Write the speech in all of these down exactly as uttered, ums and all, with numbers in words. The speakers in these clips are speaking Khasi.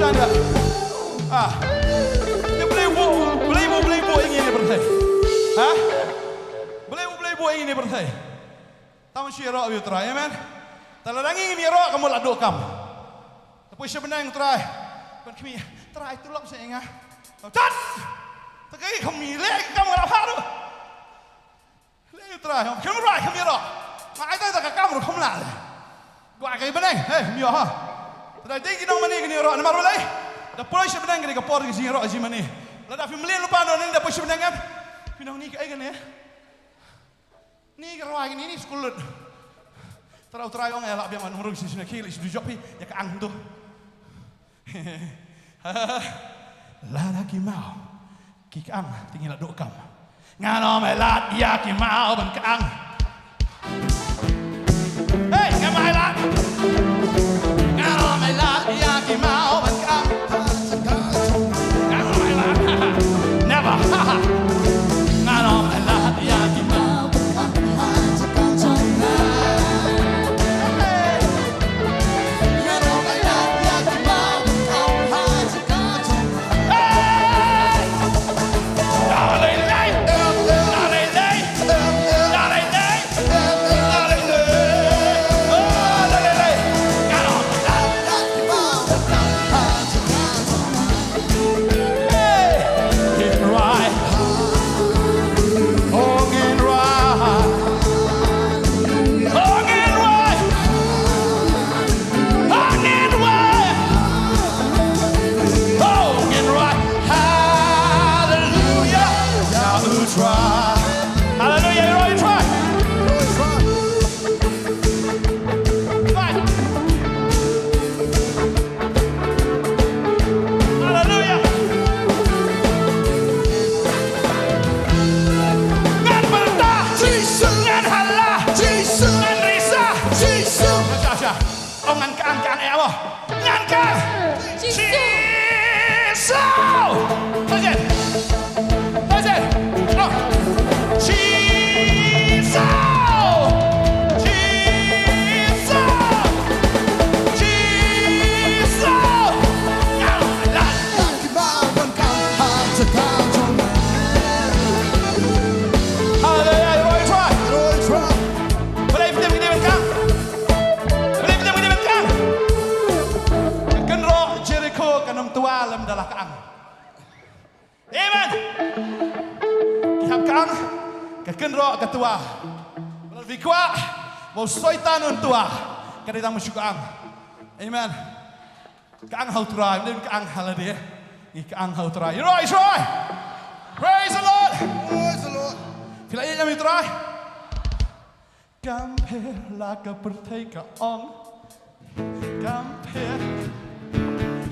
Tang da. Ah. Te balei u, balei u, balei u ïa ngi ne pyrthei? Ha? Balei u, balei u ïa ngi ne pyrthei? Tang shu ïaroh ïa u Trai, amen. Te lada ngi ngim ïaroh ka mut la duh kam. Te poi sha bneng Trai. Ban khmih, Trai tulop sha ïa nga. Tat! Te ka khmih leh ka kam nga la phah ruh. Leh u Trai, kham Trai kham ïaroh. Ma ai tai ta ka kam ruh kham lah leh. Dua ka bneng, hei, kham ïoh ha. Te dei ki nongmane kin ïaroh namar balei? Da poi sha bneng ka dei ka por ka jingïaroh jingmane. Lada phi mlien lypa noh ne da poi sha bneng em. Phi nong ni kaei kane. Ni ka rwai kane ni skul lut. Tara u Trai ong ïa lah biang wan umrung shi shna ki leh shi du jop hi ïa ka ang tu. Lada ki maw ki ka ang te ngi la duh kam. Ngan ym ai lad ïa ki maw ban ka ang. Hey, ngan ym ai lad. Ngan ym ai lad ïa ki maw ban ka ang. Ngan ym ai lad. Never. Ngan ym ai lad ïa ki maw. Hallelujah. Hallelujah. Hallelujah. Hallelujah. Ngan pyrta. Jisu. Ngan hala. Jisu. Ngan risa. Jisu. Sha, sha. Oh, ngan ka ang, ka ang eh mo. Ngan ka ang. Jisu. Jisu. Tajen. Tajen. No. Jisu. Jisu. Jisu. Ngan la. Hallelujah, Roy Troy. Roy Troy. Balei phi tim kine ban kang? Balei phi tim kine ban kang? Ka kynroh Jeriko kan ym twa lymda la ka ang. Amen. Ki hap ka ang, ka kynroh ka twa. Balei phi kwah ba u Soitan un twa? Ka dei tang ma shu ka ang. Amen. Ka ang ha u Trai, ym dei ka ang ha lade. Ngi ka ang ha u Trai. Ïaroh, ïaroh. Praise the Lord. Praise the Lord. Phi la ïeit ïa u Trai? Kam pher la ka pyrthei ka ong. Kam pher.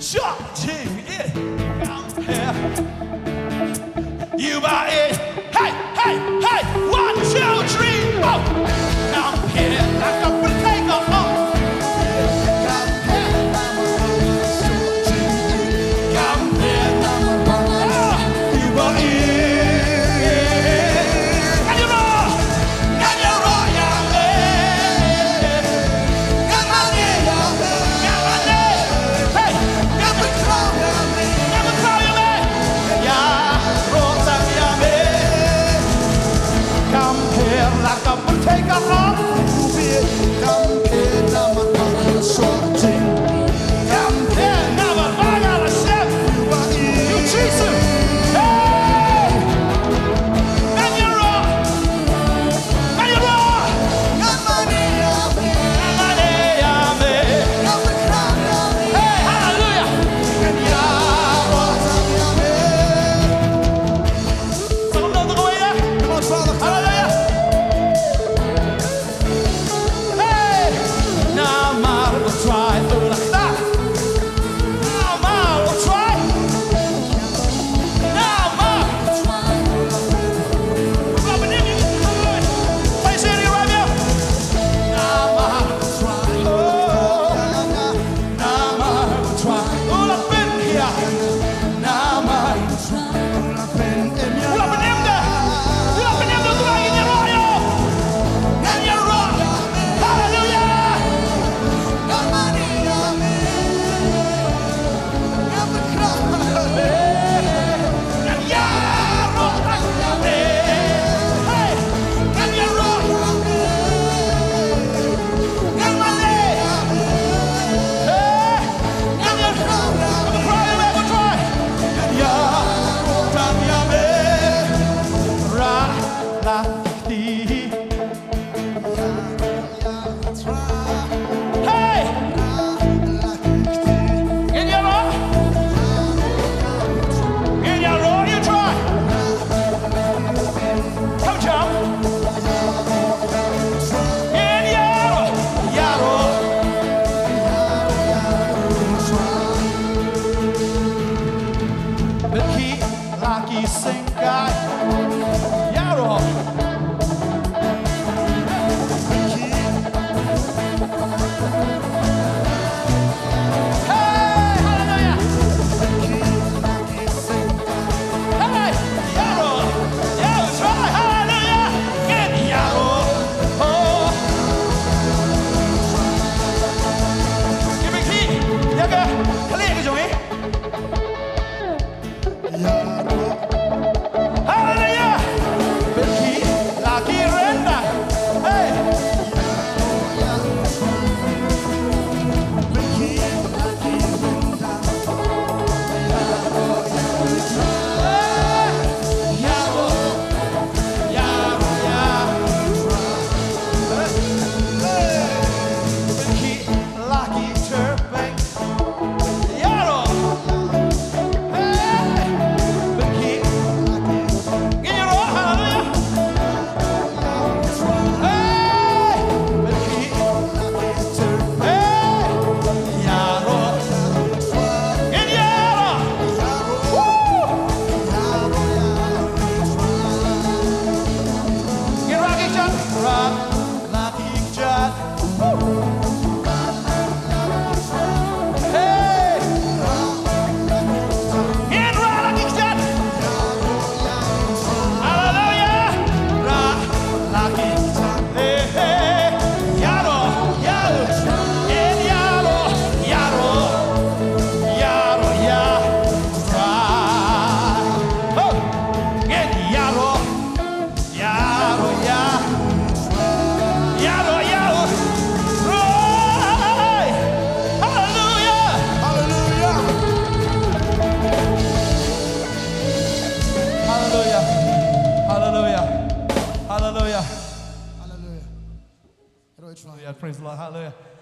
Shot jing it. Kam pher. You buy it. Hey, hey, hey. One, two, three, four. Come here, like a potato. Come here, like a potato. Come here, like a potato. You buy it. Can you roll? Can you roll, yeah, yeah. Come on, yeah, yeah. Come on, yeah. Hey, come and call me. Come and call me.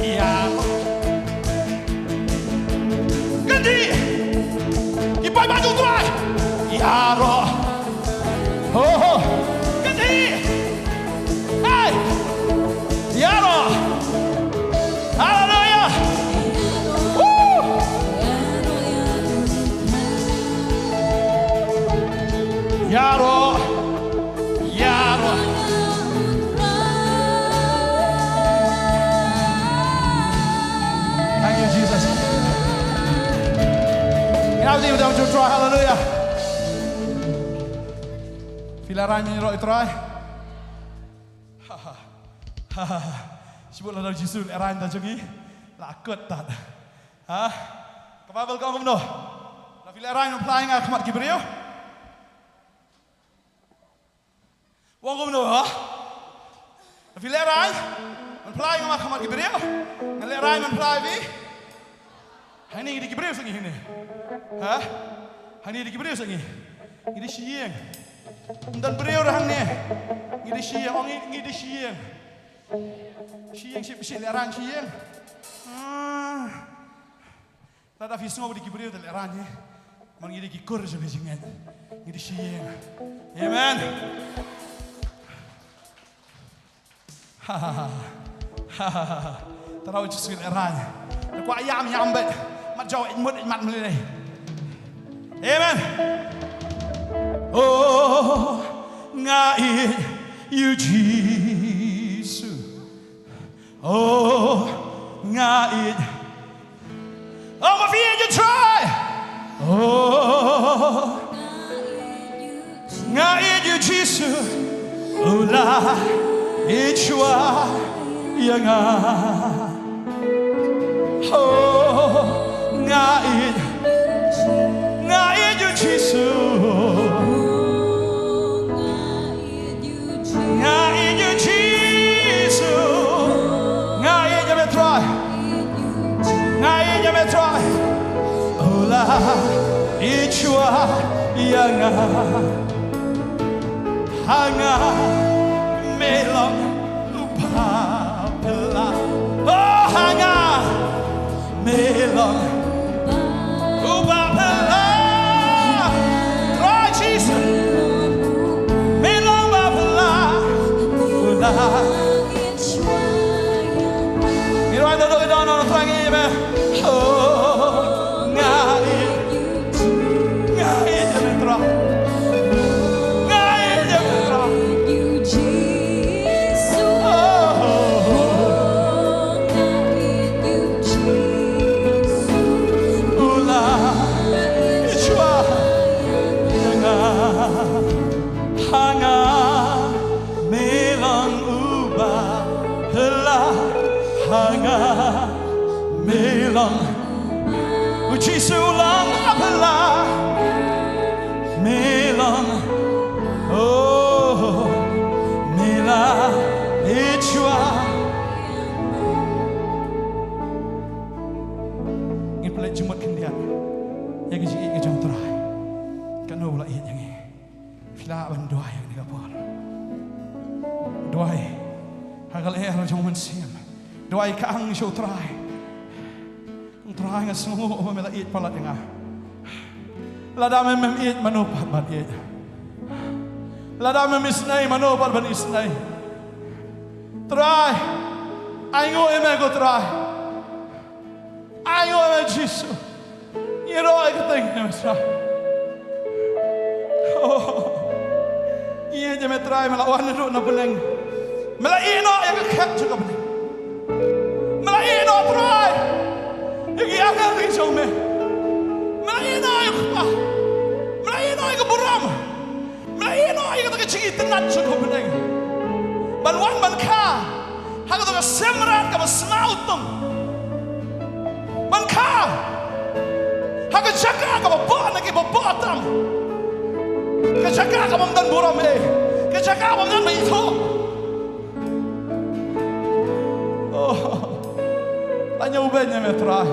Ïaroh. Kyndit. Ki paidbah jong U Trai. Ïaroh. Ho, ho. Kyndit. Hey. Ïaroh. Haleluya. Woo. Ïaroh. Ïaroh. Thank you, Jesus. Ïa, u dei u dang ju try, haleluya. Phi lehraiñ ban ïaroh ïa U Trai? Shibun lada U Jisu u lehraiñ da jong ngi, la kut tad. Ha? Ka Baibl ka ong kumno? Lada phi lehraiñ ban phla ïa nga ha khmat ki briew. Ong kumno, ha? Lada phi lehraiñ ban phla ïa nga ha khmat ki briew, ngan lehraiñ ban phla ïa phi. Hangne ngi dei ki briew seh ngi hangne. Ha? Hangne ngi dei ki briew seh ngi. Ngi dei shi ïing. Ym don briew ruh hangne. Ngi dei shi ïing. Ong ngi, ngi dei shi ïing. Shi ïing, shi, shi lehraiñ shi ïing. Ah. Lada phi sngew ba dei ki briew te lehraiñ hi. Namar ngi dei ki kur jong ka jingngeit. Ngi dei shi ïing. Amen. Tang u Jisu u lehraiñ. Te kwah ïam ïam beit. Mat jaw ïeit mut ïeit mat mlien. Amen. Oh, nga ïeit ïa U Jisu. Oh, nga ïeit. Oh, ma phi ïeit ïa U Trai. Oh, nga ïeit ïa U Jisu. U la ïeit shuwa ïa nga. Oh, nga ïeit. Nga ïeit ïa U Jisu. Nga ïeit ïa U Jisu. Nga ïeit ïa me Trai. Nga ïeit ïa me Trai. U la ïeit shuwa ïa nga. Ha nga me long u bapla. Oh, ha nga me long u bapla. Trai Jisu. Me long bapla. U la. Ngi rwai da doi da na Trai ngi me. Oh, nga ïeit. Nga ïeit ïa me Trai. Nga ïeit ïa me Trai. U la ïeit shuwa ïa nga. Ha nga me long u bapla. Ha nga me long. U Jisu u long bapla. Me long. Oh, me la ïeit shuwa. Ngin pynleit jingmut khyndiat ïa ka jingïeit ka jong U Trai. Kano ba la ïeit ïa ngi. Phi lah ban duwai ha kane ka por. Duwai ha ka lyer jong U Mynsiem. Duwai ka ang sha U Trai. Ong Trai, nga sngewnguh ba me la ïeit palat ïa nga. Lada me mem ïeit mano pat ban ïeit. Lada mem isnei mano pat ban isnei. Trai, Ainguh ïa me ko Trai. Ainguh ïa me Jisu. Ngi ïaroh ïa kata ïa me Trai. Oh. Ngi ïeit ïa me Trai, me la wan naduh na bneng. Me la ïehnoh ïa ka khet jong ka bneng. Me la ïehnoh Trai ïa ki angel ki jong me. Me la ïehnoh ïa u kpa. Me la ïehnoh ïa ka burom. Me la ïehnoh ïa kata ka jingitynnad jong ka bneng ban wan ban kha ha kata ka sem mrad kaba sma utung, ban kha ha ka jaka kaba bor na kiba bor tam, ka jaka kaba ym don burom ei, ka jaka kaba ym don ba ithuh. Oh, la ñiewbeiñ ïa me Trai.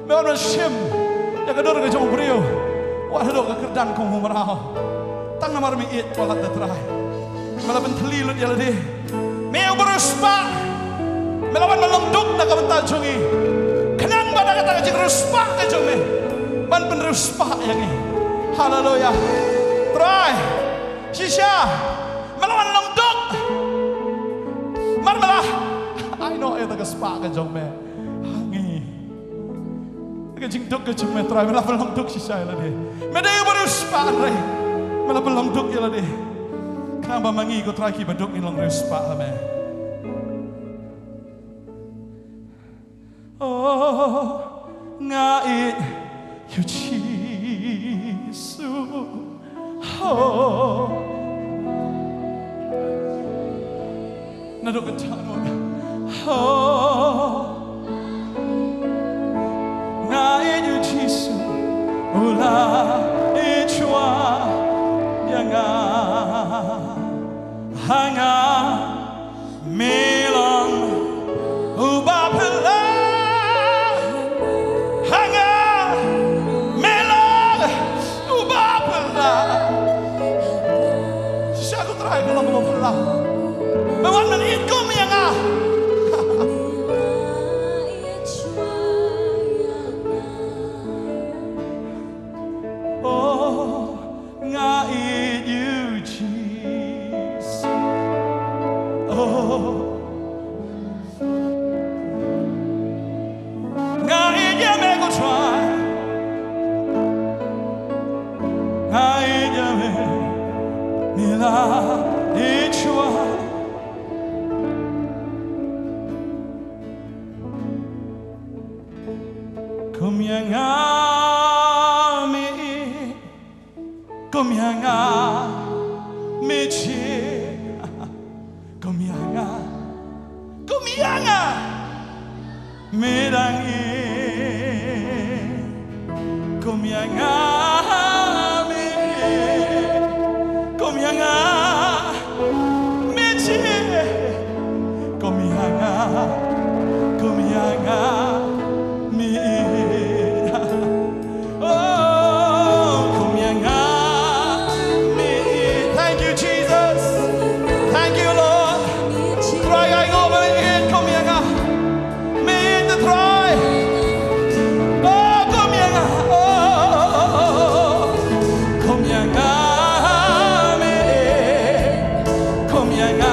Me wan ban shim ïa ka dur ka jong u briew wat haduh ka kyrdan kum u mraw. Tang namar me ïeit palat da Trai. Me la pynthylli lut ïa lade. Me uba riewspah. Me la wan ban long duk na ka bynta jong ngi. Khnang ba da kata ka jingriewspah ka jong me ban pynriewspah ïa ngi. Haleluya. Trai, shisha me la wan long duk. Mar me la ai noh ïa ka spah ka jong me ha ngi. Ka jingduk ka jong me Trai, me la pynlong duk shisha ïa lade. Me dei uba riewspah Trai. Me la pynlong duk ïa lade. Khnang ba ma ngi ko Trai kiba duk ngin long riewspah ha me. Oh, nga ïeit ïa u Jisu. Oh. Naduh kata ngut. Oh. Nga ïeit ïa u Jisu u la ïeit shuwa ïa nga. Ha nga me long uba phylla. Ha nga me long uba phylla. Shisha ko Trai me long uba phylla. Me wan ban ïeit kum ïa nga. Oh, nga ïeit ïa u Jisu. Oh. Nga ïeit ïa me ko Trai. Nga ïeit ïa me. Me la ïeit shuwa. Kum ïa nga me ïeit. Kum ïa nga me jied. Kum ïa nga, kum ïa nga me dang ïeit. Kum ïa nga me ïeit. Kum ïa nga me jied. Kum ïa nga, kum ïa nga me ïeit. Oh, kum ïa nga me ïeit. Thank you, Jesus. Thank you, Lord. Trai, nga ïeit kum ïa nga me ïeit, Trai. Oh, kum ïa nga. Oh, kum ïa nga me ïeit. Kum ïa nga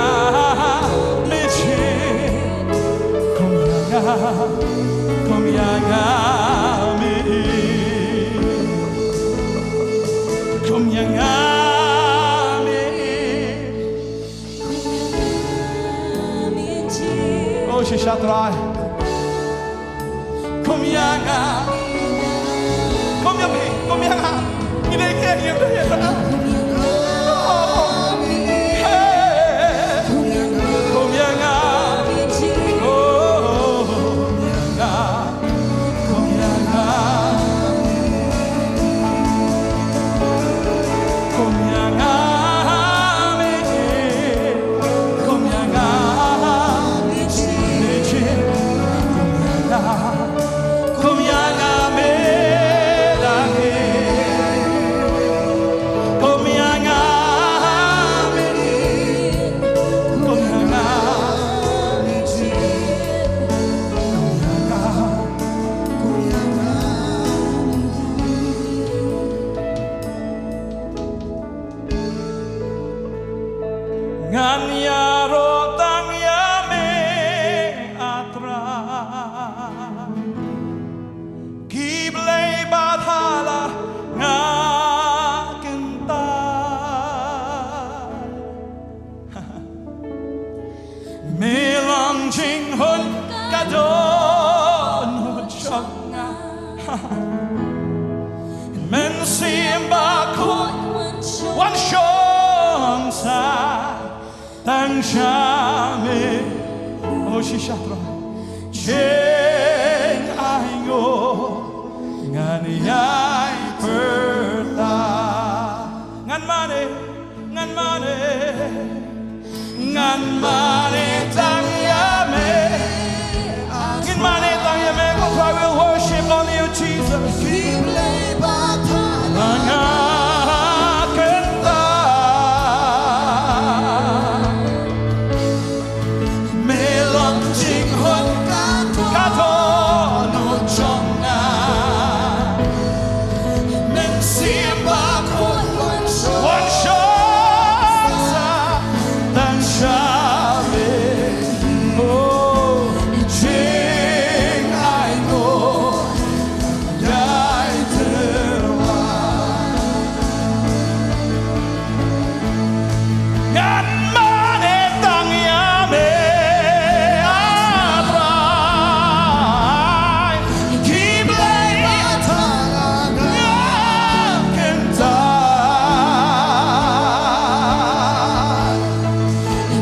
me jied. Kum ïa nga, kum ïa nga me ïeit. Kum ïa nga me ïeit. Oh, shisha Trai. Kum ïa nga. Kum ïa phi, kum ïa nga. Ngi dei ke, ngi dei ke. Oh. Hey. Kum ïa nga. Oh, kum ïa nga. Kum ïa nga. Kum ïa nga me ïeit. Kum ïa nga me ïeit. Kum ïa nga. Kum ïa nga me dang ïeit. Ki blei ba thala nga kyntait. Me long jinghun ka dohnud jong nga. Mynsiem Bakhuid wan shong sa tang sha me. O shisha Trai. Jingainguh ngan ïai pyrta. Ngan mane, ngan mane, ngan mane tang ïa me. Ngin mane tang ïa me, ko Trai, we'll worship only you, Jesus. Ba nga kyntait. Me long jinghun ka dohnud jong nga. Mynsiem Bakhuid wan shong sa tang sha me. Oh, jingainguh ïai tyrwa. Ngan mane tang ïa me, ah Trai. Ki blei ba thala nga kyntait.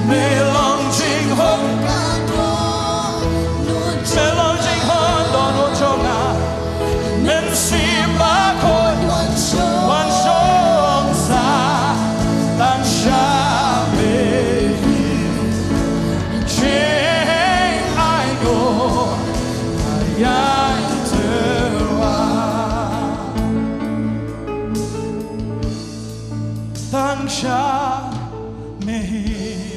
Me long jinghun ka dohnud, me long jinghun dohnud jong nga. Mynsiem Bakhuid wan shong sa tang sha me. Jingainguh ïai tyrwa tang sha me hi,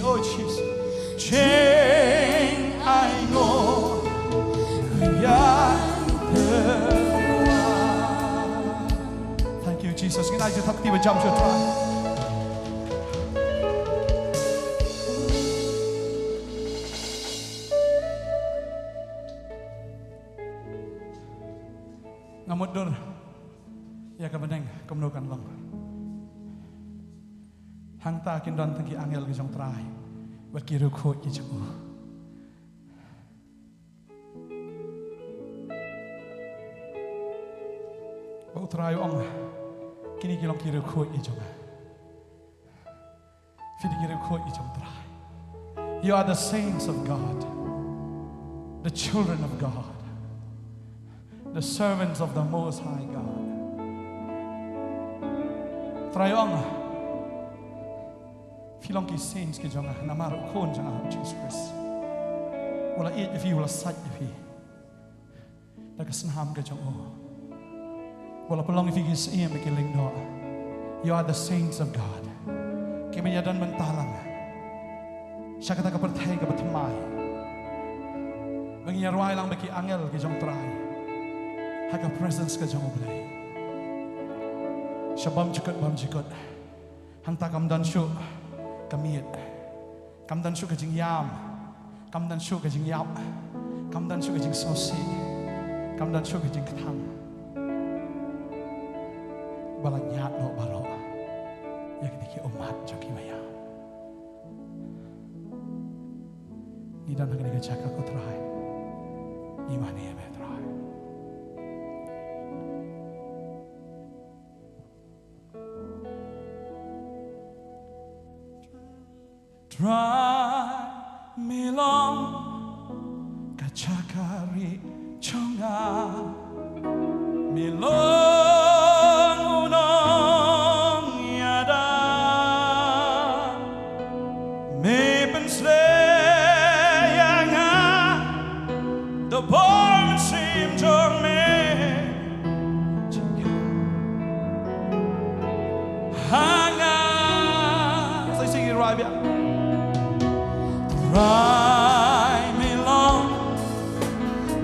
oh Jesus. Jingainguh ïai tyrwa. Thank you, Jesus. Ngin ai jingthap kti ba jam sha u Trai. Nga mutdur ïa ka bneng kumno kan long. Hangta kin don tang ki angel ki jong Trai bad ki riewkhuid ki jong u. Ba u Trai u ong, kine ki long ki riewkhuid ki jong nga. Phi dei ki riewkhuid ki jong Trai. You are the saints of God, the children of God, the servants of the Most High God. Trai ong, phi long ki saints ki jong nga, namar u Khun jong nga, u Jisu Khrist, u la ïeit ïa phi, u la sait ïa phi da ka snam ka jong u. Wat la pynlong ïa phi ki syiem bad ki lyngdoh. You are the saints of God. Ki ban ïadon bynta lang sha kata ka pyrthei kaba thymmai, ban ïa rwai lang bad ki angel ki jong Trai ha ka presence ka jong U Blei. Sha bymjukut bymjukut. Hangta kam don shuh ka miet, kam don shuh ka jingïam, kam don shuh ka jingïap, kam don shuh ka jingsngewsih, kam don shuh ka jingkthang ba la ñiad noh baroh ïa kine ki ummat jong ki ba ïam. Ngi don ha kane ka jaka, ko Trai. Ngi mane ïa me, Trai. Trai, me long ka jaka rieh jong nga, me long u nongïada, me pynsleh ïa nga da bor mynsiem jong me. Ha nga. Sa shisien ngi rwai biang. Trai, me long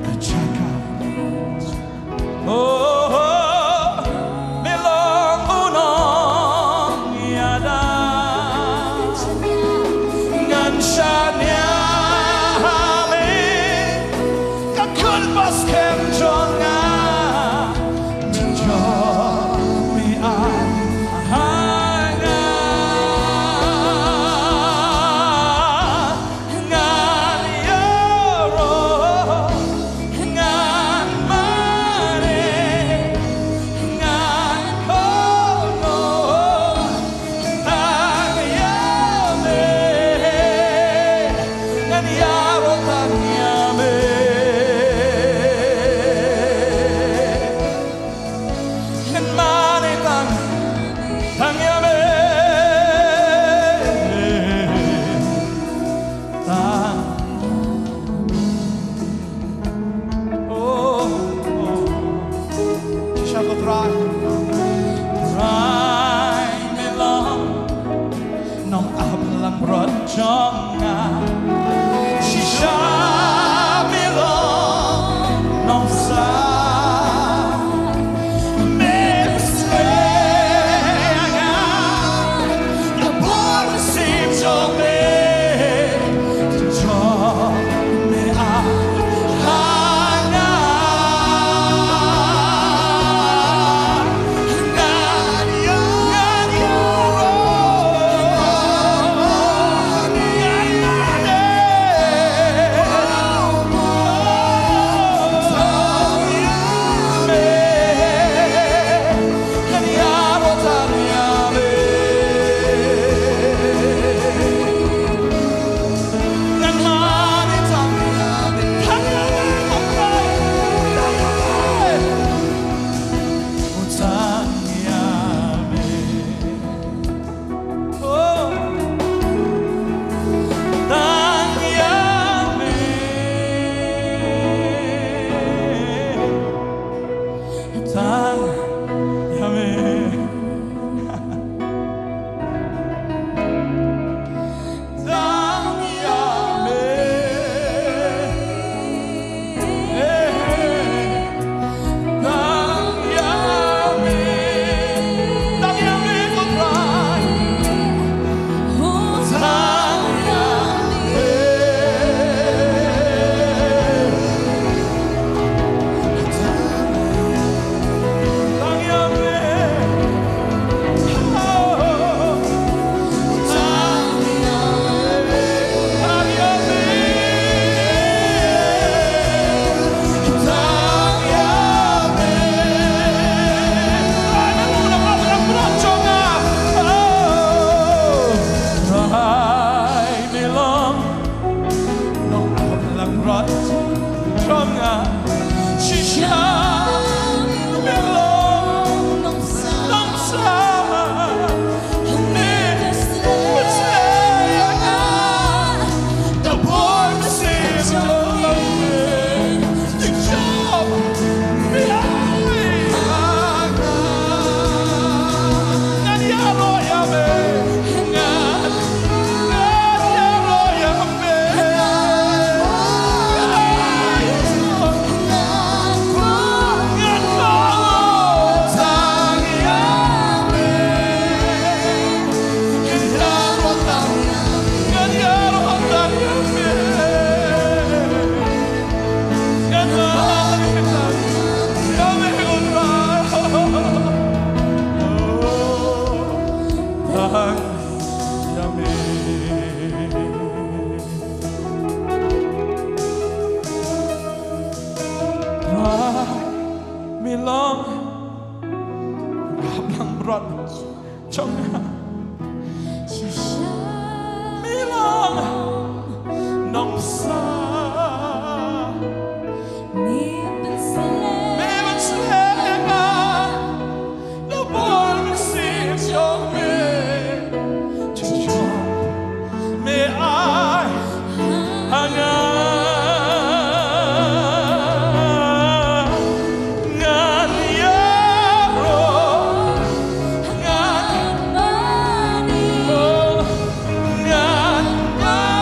ka jaka. Oh, oh, me long u nongïada. Ngan shaniah ha me. Khun ba skhem jong nga, jong me ai ha nga. Ngan ïaroh, ngan mane, ngan kohnguh tang ïa me. Ngan ïaroh tang ïa me. Ngan mane tang, tang ïa me. Tang. Oh, oh. Shisha ko Trai. Trai me long nongap langbrot jong nga. Shisha me long nongsan. Me pynslem ïa nga. Ka bor mynsiem jong me. Jong me ai ha nga. Ngan ïa, ngan ïaroh, ngan ïa, ngan ïaroh tang ïa me. Ngan mane tang ïa me. Tang ïa me, tang ïa me. Tang ïa me. Oh. Tang ïa me. Tang ïa me. Tang ïa me. Tang ïa me. Tang ïa me, ko Trai. Tang ïa me. Tang ïa me. Nongap langbrot jong nga. Shisha me long nongsan. Me pynslem ïa nga. Ka bor mynsiem jong me. Me long nongap langbrot jong nga. Me long nongsan. Me pynslem ïa nga. Ka bor mynsiem jong me. Jong me ai ha nga. Ngan ïaroh, ngan mane, ngan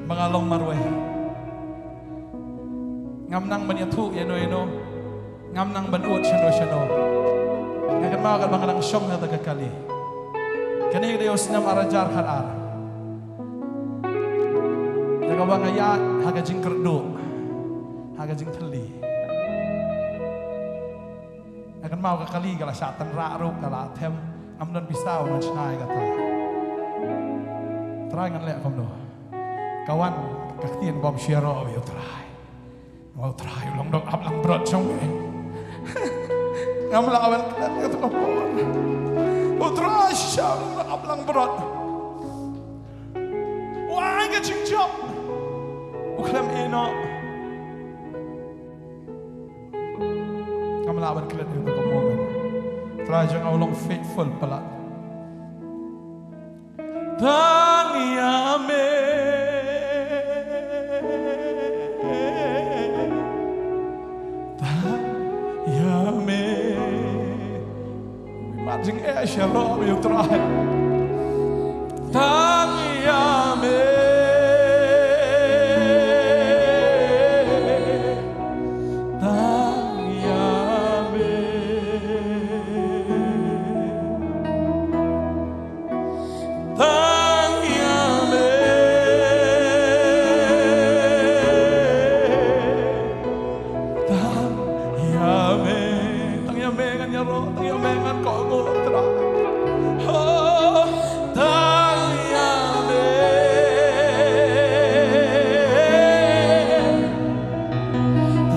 ba nga long marwei. Ngam nang ban ïathuh ïano ïano. Ngam nang ban ud shano shano. Nga kynmaw katba nga dang shong ha kata ka kali. Kane ka dei u snem ar hajar khat ar. Da kaba nga ïaid ha ka jingkyrduh, ha ka jingthylli. Nga kynmaw ka kali ka la shah tynrah ruh, ka la them. Ngam don pisa ban shna ïa kata. Trai, ngan leh kumno? Ka wan ka ktien bym shah ïaroh ïa u Trai. Nga ong, Trai, u long dong ap lang brot shong me. Ngam lah ban klet ïa kata ka por. U Trai shisha u long dong ap lang brot. Wan ka jingjop. U khlem ïeh noh. Ngam lah ban klet ïa kata ka moment. Trai jong nga u long faithful palat. Tang ïa me. Tang ïa me. Mat jingeh sharoh ïa u Trai. Tang ïa me. Tang ïa me. Tang ïa me. Tang ïa me. Tang ïa me ngan ïaroh, tang ïa me ngan kohnguh, Trai. Oh, tang ïa me.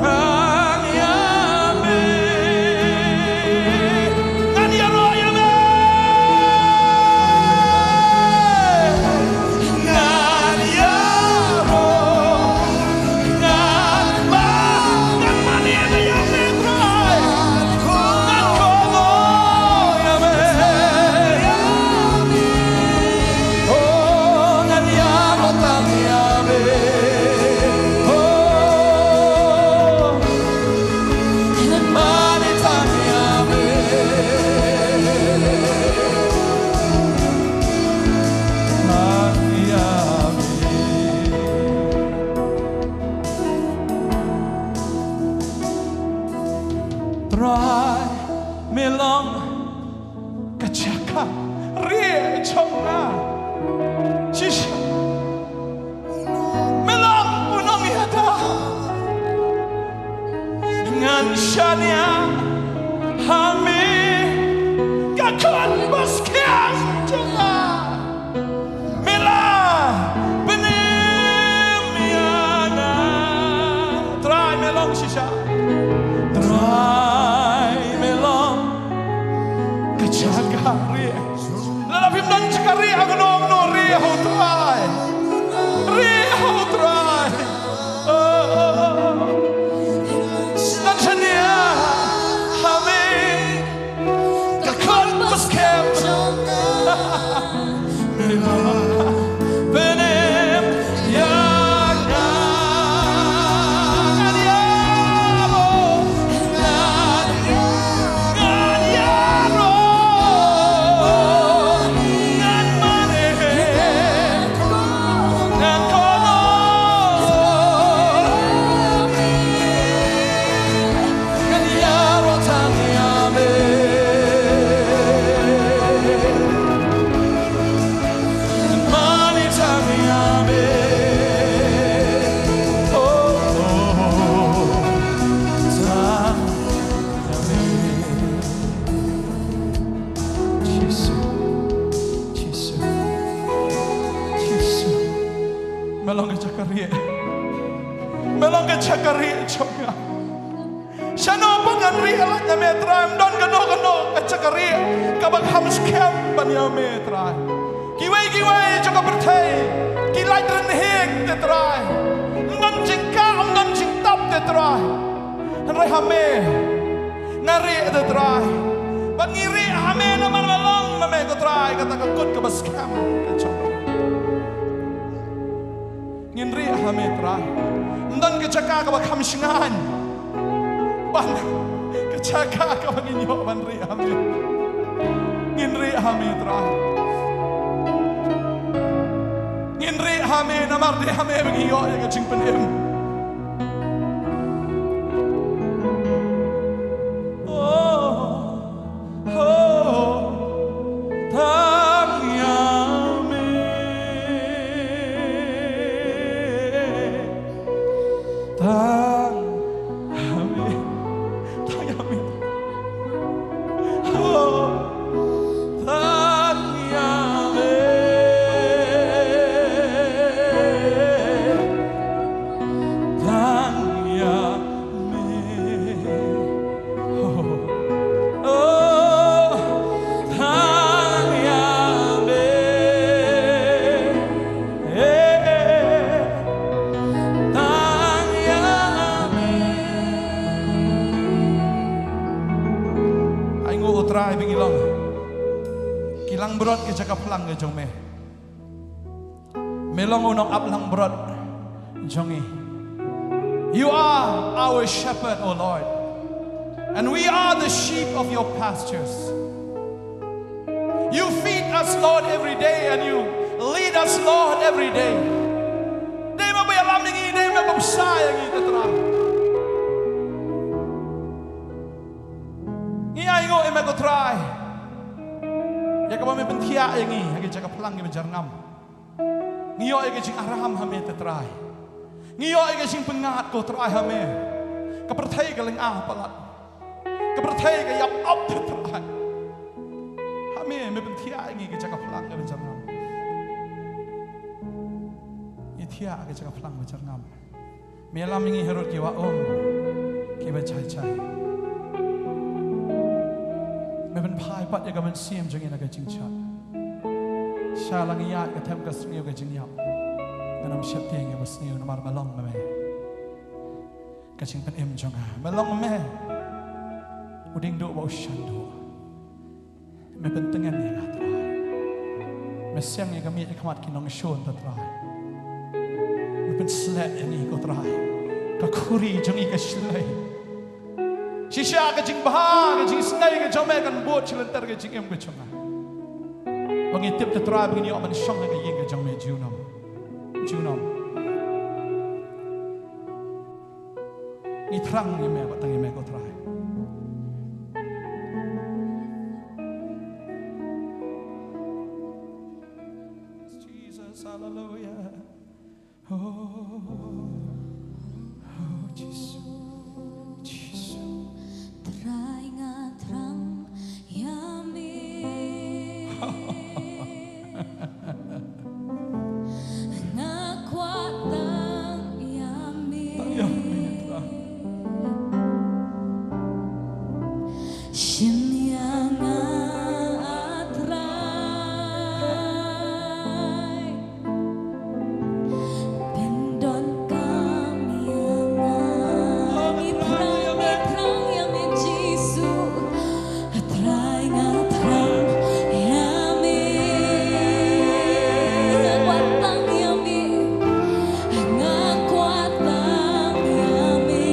Tang ïa me. Ngan ïaroh ïa me. Ngan ïaroh. Ngan mane, ngan mane ïa me, Trai. Ngan kohnguh ïa me. Oh, ngan ïaroh tang ïa me. Oh, ngan mane tang ïa me. Tang ïa me. Trai, me long ka jaka rieh jong nga. Shisha. Me long u nongïada. Ngan shaniah ha me, ka khun ba skhem jong nga. Me la pynim ïa nga. Trai, me long shisha. Trai, me long ka jaka rieh. Lada phim don jaka rieh ha kano kano, rieh ha u Trai. Rieh ha u Trai. Oh, oh, oh, oh. Ngan shaniah ha me, ka khun ba skhem. Me la pynim ïa nga. Ngan ïaroh. Ngan ïaroh. Ngan mane. Ngan kohnguh. Ngan ïaroh tang ïa me. Ngan mane tang ïa me. Oh, oh, oh. Tang ïa me. Jisu. Jisu. Jisu. Me long ka jaka rieh. Me long ka jaka rieh jong nga. Shano pat ngan rieh lait na me, Trai? Ym don kano kano ka jaka rieh kaba kham skhem ban ïa me, Trai. Kiwei kiwei jong ka pyrthei ki lait rynhieng te, Trai. Ym don jingkah, ym don jingtap te, Trai. Hynrei ha me nga rieh te, Trai. Bad ngi rieh ha me namar la long ma me, ko Trai, kata ka kut kaba skhem ka jong me. Ngin rieh ha me, Trai. Ym don ka jaka kaba kham shngaiñ ban ka jaka kaba ngin ïoh ban rieh ha me. Ngin rieh ha me, Trai. Ngin rieh ha me namar dei ha me ba ngi ïoh ïa ka jingpynim. Oh, oh, tang ïa me. Tang ïa me. Tang ïa me. Oh, tang ïa me. Tang ïa me. Oh, oh, tang ïa me. Eh, tang ïa me. Ai nguh ko Trai ba ngi long ki langbrot ki jaka phlang ka jong me. Me long u nongaplangbrot jong ngi. You are our shepherd, O Lord. And we are the sheep of your pastures. You feed us, Lord, every day, and you lead us, Lord, every day. Dei me ba ïalam ïa ngi, dei me ba bsa ïa ngi, ko Trai. Ngi ai nguh ïa me, ko Trai, ïa kaba me pynthiah ïa ngi ha ki jaka phlang kiba jyrngam. Ngi ïoh ïa ka jingaram ha me, te Trai. Ngi ïoh ïa ka jingpyngngad, ko Trai, ha me. Ka pyrthei ka lynga palat. Ka pyrthei ka ïap ap, te Trai. Ha me, me pynthiah ïa ngi ha ka jaka phlang kaba jyrngam. Ngi thiah ha ka jaka phlang kaba jyrngam. Me ïalam ïa ngi harud ki wah um kiba jai jai. Me pynphai pat ïa ka mynsiem jong ngi na ka jingjot. Sha la ngi ïaid ka them ka sniew ka jingïap, ngan ym sheptieng ïa ba sniew namar me long me. Ka jingpynim jong nga, me long me u diengduh bad u shanduh. Me pyntngen ïa nga, Trai. Me seng ïa ka miej ka khmat ki nongshun, te Trai. Me pynsleh ïa ngi, ko Trai. Ka khuri jong ngi ka shlei. Shisha ka jingbha, ka jingsngew ka jong me kan bud sha lynter ka jingim ka jong nga. Ba ngi tip, te Trai, ba ngin ïoh ban shong ha ka ïing ka jong me junom junom. Ngi thrang ïa me, ba tang ïa me, ko Trai. Jesus, hallelujah. Oh, oh, Jisu, Jisu. Trai, nga thrang ïa me. Nga kwah tang ïa me. Tang ïa me, Trai. Shim ïa nga, ah Trai. Pyndonkam ïa nga. Ngi thrang, ngi thrang ïa me, Jisu. Trai, nga thrang ïa me. Nga kwah tang ïa me. Nga kwah tang ïa me.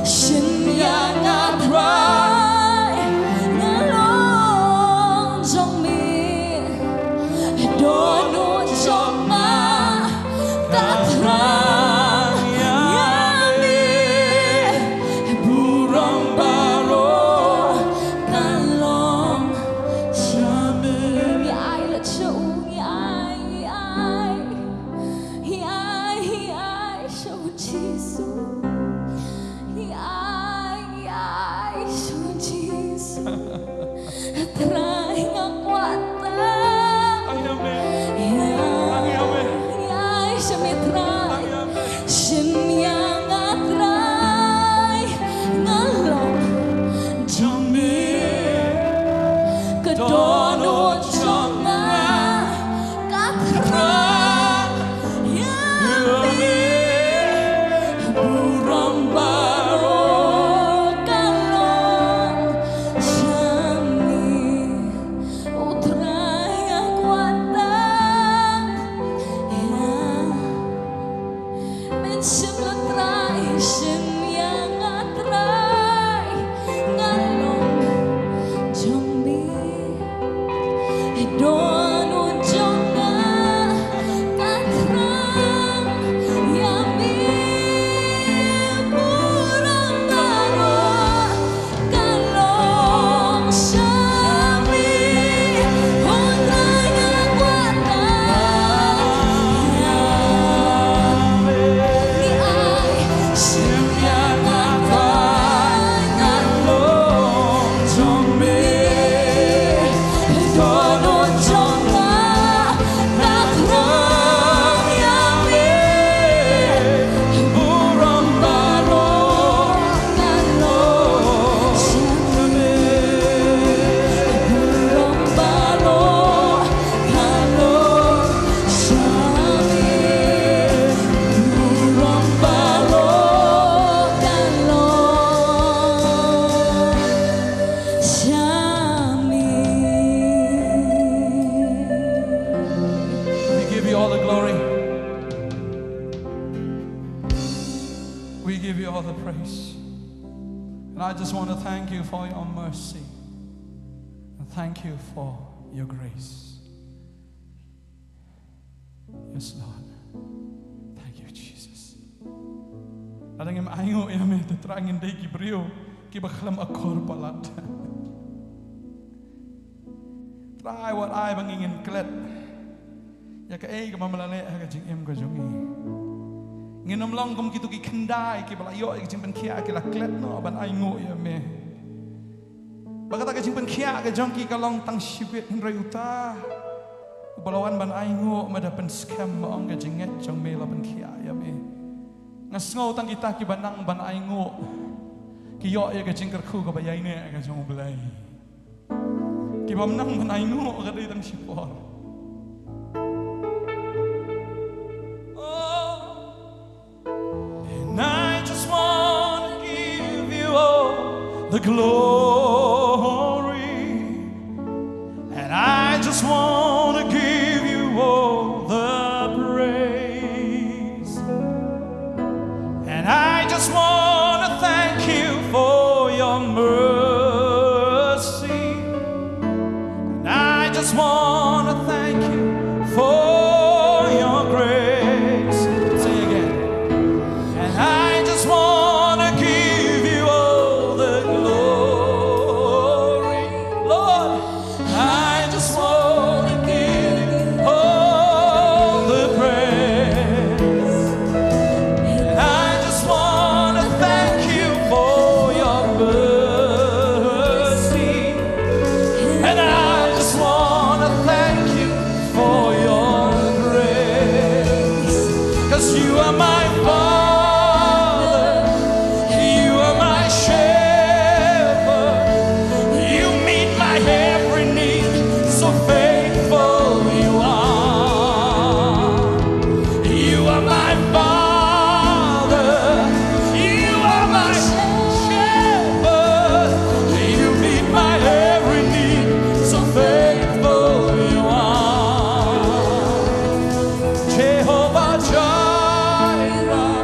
Shin ïa nga Trai, nga long jong me. Dohnud jong nga ka thrang ïa me. Burom baroh ka long sha me. Ngi ai lut sha u, ngi ai, ngi ai. Ngi ai, ngi ai sha u Jisu. Ngi ai, ngi ai sha u Jisu. Trai nga kwah tang. Tang ïa me. Tang ïa me. Ngi ai sha me Trai. Tang ïa me. Shin ïa nga Trai, nga long jong me. Ka dohnud jong nga ka thrang ïa me. Burom baroh ka long sha me. U Trai nga kwah tang ïa me. Shin lut Trai, shin ïa nga Trai, nga long jong me. Dohnud jong nga ka thrang ïa me. Burom baroh ka long sha me. U Trai nga kwah tang ïa me. Ngi ai, shin ïa nga Trai, nga long jong me. Dohnud jong nga ka thrang ïa me. Burom baroh ka long sha me. Burom baroh ka long sha me. Burom baroh ka long sha me. We give you all the glory. We give you all the praise. And I just want to thank you for your mercy. And thank you for your grace. Yes, Lord. Thank you, Jesus. Lada ngim ainguh ïa me, te Trai ngin dei ki briew kiba khlem akor palat. Trai wat ai ba ngin klet ïa kaei kaba me la leh ha ka jingim ka jong ngi. Ngin ym long kum kito ki khyndai kiba la ïoh ïa ka jingpynkhiah, ki la klet noh ban ainguh ïa me. Ba kata ka jingpynkhiah ka jong ki ka long tang shibit, hynrei uta uba la wan ban ainguh, me da pynskhem, me ong ka jingngeit jong me la pynkhiah ïa me. Nga sngew tang kita kiba nang ban ainguh ki ïoh ïa ka jingkyrkhu kaba ïaineh ka jong U Blei. Ki bym nang ban ainguh ka dei tang shipor. Oh, and I just want to give you all the glory. And I just want to give you all the praise. And I just want to thank you for your mercy. And I just want to thank you for your grace. Sing again. And I just want to give you all the glory. Lord, I just want to give you all the praise. And I just want to thank you for your mercy. And I just want to thank you for your grace. 'Cause you are my Father, you are my Shepherd, you meet my every need, so faithful you are. You are my Father, you are my Shepherd, you meet my every need, so faithful you are. Jehovah Jireh,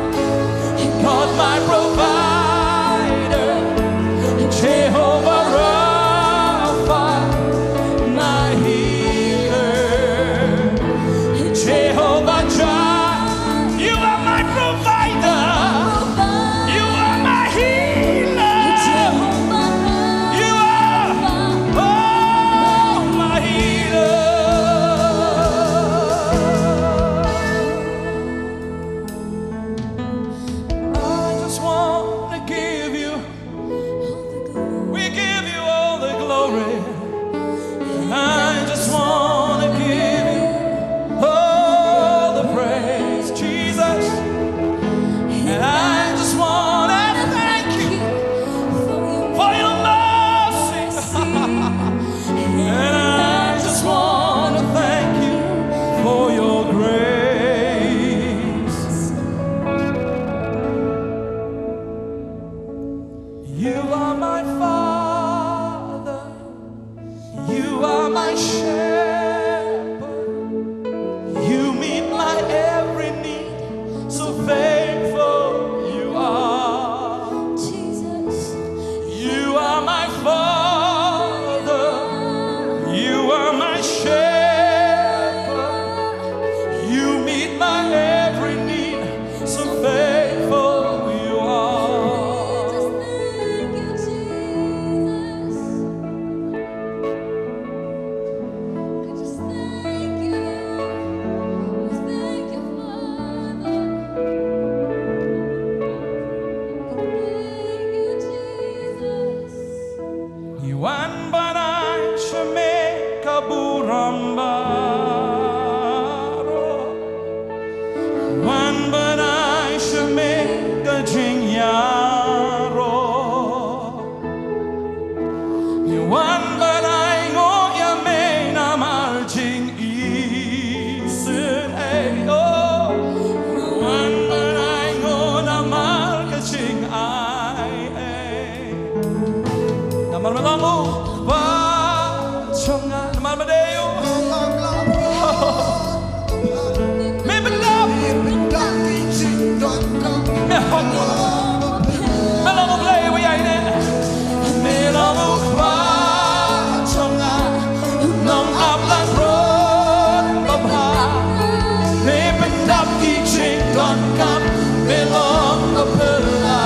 Me long ba phylla,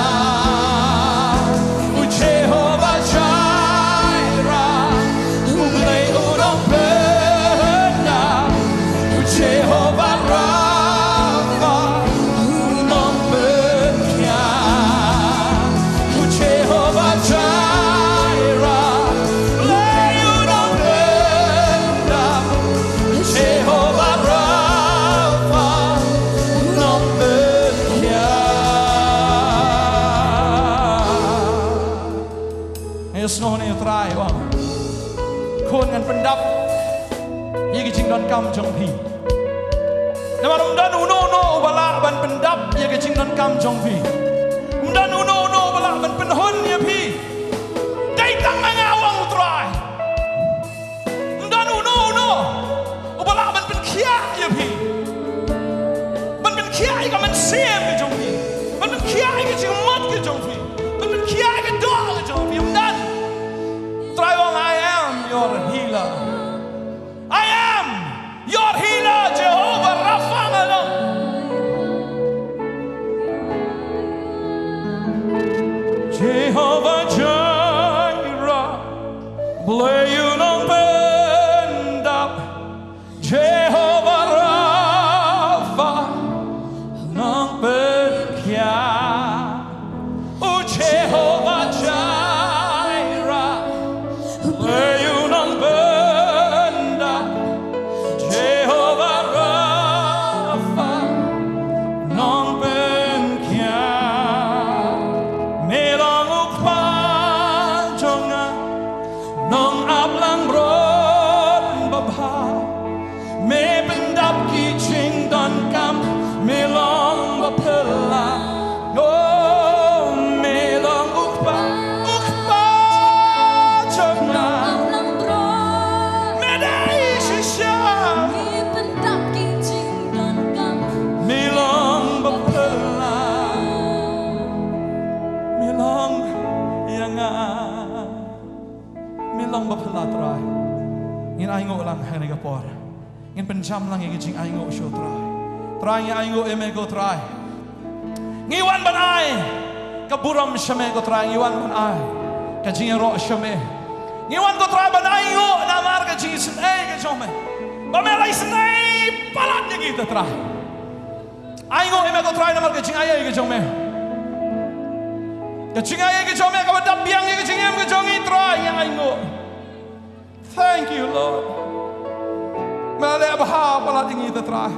u Jehovah Jireh, u Blei u nongpyndap, u Jehovah Rapha, u nongpynkhiah, u Jehovah Jireh, Blei u nongpyndap, Jehovah Rapha, u nongpynkhiah. Ngi ïohsngew ne u Trai u ong, khun, ngan pyndap ïa ki jingdonkam jong phi. Namar ym don uno uno uba lah ban pyndap ïa ki jingdonkam jong phi. Ym don uno uno uba lah ban pynhun ïa phi. Dei tang ma nga, u ong u Trai. Ym don uno uno uba lah ban pynkhiah ïa phi, ban pynkhiah ïa ka mynsiem ka jong phi, ban pynkhiah ïa ka jingmut ka jong phi, ban pynkhiah ïa ka doh ka jong phi. Ym don. Trai u ong, I am your healer. I am your healer, Jehovah Rapha nga long. Jehovah Jireh, Blei u nongpyndap, Jehovah Rapha, nongpynkhiah, u Jehovah Jireh, Blei u nongpyndap, Jehovah Rapha, nongpynkhiah. Me long u Kpa jong nga, nongap langbrot babha. Me pyndap ki jingdonkam, me long ba phylla. Oh, me long u Kpa, u Kpa jong nga. Me dei shisha. Me long ba phylla. Me long ïa nga. Me long ba phylla, Trai. Ngin ainguh lang ha kane ka por. Ngin pynjam lang ïa ka jingainguh sha u Trai. Trai, ngi ainguh ïa me ko Trai. Ngi wan ban ai ka burom sha me ko Trai, ngi wan ban ai ka jingïaroh sha me. Ngi wan ko Trai ban ainguh namar ka jingisynei ka jong me, ba me la isynei palat ïa ngi te Trai. Ainguh ïa me ko Trai namar ka jingaiei ka jong me. Ka jingaiei ka jong me kaba dap biang ïa ka jingim ka jong ngi Trai, ngi ainguh. Thank you, Lord. Me la leh bha palat ïa ngi te Trai.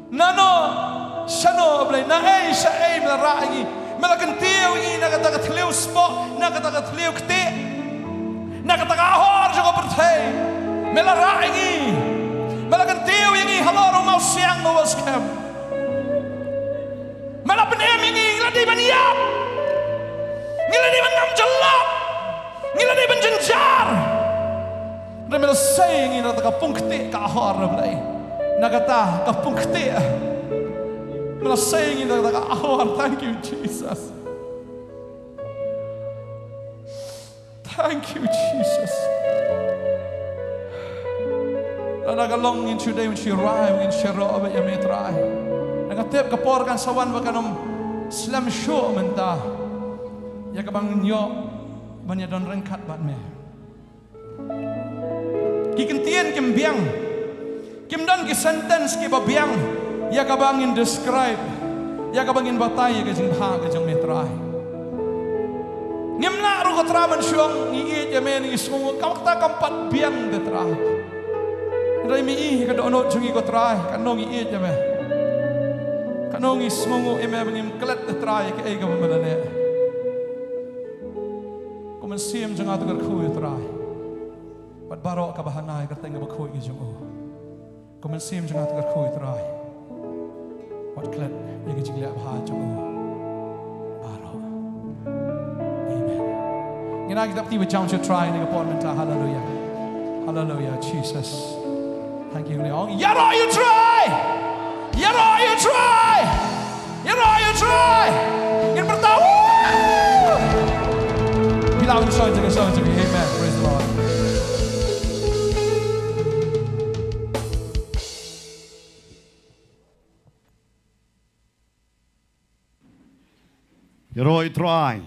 Nano, shano, Blei, naei shaei me la rah ïa ngi. Me la kyntiew ïa ngi na kata ka thliew spah, na kata ka thliew ktieh, na kata ka ahor jong ka pyrthei. Me la rah ïa ngi. Me la kyntiew ïa ngi halor u mawsiang uba skhem. Me la pynim ïa ngi, ngi la dei ban ïap, ngi la dei ban ngam jyllop, ngi la dei ban jynjar. Hynrei me la sei ïa ngi na kata ka pung ktieh ka ahor, Blei. Na kata ka pung ktieh me la sei ïa ngi na kata ka ahor. Thank you, Jesus. Thank you, Jesus. Lada ka long ngin shu dei ban shu rai, ngin shu ïaroh beit ïa me Trai. Nga tip ka por kan sa wan ba kan ym slem shuh mynta ïa kaba ngin ïoh ban ïadon ryngkat bad me. Ki kyntien kim biang. Kim don ki sentence kiba biang ïa kaba ngin describe, ïa kaba ngin batai ïa ka jingbha ka jong me Trai. Ngim lah ruh ko Trai ban shu ong ngi ïeit ïa me, ngi sngewnguh, kata kam pat biang te Trai. Hynrei me i ha ka dohnud jong ngi ko Trai, kano ngi ïeit ïa me, kano ngi sngewnguh ïa me ba ngim klet te Trai ïa kaei kaba me la leh. Ko Mynsiem jong nga, to kyrkhu ïa u Trai bad baroh kaba ha nga ha ka kyrteng kaba khuid ka jong u. Ko Mynsiem jong nga, to kyrkhu ïa u Trai bad klet ïa ka jingleh bha jong u baroh. Amen. Ngin ai ki dap ti ba jam sha u Trai ha kane ka por mynta. Hallelujah. Hallelujah, Jesus. Thank you, Lord. Ïaroh ïa u Trai. Ïaroh ïa u Trai. Ïaroh ïa u Trai. Ngin pyrta, woo! Phi lah ban shong, shong, shong. Amen. Praise the Lord. Ïaroh ïa u Trai.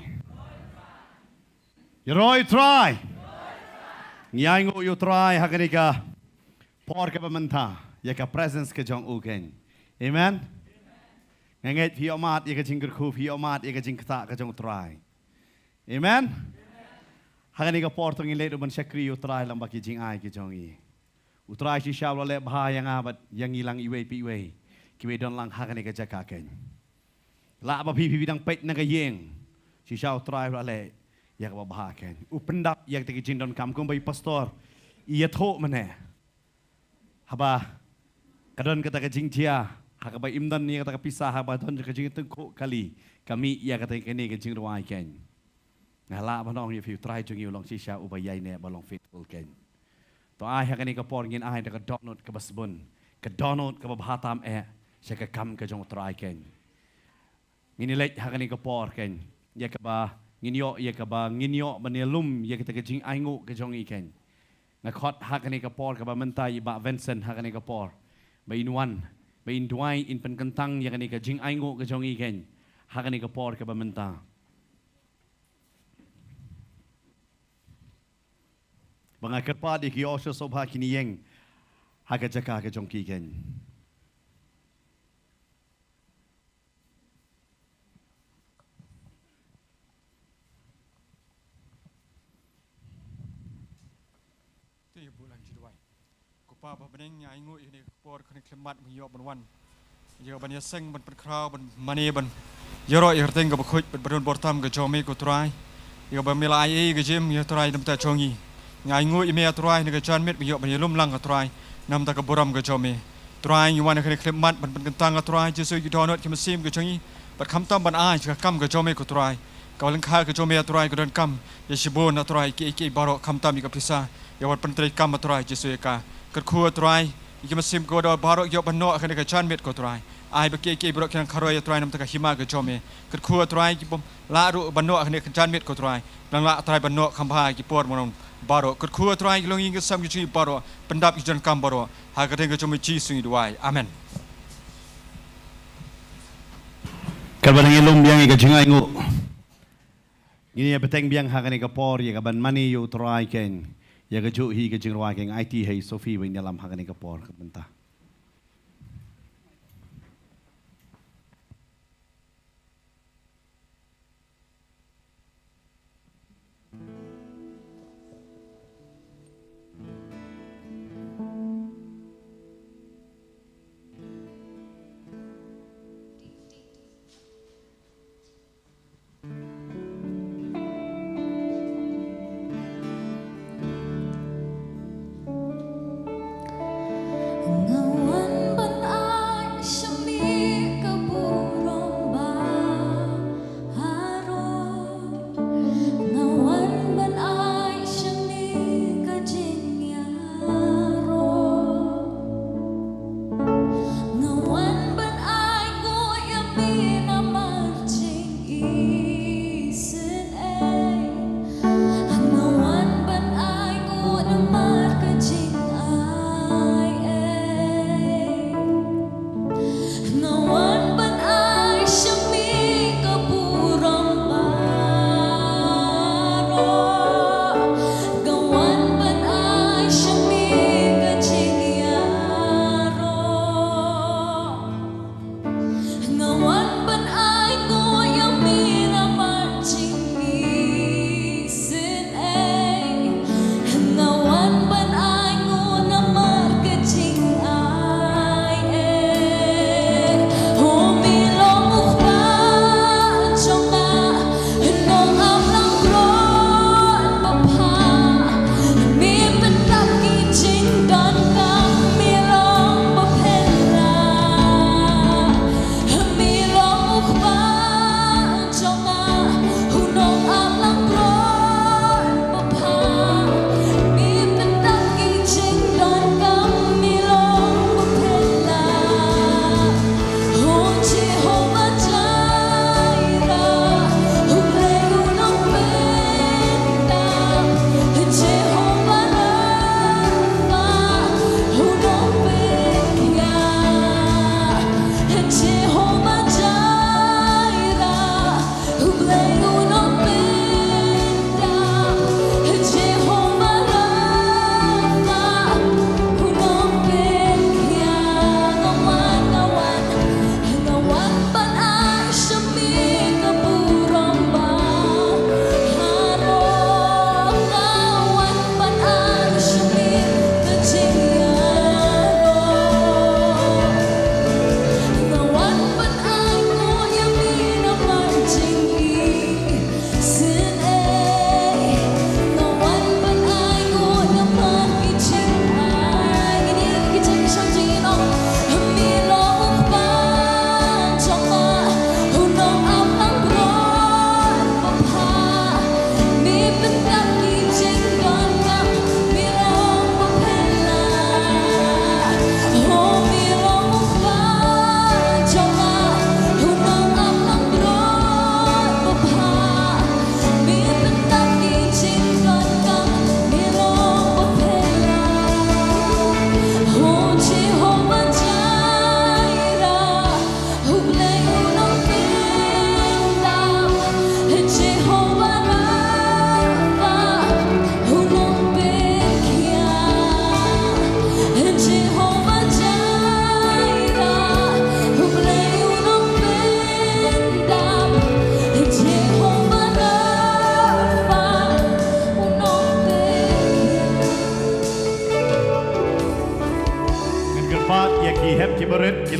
Ïaroh ïa u Trai. Ngi ainguh ïa u Trai ha kane ka por kaba mynta, ïa ka presence ka jong u keiñ. Amen. Nga ngeit phi ïohmad ïa ka jingkyrkhu, phi ïohmad ïa ka jingktah ka jong u Trai. Amen. Ha kane ka por to ngin leit ruh ban shakri ïa u Trai lyngba ki jingai ki jong ngi. U Trai shisha u la leh bha ïa nga bad ïa ngi lang iwei pa iwei kiba don lang ha kane ka jaka keiñ. Lah ba phi, phi dang peit na ka ïing, shisha u Trai u la leh ïa kaba bha keiñ. U pyndap ïa kita ki jingdonkam kumba i pastor i ïathuh mynne. Haba ka don kata ka jingjia, ha kaba im don ïa kata ka pisa, haba don ka jingtyngkhuh kali, ka mih ïa kata kane ka jingrwai keiñ. Nga lah ban ong ïa phi u Trai jong ngi u long shisha uba ïaineh, ba long faithful keiñ. To ai ha kane ka por ngin ai da ka dohnud kaba sbun, ka dohnud kaba bha tam eh sha ka kam ka jong u Trai keiñ. Ngin ïa leit ha kane ka por keiñ, ïa kaba ngin ïoh, ïa kaba ngin ïoh ban ïalum ïa kata ka jingainguh ka jong ngi keiñ. Nga khot ha kane ka por kaba mynta ïa i Bah Vincent ha kane ka por ba in wan, ba in duwai, in pynkyntang ïa kane ka jingainguh ka jong ngi keiñ ha kane ka por kaba mynta. Ba nga kyrpad ïa ki ushers sngewbha kin ïeng ha ka jaka ka jong ki keiñ. Te ïa buh lang jingduwai. Ko Pa ba ha bneng, ngi ainguh ïa kane ka por, kane ka khyllipmat ba ngi ïoh ban wan, ïa ban ïaseng, ban pynkhraw, ban mane, ban ïaroh ïa ka kyrteng kaba khuid bad ba don bor tam ka jong me ko Trai. Ïa kaba me la ai ei ei ka jingim ïa u Trai na ka bynta jong ngi. Ngi ainguh ïa me ko Trai na ka janmiet ba ngi ïoh ban ïalum lang ko Trai na ka bynta ka burom ka jong me. Trai, ngi wan ha kane ka khyllipmat ban pynkyntang ko Trai Jisu ïa ki dohnud ki mynsiem ka jong ngi, bad khamtam ban ai sha ka kam ka jong me ko Trai. Kaba lyngkha ka jong me ko Trai ka donkam ïa shibun ko Trai, kiei kiei baroh, khamtam ïa ka pisa, ïa ban pyntreikam ko Trai Jisu ïa ka. Kyrkhu ko Trai ïa ki mynsiem ko dor baroh ki ïoh ban noh ha kane ka janmiet ko Trai. Ai ba kiei kiei baroh ki nang kharoi ko Trai na ka bynta ka hima ka jong me. Kyrkhu ko Trai ki bym lah ruh ban noh ha kane ka janmiet ko Trai, nang lah Trai ban noh kham bha ha ki por mynno baroh. Kyrkhu ko Trai ki longïing ki sem ki jong ngi baroh, pyndap ki jingdonkam baroh. Ha ka kyrteng ka jong me Jisu ngi duwai. Amen. Katba ngi lum biang ïa ka jingainguh, ngin ïa bteng biang ha kane ka por ïa ka ban mane ïa u Trai keiñ, ïa kajuh hi ka jingrwai keiñ. Aiti ha i Sophie ba in ïalam ha kane ka por ka mynta.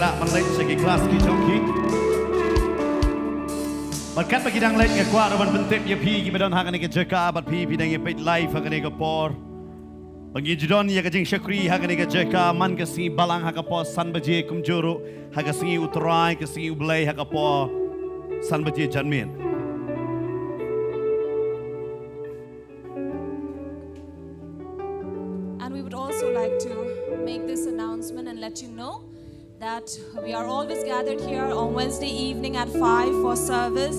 Lah ban leit sha ki klas ki jong ki. Bad katba ki dang leit, nga kwah ruh ban pyntip ïa phi kiba don ha kane ka jaka bad phi phi dang ïa peit live ha kane ka por. Ba ngi ju don ïa ka jingshakri ha kane ka jaka man ka sngi Balang ha ka por san baje, kumjuh ruh ha ka sngi U Trai, ka sngi U Blei, ha ka por san baje janmiet. And we would also like to make this announcement and let you know that we are always gathered here on Wednesday evening at five for service,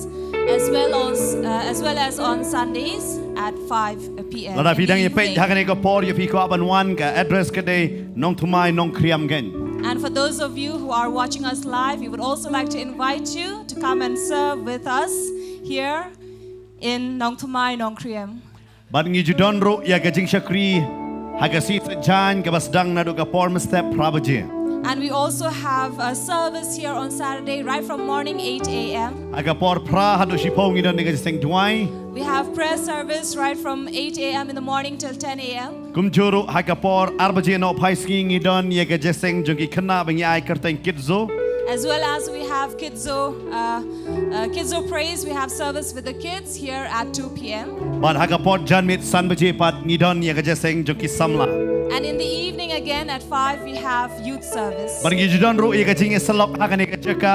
as well as, uh, as well as on Sundays at five p.m. Lada phi dang ïa peit ha kane ka por, ïa phi kwah ban wan, ka address ka dei Nongthymmai Nongkriam kein. And for those of you who are watching us live, we would also like to invite you to come and serve with us here in Nongthymmai Nongkriam. Bad ngi ju don ruh ïa ka jingshakri ha ka sngi Saitjaiñ kaba sdang naduh ka por mynstep phra baje. And we also have a service here on Saturday right from morning eight a.m. Ha ka por phra haduh shiphew ngi don ïa ka jingïaseng duwai. We have prayer service right from eight a.m. in the morning till ten a.m. Kumjuh ruh ha ka por ar baje nohphai sngi ngi don ïa ka jingïaseng jong ki khynnah ba ngi ai kyrteng Kidzo. As well as we have Kidzo, uh, uh, Kidzo Praise, we have service with the kids here at two p.m. Bad ha ka por janmiet san baje pat ngi don ïa ka jingïaseng jong ki samla. And in the evening again at five, we have youth service. Bad ngi ju don ruh ïa ka jingïasyllok ha kane ka jaka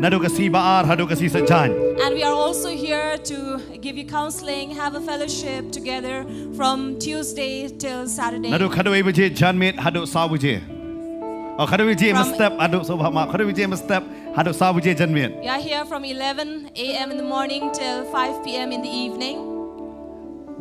naduh ka sngi Ba-ar haduh ka sngi Saitjaiñ. And we are also here to give you counseling, have a fellowship together from Tuesday till Saturday. Naduh khatwei baje janmiet haduh saw baje. Oh, khatwei baje mynstep haduh, sngewbha map, khatwei baje mynstep haduh saw baje janmiet. We are here from eleven a.m. in the morning till five p.m. in the evening.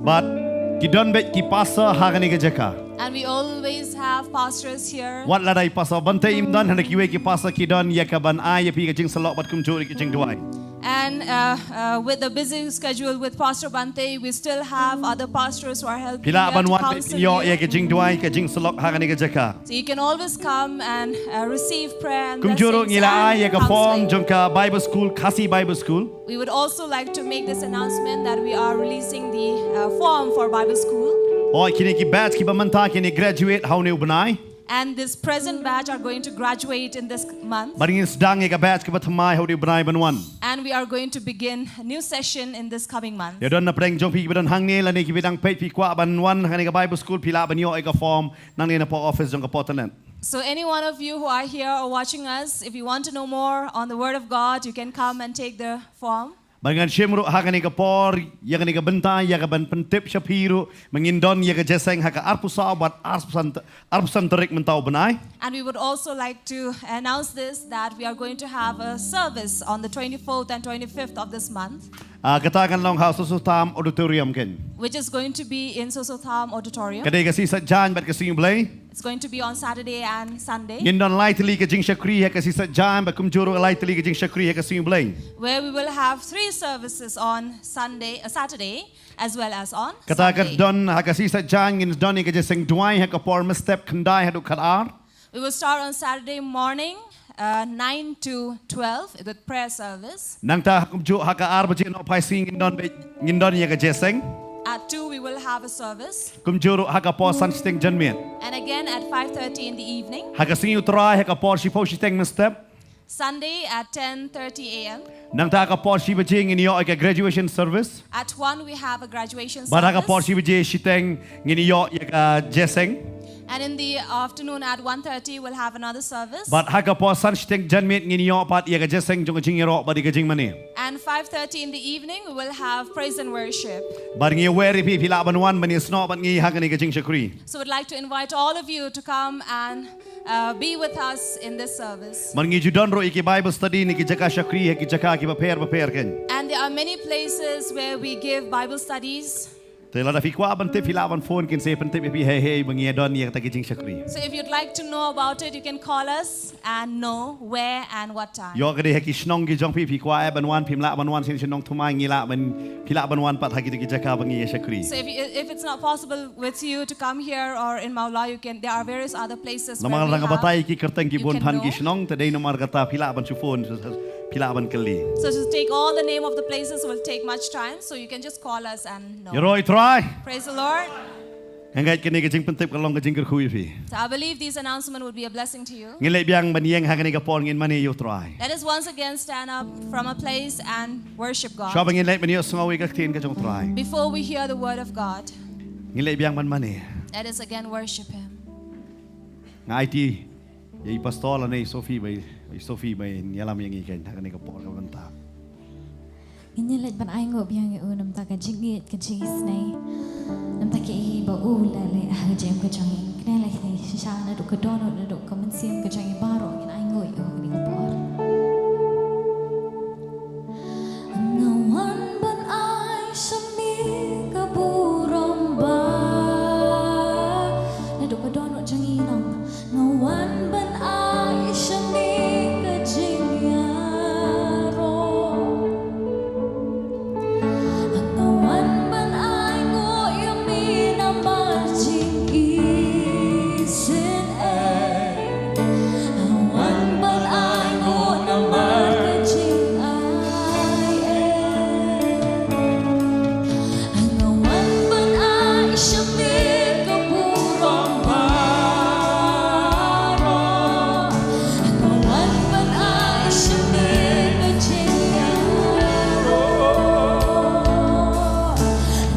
Bad ki don beit ki pastor ha kane ka jaka. And we always have pastors here. Wat lada i Pastor Bantei im don, hynrei kiwei ki pastor ki don ïa ka ban ai ïa phi ka jingïasyllok bad kumjuh ruh ka jingduwai. And uh, uh, with the busy schedule with Pastor Bantei, we still have other pastors who are helping Phi lah here ban to wan counsel ïoh ïa you. Ka jingduwai, ka jingïasyllok ha kane ka jaka. So you can always come and uh, receive prayer and Kumjuh ruh blessings ngi la ai and ïa ka form counseling. Jong ka Bible School, Khasi Bible School. We would also like to make this announcement that we are releasing the uh, form for Bible school. Oh, kine ki batch kiba mynta kin ïa graduate ha une u bnai. And this present batch are going to graduate in this month. Bad ngin sdang ïa ka batch kaba thymmai ha une u bnai ban wan. And we are going to begin a new session in this coming month. Ïa don na pdeng jong phi kiba don hangne lane kiba dang peit, phi kwah ban wan hangne ka Bible School, phi lah ban ïoh ïa ka form nangne na post office jong ka Portland. So any one of you who are here or watching us, if you want to know more on the Word of God, you can come and take the form. Bad ngan shim ruh ha kane ka por, ïa kane ka bynta, ïa ka ban pyntip sha phi ruh ba ngin don ïa ka jingïaseng ha ka arphew saw bad arphew san, arphew san tarik mynta u bnai. And we would also like to announce this, that we are going to have a service on the twenty-fourth and twenty-fifth of this month, Ah, kata kan long ha Sosotham Auditorium kein. which is going to be in Sosotham Auditorium. Ka dei ka sngi Saitjaiñ bad ka sngi U Blei. It's going to be on Saturday and Sunday, Ngin don lai tylli ka jingshakri ha ka sngi Saitjaiñ bad kumjuh ruh lai tylli ka jingshakri ha ka sngi U Blei. where we will have three services on Sunday, uh, Saturday, as well as on Kata ka Sunday. Don ha ka sngi Saitjaiñ ngin don ïa ka jingïaseng duwai ha ka por mynstep khyndai haduh khatar. We will start on Saturday morning, uh, nine to twelve with prayer service. Nangta kumjuh ha ka ar baje nohphai sngi ngin don beit, ngin don ïa ka jingïaseng. At two, we will have a service. Kumjuh ruh ha ka por san shiteng janmiet. And again at five thirty in the evening. Ha ka sngi U Trai ha ka por shiphew shiteng mynstep. Sunday at ten thirty a.m. Nangta ha ka por shi baje ngin ïoh ïa ka graduation service. At one, we have a graduation Bad ha ka por service. Shi baje shiteng ngin ïoh ïa ka jingïaseng. And in the afternoon at one thirty, we'll have another service. Bad ha ka por san shiteng janmiet ngin ïoh pat ïa ka jingïaseng jong ka jingïaroh bad ïa ka jingmane. And five thirty in the evening, we will have praise and worship. Bad ngi wer ïa phi, phi lah ban wan ban ïasnoh bad ngi ha kane ka jingshakri. So we'd like to invite all of you to come and uh, be with us in this service. Bad ngi ju don ruh ïa ki Bible study na ki jaka shakri ha ki jaka kiba pher bapher kein. And there are many places where we give Bible studies. Te lada phi kwah ban tip, phi lah ban phone, kin sa pyntip ïa phi hei hei ba ngi don ïa kata ki jingshakri. So if you'd like to know about it, you can call us and know where and what time. Ïoh ka dei ha ki shnong ki jong phi, phi kwah eh ban wan, phim lah ban wan sha Nongthymmai, ngi lah ban, phi lah ban wan pat ha kito ki jaka ba ngi ïa shakri. So if you, if it's not possible with you to come here or in Mawlai, you can, there are various other places where we have. Namar nga batai ki kyrteng ki bun than ki shnong, te dei namar kata phi lah ban shu phone, phi lah ban kylli. So to take all the name of the places will take much time, so you can just call us and know. Ïaroh ïa U Trai. Praise the Lord. Nga ngeit kane ka jingpyntip ka long ka jingkyrkhu ïa phi. So I believe this announcement would be a blessing to you. Ngin leit biang ban ïeng ha kane ka por ngin mane ïa U Trai. Let us once again stand up from a place and worship God. Shuwa ba ngin leit ban ïohsngew ïa ka ktien ka jong U Trai, before we hear the word of God, ngin leit biang ban mane. Let us again worship Him. Nga aiti ïa i pastor lane i Sophie ba i, i Sophie ba in ïalam ïa ngi kane ha kane ka por kaba mynta. Ngin ïa leit ban ainguh biang ïa u namar ka jingïeit, ka jingisynei, namar kaei ba u la leh ha ka jingim ka jong ngi. Kane la ka shisha naduh ka dohnud, naduh ka mynsiem ka jong ngi baroh ngin ainguh ïa u ha kane ka por. Nga wan ban ai sha me ka burom ba. Naduh ka dohnud jong ngi nong. Nga wan ban ai sha me ka jingïaroh. Nga wan ban ainguh ïa me namar jingisynei. Nga wan ban ainguh namar ka jingaiei. Nga wan ban ai sha me ka burom baroh. Nga wan ban ai sha me ka jingïaroh.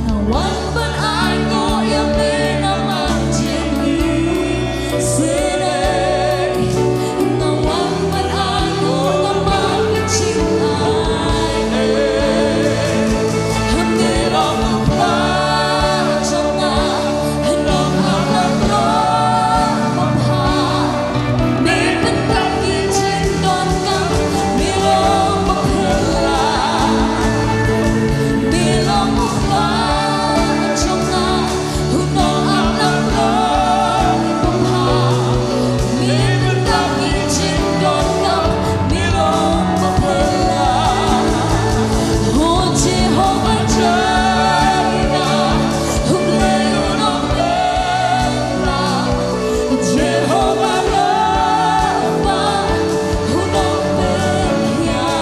Nga wan ban ainguh ïa me namar jingïeit. Sene, nga wan ban ainguh namar ka jingaiei. Me long u Kpa jong nga, me long u Kpa babha. Me pyndap ki jingdonkam, me long baphylla. Me long u Kpa jong nga, u nongap langbrot babha. Me pyndap ki jingdonkam, me long baphylla. O Jehovah Jireh, u Blei u nongpynim. Jehovah Rapha, u nongpynhiar.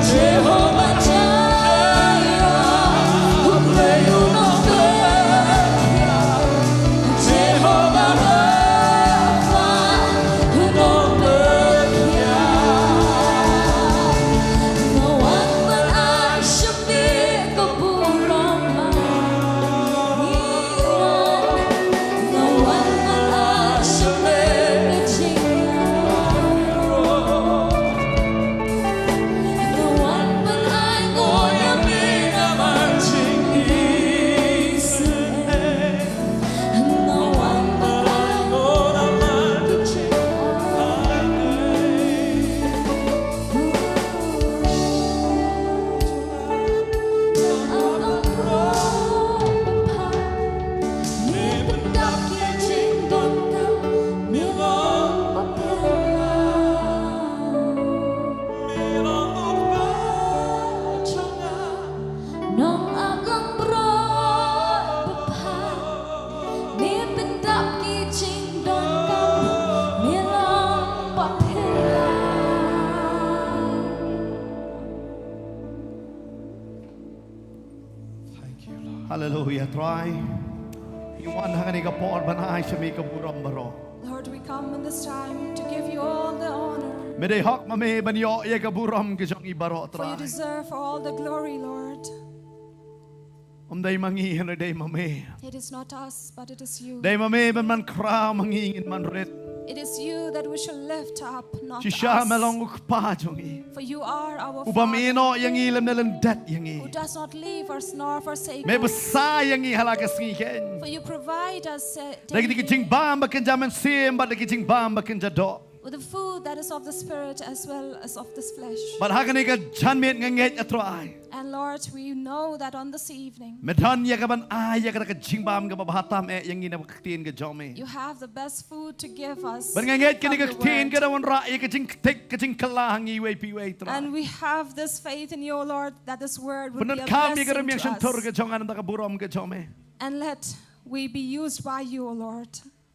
Jehovah Jireh, u Blei u nongpynhiar. Jehovah Rapha, u nongpynhiar. Nga wan ban ai sha me ka burom. Nga wan ban ai sha me ka jingïaroh. Nga wan ban ainguh ïa me namar jingisynei. Nga wan ban ainguh namar ka jingaiei. Nongap langbrot babha, me pyndap ki jingdonkam, me long baphylla. Thank you, Lord. Hallelujah, Trai. Ngi wan ha kane ka por ban ai sha me ka burom baroh. Lord, we come in this time to give you all the honor. Me dei hok ma me ban ïoh ïa ka burom ka jong ngi baroh, Trai. For you deserve all the glory, Lord. Ym dei ma ngi, hynrei dei ma me. It is not us, but it is you. Dei ma me ban man khraw, ma ngi ngin man rit. It is you that we shall lift up, not us. Shisha me long u Kpa jong ngi. For you are our Father. Uba ïehnoh ïa ngi lymne lyndet ïa ngi. Who does not leave us nor forsake us. Me bsa ïa ngi ha la ka sngi keiñ. For you provide us, uh, daily. Da ki jingbam ba kynja mynsiem bad da ki jingbam ba kynja doh. With the food that is of the spirit as well as of this flesh. Bad ha kane ka janmiet nga ngeit, A Trai, and Lord, we know that on this evening, me don ïa ka ban ai ïa ka da ka jingbam kaba bha tam eh ïa ngi na ka ktien ka jong me. You have the best food to give us. Bad nga ngeit kane ka ktien ka da wanrah ïa ka jingktik ka jingkylla ha ngi iwei pa iwei, Trai. And we have this faith in you, Lord, that this word would be a blessing to us. Pyndonkam ïa ka rmiang shyntur ka jong nga na ka bynta ka burom ka jong me. And let we be used by you, O Lord.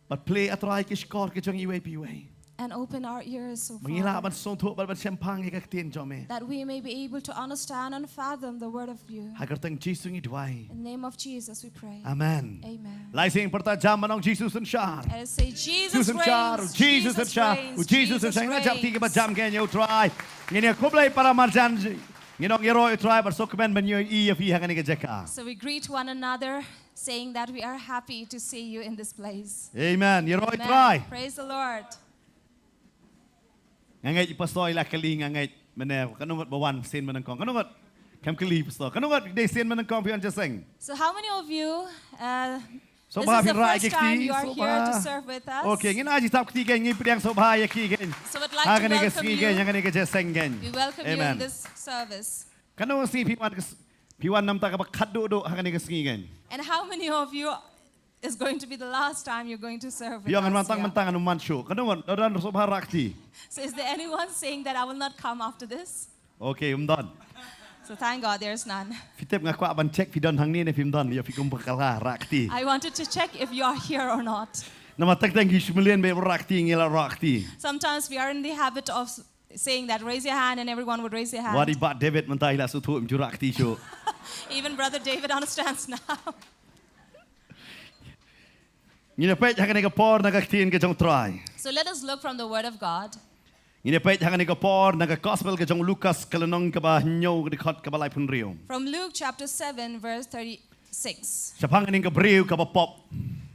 Bad plie, A Trai, ki shkor ki jong iwei pa iwei. and open our ears, O Father, ba ngi lah ban sngewthuh bad ban shemphang ïa ka ktien jong me. That we may be able to understand and fathom the word of you. Ha ka kyrteng Jisu ngi duwai. In the name of Jesus we pray. Amen. Amen. Lai sing pyrta jam ban ong Jisu synshar. Let us say, "Jesus reigns, Jesus reigns, Jesus reigns." Jisu synshar. Nga jam ti ki ba jam kein ïa u Trai. Ngin ïa khublei para marjan. Ngin ong ïaroh ïa u Trai bad sngewkmen ban ïohi ïa phi ha kane ka jaka. So we greet one another, saying that we are happy to see you in this place. Amen. Ïaroh ïa u Trai. Praise the Lord. Nga ngeit i pastor i la kylli nga ngeit mynne, kano ngut ba wan sien mynnyngkong? Kano ngut? Kam kylli pastor. Kano ngut dei sien mynnyngkong phi wan jingïaseng? So how many of you, uh, this is the first time you are here to serve with us? Sngewbha phi rah ïa ki kti, sngewbha. Okay, ngin ai jingtap kti kein, ngin pdiang sngewbha ïa ki kein. So we'd like to welcome you. Ha kane ka sngi kein, ha kane ka jingïaseng kein. We welcome you in this service. Amen. Kano sngi phi wan ka s-, phi wan namar kaba khatduh duh ha kane ka sngi kein? And how many of you is going to be the last time you're going to serve with us here? Ïa, ngan wan tang mynta, ngan ym wan shuh. Kano ngut da don sngewbha rah kti? So is there anyone saying that I will not come after this? Okay, ym don. So thank God there's none. Phi tip nga kwah ban check phi don hangne ne phim don, ïa phi kum ba ka la rah kti. I wanted to check if you are here or not. Namar teng teng ki shu mlien ba rah kti, ngi la rah kti. Sometimes we are in the habit of s-, saying that, "Raise your hand," and everyone would raise their hand. Wat i Bah David mynta i la sngewthuh im ju rah kti shuh. Even Brother David understands now. Ngin ïa peit ha kane ka por na ka ktien ka jong u Trai. So let us look from the word of God. Ngin ïa peit ha kane ka por na ka gospel ka jong u Lukas ka lynnong kaba hynñiew ka dkhot kaba laiphew hynriew. From Luke chapter seven, verse thirty-six. Shaphang kane ka briew kaba pop.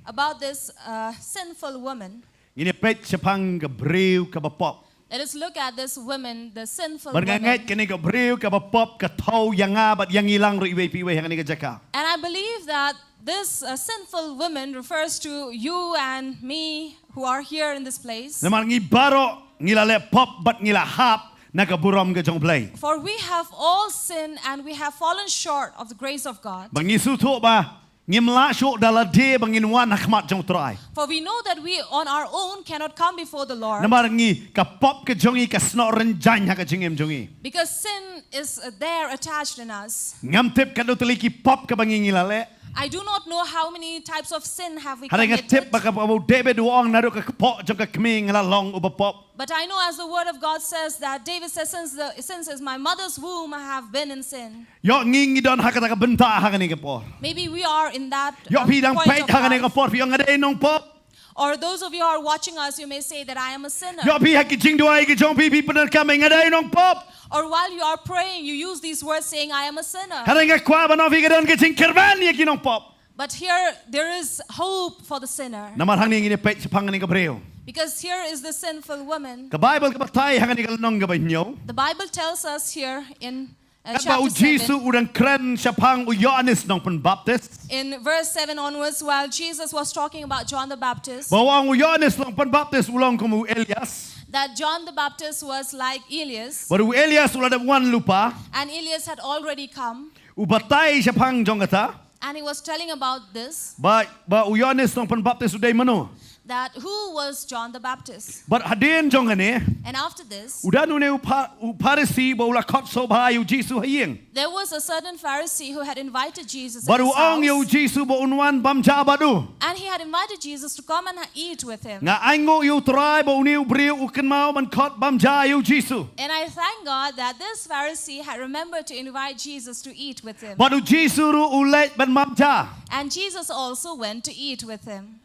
About this, uh, sinful woman. Ngin ïa peit shaphang ka briew kaba pop. Let us look at this woman, the sinful woman. Bad nga ngeit kane ka briew kaba pop ka thew ïa nga bad ïa ngi lang ruh iwei pa iwei ha kane ka jaka. And I believe that this, uh, sinful woman refers to you and me who are here in this place. Namar ngi baroh ngi la leh pop bad ngi la hap na ka burom ka jong u Blei. For we have all sinned and we have fallen short of the grace of God. Bad ngi sngewthuh ba ngim lah shuh da lade ba ngin wan ha khmat jong u Trai. For we know that we on our own cannot come before the Lord. Namar ngi, ka pop ka jong ngi ka snoh rynjang ha ka jingim jong ngi. Because sin is, uh, there attached in us. Ngam tip katno tylli ki pop kaba ngi ngi la leh. I do not know how many types of sin have we committed. Hynrei nga tip ba kaba u David u ong naduh ka kpoh jong ka kmie nga la long uba pop. But I know, as the word of God says, that David says, "Since the, since is my mother's womb, I have been in sin." Ïoh ngi ngi don ha kata ka bynta ha kane ka por. Maybe we are in that, uh, point of life. Ïoh phi dang peit ha kane ka por phi ong nga dei nongpop. Or those of you who are watching us, you may say that, "I am a sinner." Ïoh phi ha ki jingduwai ki jong phi phi pyndonkam nga dei nongpop. Or while you are praying, you use these words saying, "I am a sinner." Hynrei nga kwah ban ong ïa phi ka don ka jingkyrmen ïa ki nongpop. But here, there is hope for the sinner. Namar hangne ngin ïa peit shaphang kane ka briew. Because here is the sinful woman. Ka Baibl ka batai ha kane ka lynnong kaba hynñiew. The Bible tells us here in, uh, chapter seven. Katba u Jisu u dang kren shaphang u Ïoannis Nongpynbaptis. In verse seven onwards, while Jesus was talking about John the Baptist, ba u ong u Ïoannis Nongpynbaptis u long kum u Elias. That John the Baptist was like Elias. Bad u Elias u la dep wan lypa. And Elias had already come. U batai shaphang jong kata. And he was telling about this. Ba, ba u Ïoannis Nongpynbaptis u dei mano? That who was John the Baptist? Bad hadien jong kane. And after this, u don une u Pha-, u Pharisi ba u la khot sngewbha ïa u Jisu ha ïing. There was a certain Pharisee who had invited Jesus at his house. Bad u ong ïa u Jisu ba un wan bam ja bad u. And he had invited Jesus to come and ha-, eat with him. Nga ainguh ïa u Trai ba une u briew u kynmaw ban khot bam ja ïa u Jisu. And I thank God that this Pharisee had remembered to invite Jesus to eat with him. Bad u Jisu ruh u leit ban bam ja. And Jesus also went to eat with him.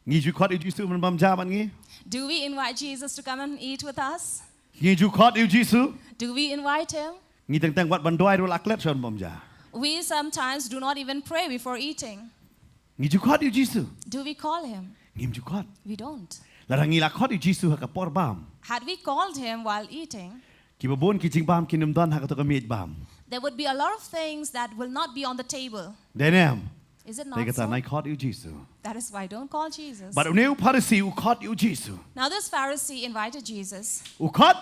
Ngi ju khot ïa u Jisu ban bam ja bad ngi? Do we invite Jesus to come and eat with us? Ngi ju khot ïa u Jisu? Do we invite him? Ngi teng teng wat ban duwai ruh la klet shuh ban bam ja. We sometimes do not even pray before eating. Ngi ju khot ïa u Jisu? Do we call him? Ngim ju khot. We don't. Lada ngi la khot ïa u Jisu ha ka por bam. Had we called him while eating, kiba bun ki jingbam kin ym don ha kato ka miej bam. There would be a lot of things that will not be on the table. Dei ne em? Is it not so? Te kata nai khot ïa u Jisu. That is why don't call Jesus. Bad une u Pharisi u khot ïa u Jisu. Now this Pharisee invited Jesus. U khot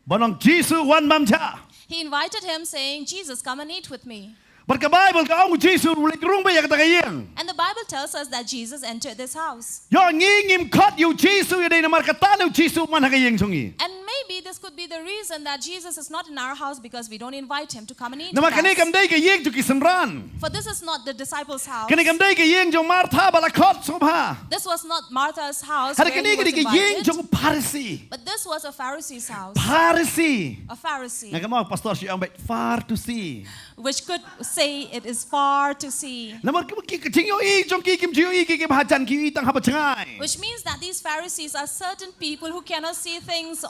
ban ong Jisu wan bam ja. He invited him saying, "Jesus, come and eat with me." Bad ka Baibl ka ong u Jisu u leit rung beit ïa kata ka ïing. And the Bible tells us that Jesus entered this house. Ïoh ngi ngim khot ïa u Jisu ïa dei namar kata ne u Jisu u wan ha ka ïing jong ngi. And maybe this could be the reason that Jesus is not in our house, because we don't invite him to come and eat with us. Namar kane kam dei ka ïing jong ki synran. For this is not the disciples' house. Kane kam dei ka ïing jong Martha ba la khot sngewbha. This was not Martha's house where he was invited. Hynrei kane ka dei ka ïing jong u Pharisi. But this was a Pharisee's house. Pharisi. A Pharisee. Nga kynmaw pastor shu ong beit Pharisi. Which could say it is far to see. Namar ki, ki, ki jingïohi jong ki kim ju ïohi ki, ki ba hajan, ki ïohi tang haba jngai. Which means that these Pharisees are certain people who cannot see things,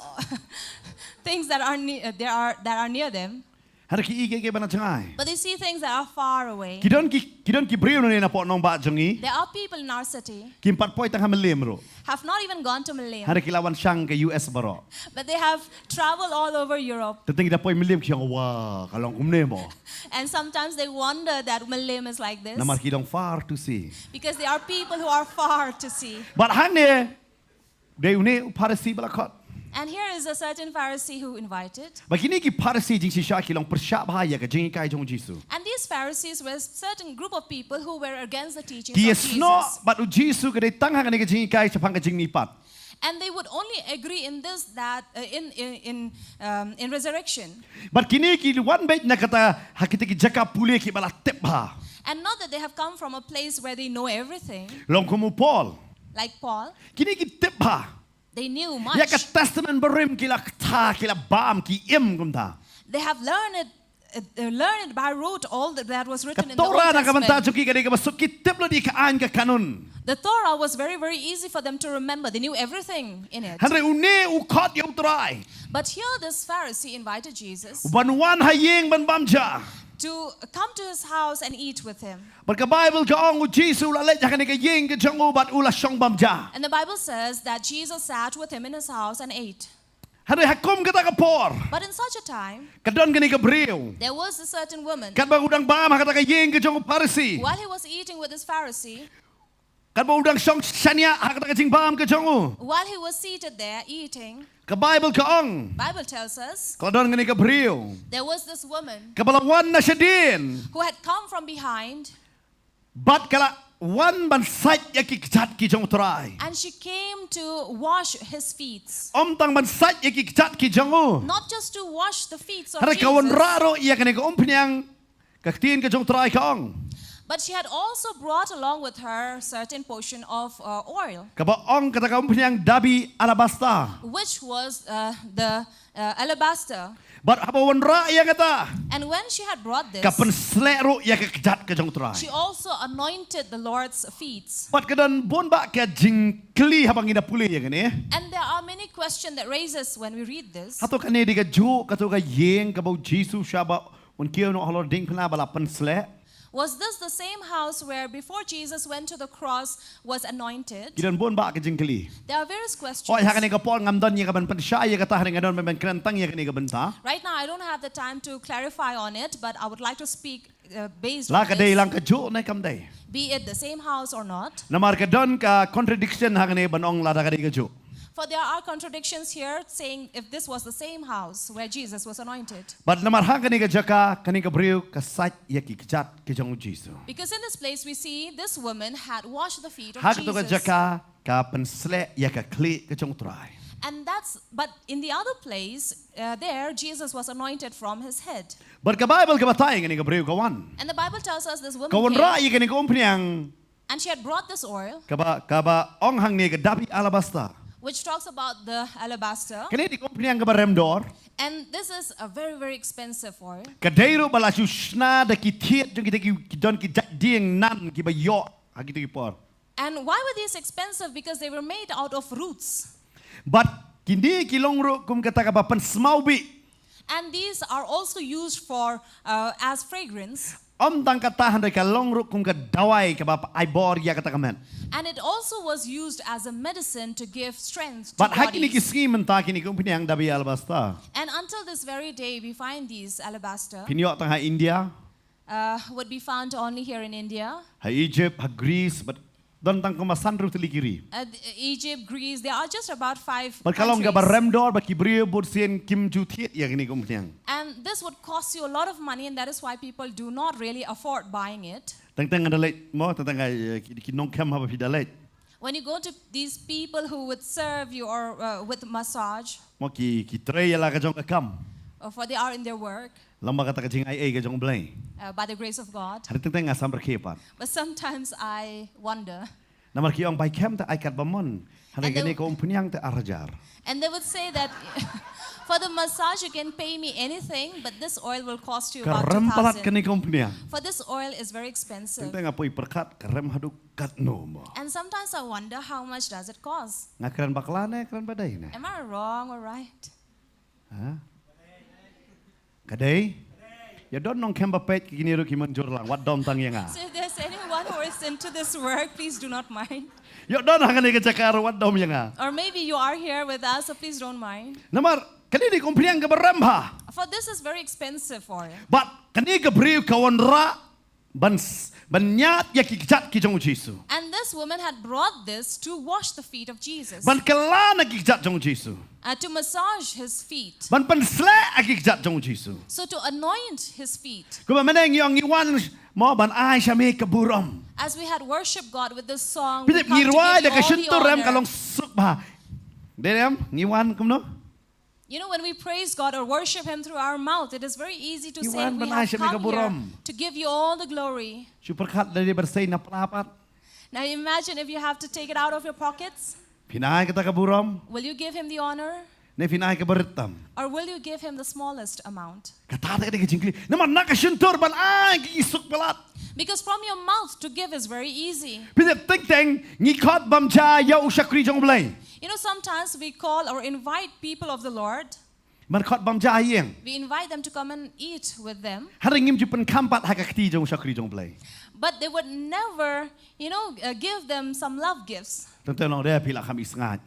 things that are ne-, uh, there are, that are near them. Hynrei ki ïohi ki, ki ba na jngai. But they see things that are far away. Ki don ki, ki don ki briew na ne na poh nongbah jong ngi. There are people in our city. Kim pat poi tang ha Mylliem ruh. Have not even gone to Mylliem. Hynrei ki la wan shang ka U S baroh. But they have traveled all over Europe. Te teng ki da poi Mylliem ki ong wa ka long kumne mo. And sometimes they wonder that Mylliem is like this. Namar ki don far to see. Because they are people who are far to see. Bad hangne dei une u Pharisi ba la khot. And here is a certain Pharisee who invited. Bad kine ki Pharisi jingshisha ki long pyrshah bha ïa ka jinghikai jong u Jisu. And these Pharisees were a certain group of people who were against the teachings of Jesus. Ki ïasnoh bad u Jisu ka dei tang ha kane ka jinghikai shaphang ka jingmihpat. And they would only agree in this, that, uh, in, in, in, um, in resurrection. Bad kine ki wan beit na kata ha kita ki jaka pule ki ba la tip bha. And not that they have come from a place where they know everything. Long kum u Paul. Like Paul. Kine ki tip bha. They knew much. Ïa ka Testament Barim ki la kta, ki la bam, ki im kumta. They have learned it, uh, uh, learned it by rote, all that, that was written in the Old Testament. Ka Torah na ka bynta jong ki ka dei kaba suk, ki tip lut ïa ka aiñ, ka kanun. The Torah was very, very easy for them to remember. They knew everything in it. Hynrei une u khot ïa u Trai. But here this Pharisee invited Jesus. Ban wan ha ïing ban bam ja. To come to his house and eat with him. Bad ka Baibl ka ong u Jisu u la leit ha kane ka ïing ka jong u bad u la shong bam ja. And the Bible says that Jesus sat with him in his house and ate. Hynrei ha kum kata ka por. But in such a time, ka don kane ka briew. There was a certain woman. Katba u dang bam ha kata ka ïing ka jong u Pharisi. While he was eating with this Pharisee, katba u dang shong shaniah ha kata ka jingbam ka jong u. While he was seated there eating, ka Baibl ka ong. Bible tells us, ka la don kane ka briew. There was this woman. Kaba la wan na shadien. Who had come from behind. Bad ka la wan ban sait ïa ki kjat ki jong u Trai. And she came to wash his feet. Ym tang ban sait ïa ki kjat ki jong u. Not just to wash the feet of Jesus. Hynrei ka wanrah ruh ïa kane ka umphniang. Ka ktien ka jong u Trai ka ong. But she had also brought along with her certain portion of, uh, oil. Kaba ong kata ka umphniang dabi alabasta. Which was, uh, the, uh, alabaster. Bad haba wanrah ïa kata. And when she had brought this, ka pynsleh ruh ïa ka kjat ka jong u Trai. She also anointed the Lord's feet. Bad ka don bun bah ka jingkylli haba ngi da pule ïa kane. And there are many questions that raises when we read this. Hato kane dei kajuh, kato ka ïing kaba u Jisu shaba un kiew noh halor diengphna ba la pynsleh. Was this the same house where before Jesus went to the cross was anointed? Ki don bun bah ka jingkylli. There are various questions. Hooid, ha kane ka por ngam don ïa ka ban pynshai ïa kata, hynrei nga don ban kren tang ïa kane ka bynta. Right now, I don't have the time to clarify on it, but I would like to speak, uh, based on this. La ka dei lang kajuh ne kam dei. Be it the same house or not. Namar ka don ka contradiction ha kane ban ong lada ka dei kajuh. For there are contradictions here, saying if this was the same house where Jesus was anointed. Bad namar ha kane ka jaka, kane ka briew ka sait ïa ki kjat ki jong u Jisu. Because in this place we see this woman had washed the feet of Jesus. Ha kato ka jaka ka pynsleh ïa ka khlieh ka jong u Trai. And that's, but in the other place, uh, there Jesus was anointed from his head. Bad ka Baibl ka batai kane ka briew ka wan. And the Bible tells us this woman came. Ka wanrah ïa kane ka umphniang. And she had brought this oil. Kaba, kaba ong hangne ka dabi alabasta. Which talks about the alabaster. Kane dei ka umphniang kaba rem dor. And this is a very, very expensive oil. Ka dei ruh ba la shu shna da ki thied jong kita ki, ki don ki jait dieng nan kiba ïoh ha kita ki por. And why were these expensive? Because they were made out of roots. Bad kine ki long ruh kum kata kaba pynsmawbih. And these are also used for, uh, as fragrance. Ym tang kata hynrei ka long ruh kum ka dawai kaba ai bor ïa kata ka met. And it also was used as a medicine to give strength to bodies. Bad ha kine ki sngi mynta kine ki umphniang dabi alabasta. And until this very day we find these alabaster. Phin ïoh tang ha India. Uh, would be found only here in India. Ha Egypt, ha Greece, bad Don tang kumba san ruh tylli ki ri. Uh, Egypt, Greece, there are just about five. Bad ka long kaba rem dor ba ki briew bun sien kim ju thied ïa kine ki umphniang. And this would cost you a lot of money, and that is why people do not really afford buying it. Teng teng nga da leit mo, teng teng nga, eh, ki, ki nongkhem haba phi da leit. When you go to these people who would serve you or, uh, with massage, mo ki, ki trei ïa la ka jong ka kam, uh, for they are in their work, lem bad kata ka jingai ei ka jong U Blei, uh, by the grace of God. Hynrei teng teng nga samrkhie pat. But sometimes I wonder. Namar ki ong bai khem te ai katba mon. Hynrei kane ka umphniang te ar hajar. And they would say that for the massage you can pay me anything, but this oil will cost you about two thousand. Ka rem palat kane ka umphniang. For this oil is very expensive. Teng teng nga poi pyrkhat ka rem haduh katno mo. And sometimes I wonder how much does it cost? Nga kren bakla ne kren ba dei ne? Am I wrong or right? Ha? Ka dei? Ïa don nongkhem ba peit kine ruh ki mynjur lang, wat dom tang ïa nga. So if there's anyone who is into this work, please do not mind. Ïa don ha kane ka jaka ruh, wat dom ïa nga. Or maybe you are here with us, so please don't mind. Namar kane dei ka umphniang kaba rem bha. For this is very expensive for you. Bad kane ka briew ka wanrah ban s-, ban ñiad ïa ki kjat ki jong U Jisu. And this woman had brought this to wash the feet of Jesus. Ban kylla na ki kjat jong U Jisu. Uh, to massage his feet. Ban pynsleh ïa ki kjat jong U Jisu. So to anoint his feet. Kumba mynne ngi ong ngi wan mo ban ai sha me ka burom. As we had worshipped God with this song, we come to give you all the honor. Phi tip ngi rwai da ka shyntur em ka long suk bha. Dei em ngi wan kumno? You know, when we praise God or worship Him through our mouth, it is very easy to say we have come here to give you all the glory. Shu pyrkhat da dei ban sei na pla pat. Now imagine if you have to take it out of your pockets. Phin ai kata ka burom? Will you give Him the honor? Ne phin ai kaba rit tam? Or will you give Him the smallest amount? Kata te ka dei ka jingkylli. Namar na ka shyntur ban ai ki suk palat. Because from your mouth to give is very easy. Phi tip teng teng ngi khot bam ja ïa u shakri jong U Blei. You know, sometimes we call or invite people of the Lord. Ban khot bam ja ha ïing. We invite them to come and eat with them. Hynrei ngim ju pynkham pat ha ka kti jong u shakri jong U Blei. But they would never, you know, uh, give them some love gifts. Teng teng long de phi la kham ïohsngaid.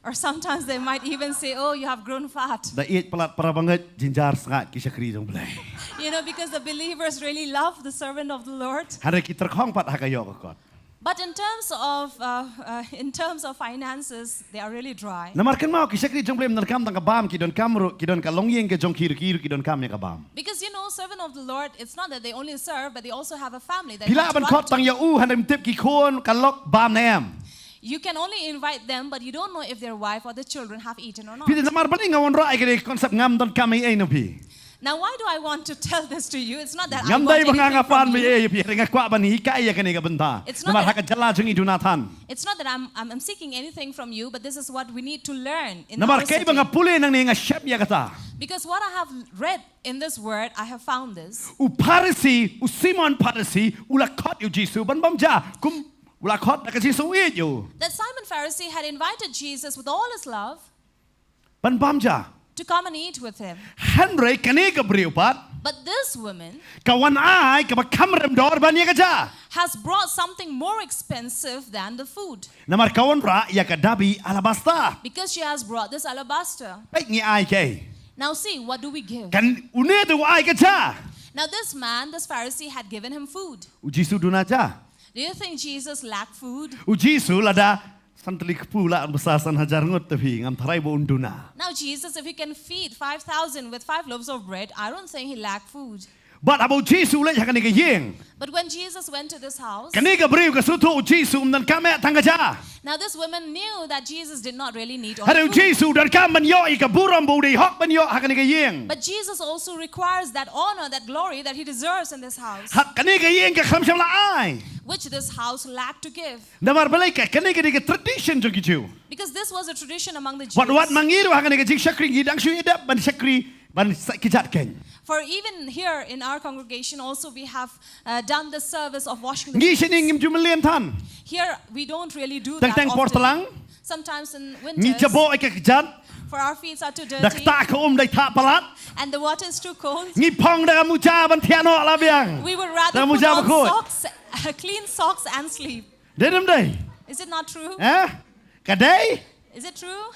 Or sometimes they might even say, "Oh, you have grown fat." Da ïeit palat para bangeit, jynjar sngaid ki shakri jong U Blei. You know, because the believers really love the servant of the Lord. Hynrei ki tyrkhong pat ha ka ïoh ka kot. But in terms of, uh, uh, in terms of finances, they are really dry. Namar kynmaw ki shakri jong U Blei ym donkam tang ka bam, ki donkam ruh, ki don ka longïing ka jong ki ruh, ki ruh ki donkam ïa ka bam. Because, you know, servant of the Lord, it's not that they only serve, but they also have a family that they have to run to. Phi lah ban khot tang ïa u, hynrei ym tip ki khun ka lok bam ne em. You can only invite them, but you don't know if their wife or the children have eaten or not. Phi tip namar balei nga wanrah ïa kane ka concept, ngam donkam ei ei na phi. Now, why do I want to tell this to you? It's not that I want anything from you. Ngam dei ba nga nga pan mei ei ïa phi, hynrei nga kwah ban hikai ïa kane ka bynta. It's not that. Namar ha ka jylla jong ngi duna than. It's not that I'm, I'm, I'm seeking anything from you, but this is what we need to learn in our city. Namar kaei ba nga pule nangne nga shem ïa kata. Because what I have read in this word, I have found this. U Pharisi, u Simon Pharisi, u la khot ïa u Jisu ban bam ja, kum u la khot da ka jingsngewsih ïa u. That Simon Pharisee had invited Jesus with all his love. Ban bam ja. To come and eat with him. Hynrei kane ka briew pat. But this woman. Ka wan ai kaba kham rem dor ban ïa ka ja. Has brought something more expensive than the food. Namar ka wanrah ïa ka dabi alabaster. Because she has brought this alabaster. Peit ngi ai kaei. Now see, what do we give? Kan une te u ai ka ja. Now this man, this Pharisee, had given him food. U Jisu duna ja. Do you think Jesus lacked food? U Jisu lada san tylli kpu la bsa san hajar ngut te phi ngam tharai ba un duna. Now Jesus, if he can feed five thousand with five loaves of bread, I don't think he lacked food. Bad haba u Jisu u leit ha kane ka ïing. But when Jesus went to this house, kane ka briew ka sngewthuh u Jisu um donkam eh tang ka ja. Now this woman knew that Jesus did not really need all the food. Hynrei u Jisu u donkam ban ïoh ïa ka burom ba u dei hok ban ïoh ha kane ka ïing. But Jesus also requires that honor, that glory that he deserves in this house. Ha kane ka ïing ka kham shym la ai. Which this house lacked to give. Namar balei ka, kane ka dei ka tradition jong ki Jiw. Because this was a tradition among the Jews. Wat wat ma ngi ruh ha kane ka jingshakri ngi dang shu ïadep ban shakri ban sa-, kjat keiñ. For even here in our congregation also we have, uh, done the service of washing the feet. Ngi shane ngim ju mlien than. Here we don't really do that often. Teng teng por tlang. Sometimes in winters, ngi jaboh ïa ka kjat. For our feet are too dirty. Da ktah ka um dei thah palat. And the water is too cold. Ngi phong da ka muja ban thiah noh la biang. We would rather put on socks, clean socks and sleep. Dei ne ym dei? Is it not true? Eh? Ka dei? Is it true?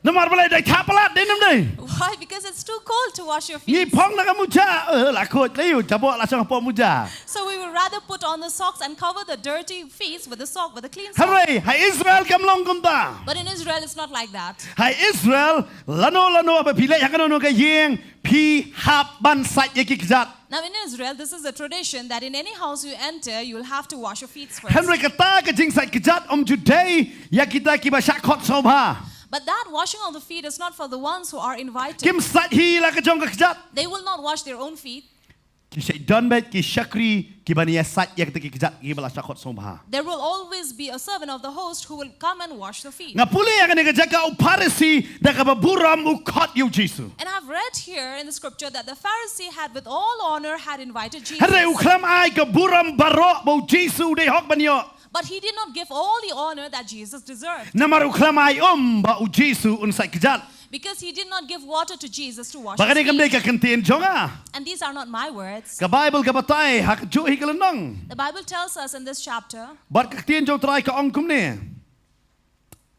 Namar balei dei thah palat, dei ne ym dei? Why? Because Because it's too cold to wash your feet. Ngi phong na ka muja, eh, la khot lei u, jabo la shong hapoh muja. So we would rather put on the socks and cover the dirty feet with the sock, with a clean sock. Hynrei ha Israel kam long kumta. But in Israel, it's not like that. Ha Israel, lano lano ba phi leit ha kano kano ka ïing, phi hap ban sait ïa ki kjat. Now in Israel, this is a tradition that in any house you enter, you'll have to wash your feet first. Hynrei kata ka jingsait kjat ym ju dei ïa kita kiba shah khot sngewbha. But that washing of the feet is not for the ones who are invited. Kim sait hi la ka jong ka kjat. They will not wash their own feet. Ki shah don beit ki shakri kiban ïa sait ïa kita ki kjat kiba la shah khot sngewbha. There will always be a servant of the host who will come and wash the feet. Nga pule ïa kane ka jaka u Pharisi da kaba burom u khot ïa u Jisu. And I've read here in the scripture that the Pharisee had with all honor had invited Jesus. Hynrei u khlem ai ka burom baroh ba u Jisu u dei hok ban ïoh. But he did not give all the honor that Jesus deserved. Namar u khlem ai um ba u Jisu un sait kjat. Because he did not give water to Jesus to wash his feet. Ba kane kam dei ka ktien jong nga. And these are not my words. Ka Baibl ka batai ha kajuh hi ka lynnong. The Bible tells us in this chapter. Bad ka ktien jong u Trai ka ong kumne.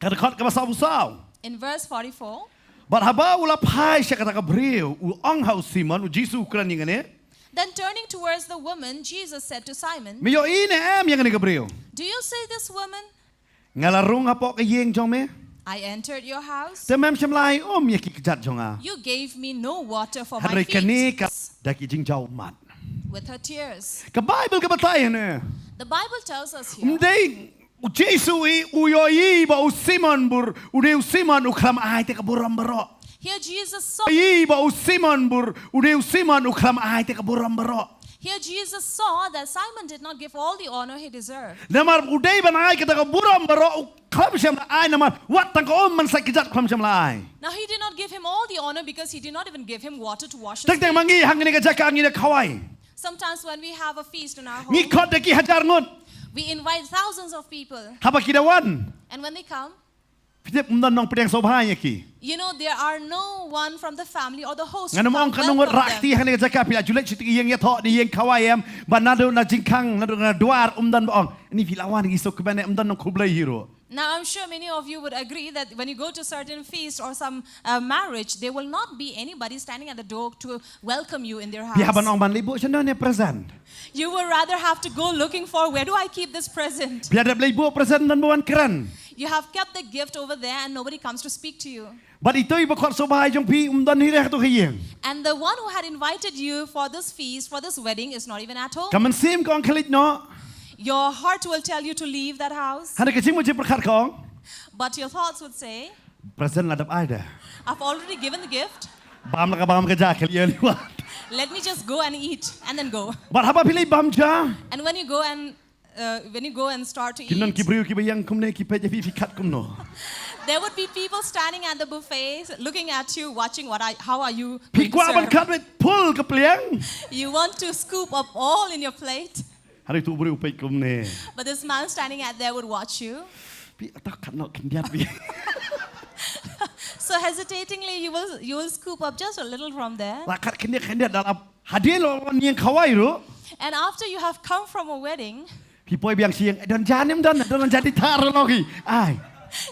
Ka dkhot kaba sawphew saw. In verse forty-four. Bad haba u la phai sha kata ka briew u ong ha u Simon, u Jisu u kren ïa kane. Then turning towards the woman, Jesus said to Simon, me ïohi ne em ïa kane ka briew? Do you see this woman? Nga la rung hapoh ka ïing jong me. I entered your house. Te mem shym la ai um ïa ki kjat jong nga. You gave me no water for my feet. Hynrei kane ka da ki jingjaw ummat. With her tears. Ka Baibl ka batai ne. The Bible tells us here. Ym dei u Jisu i u ïohi ba u Simon bur, u dei u Simon u khlem ai te ka burom baroh. Here Jesus saw. Ïohi ba u Simon bur, u dei u Simon u khlem ai te ka burom baroh. Here Jesus saw that Simon did not give all the honor he deserved. Namar u dei ban ai kata ka burom baroh u khlem shym la ai namar wat tang ka um ban sait kjat khlem shym la ai. Now he did not give him all the honor because he did not even give him water to wash his feet. Teng teng ma ngi hangne ka jaka ngi da khawai. Sometimes when we have a feast in our home, ngi khot da ki hajar ngut. We invite thousands of people. Haba ki da wan. And when they come, phi tip ym don nongpdiang sngewbha ïa ki. You know, there are no one from the family or the host to come welcome them. Ngan ym ong katno ngut rah kti hangne ka jaka phi la ju leit sha ki ïing ïathoh ne ïing khawai em. Ba naduh na jingkhang naduh na dwar ym don ba ong. Ni phi la wan ngi sngewkmen ne ym don nongkhublei hi ruh. Now, I'm sure many of you would agree that when you go to certain feast or some, uh, marriage, there will not be anybody standing at the door to welcome you in their house. Phi hap ban ong ban leit buh shano ne present. You will rather have to go looking for, where do I keep this present? Phi hap leit buh present don ba wan kren. You have kept the gift over there and nobody comes to speak to you. Bad itu i ba khot sngewbha jong phi um don hi ruh ha ka ïing. And the one who had invited you for this feast, for this wedding, is not even at home. Ka mynsiem ka ong khlieh noh. Your heart will tell you to leave that house. Hynrei ka jingmut jingpyrkhat ka ong. But your thoughts would say, present la dep ai de. I've already given the gift. Bam la ka bam ka ja khlieh ïa liwat. Let me just go and eat and then go. Bad haba phi leit bam ja. And when you go and, uh, when you go and start to eat, kin don ki briew kiba ïeng kumne ki peit ïa phi phi khat kumno. There would be people standing at the buffet looking at you, watching what are, how are you going to serve. Phi kwah ban khat wei full ka pliang. You want to scoop up all in your plate. Hynrei tu briew u peit kumne. But this man standing out there would watch you. Phi ata khat noh khyndiat phi. So hesitatingly, you will, you will scoop up just a little from there. La khat khyndiat khyndiat da la hadien la wan ïing khawai ruh. And after you have come from a wedding, phi poi biang sha ïing, don ja ne ym don, don ja, dei thar noh ki. Ai.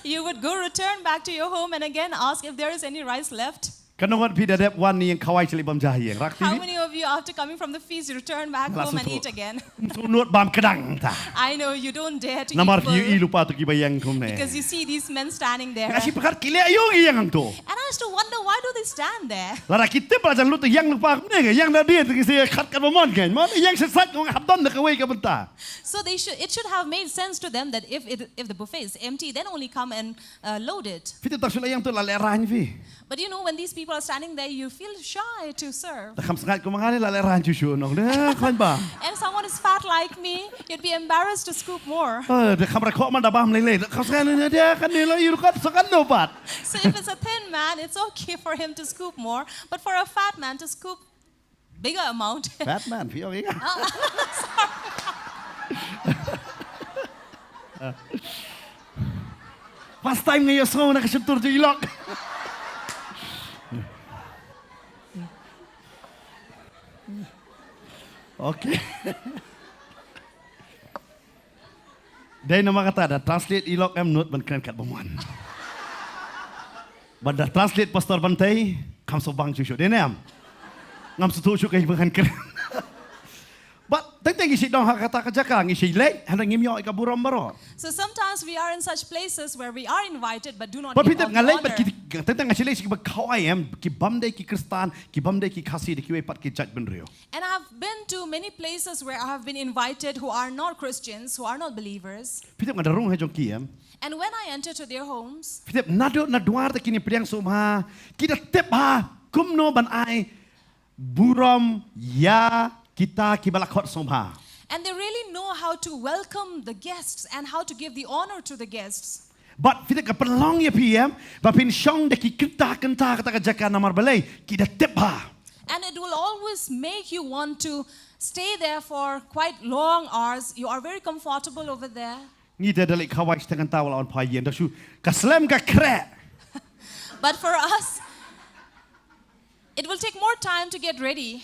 You would go return back to your home and again ask if there is any rice left. Katno ngut phi da dep wan na ïing khawai sha leit bam ja ha ïing, rah kti phi. How many of you, after coming from the feast, you return back home and eat again? Ym sngewnud bam kdang ta. I know you don't dare to eat full. Namar phi ïohi lypa tu kiba ïeng kumne. Because you see these men standing there. Nga shu pyrkhat ki leh aïu ki ïeng hangto. And I used to wonder, why do they stand there? Lada ki tip ba jan lut ïeng lypa kumne, ïeng da dei ki shu khat katba mon kein. Mon ïeng shu sait, ong hap don da kawei ka bynta. So they should, it should have made sense to them that if it, if the buffet is empty, then only come and, uh, load it. Phi tip tang shu la ïeng tu la lehraiñ phi. But you know, when these people are standing there, you feel shy to serve. Da kham sngaid kum nga ne la lehraiñ shuh shuh nong. Da khlaiñ ba. And someone is fat like me, you'd be embarrassed to scoop more. Eh, da kham rakhoh man da bam lei lei. Da kham sngaid ne da kan ne la ïurkat sakan no bat. So if it's a thin man, it's okay for him to scoop more, but for a fat man to scoop bigger amount. Fat man, phi ong ïa nga. Oh, sorry. First time nga ïohsngew na ka shyntur jong i lok. Okay. Dei namar kata da translate i lok em nud ban kren katba mon. Bad da translate Pastor Bantei. Ngam sngewbang shuh shuh, dei ne em? Ngam sngewthuh shuh ka jingpynkhreh. Bad teng teng ngi shu don ha kata ka jaka, ngi shu leit, hynrei ngim ïoh ïa ka burom baroh. So sometimes we are in such places where we are invited but do not Bad phi tip nga leit bad ki, teng teng nga shu leit sha kiba khawai em, ki bym dei ki Khristan, ki bym dei ki Khasi, da kiwei pat ki jaitbynriew. And I've been to many places where I have been invited who are not Christians, who are not believers. Phi tip nga da rung ha jong ki em. And when I enter to their homes, Phi tip naduh na dwar te kine pdiang sngewbha, ki da tip bha kumno ban ai burom ïa kita kiba la khot sngewbha. And they really know how to welcome the guests and how to give the honor to the guests. Bad phi tip ka pynlong ïa phi em, ba phin shong da ki kynta kynta ha kata ka jaka namar balei, ki da tip bha. And it will always make you want to stay there for quite long hours. You are very comfortable over there. Ngi te da leit khawai shi tang kynta wat la wan phai ïing, da shu ka slem ka khreh. But for us, it will take more time to get ready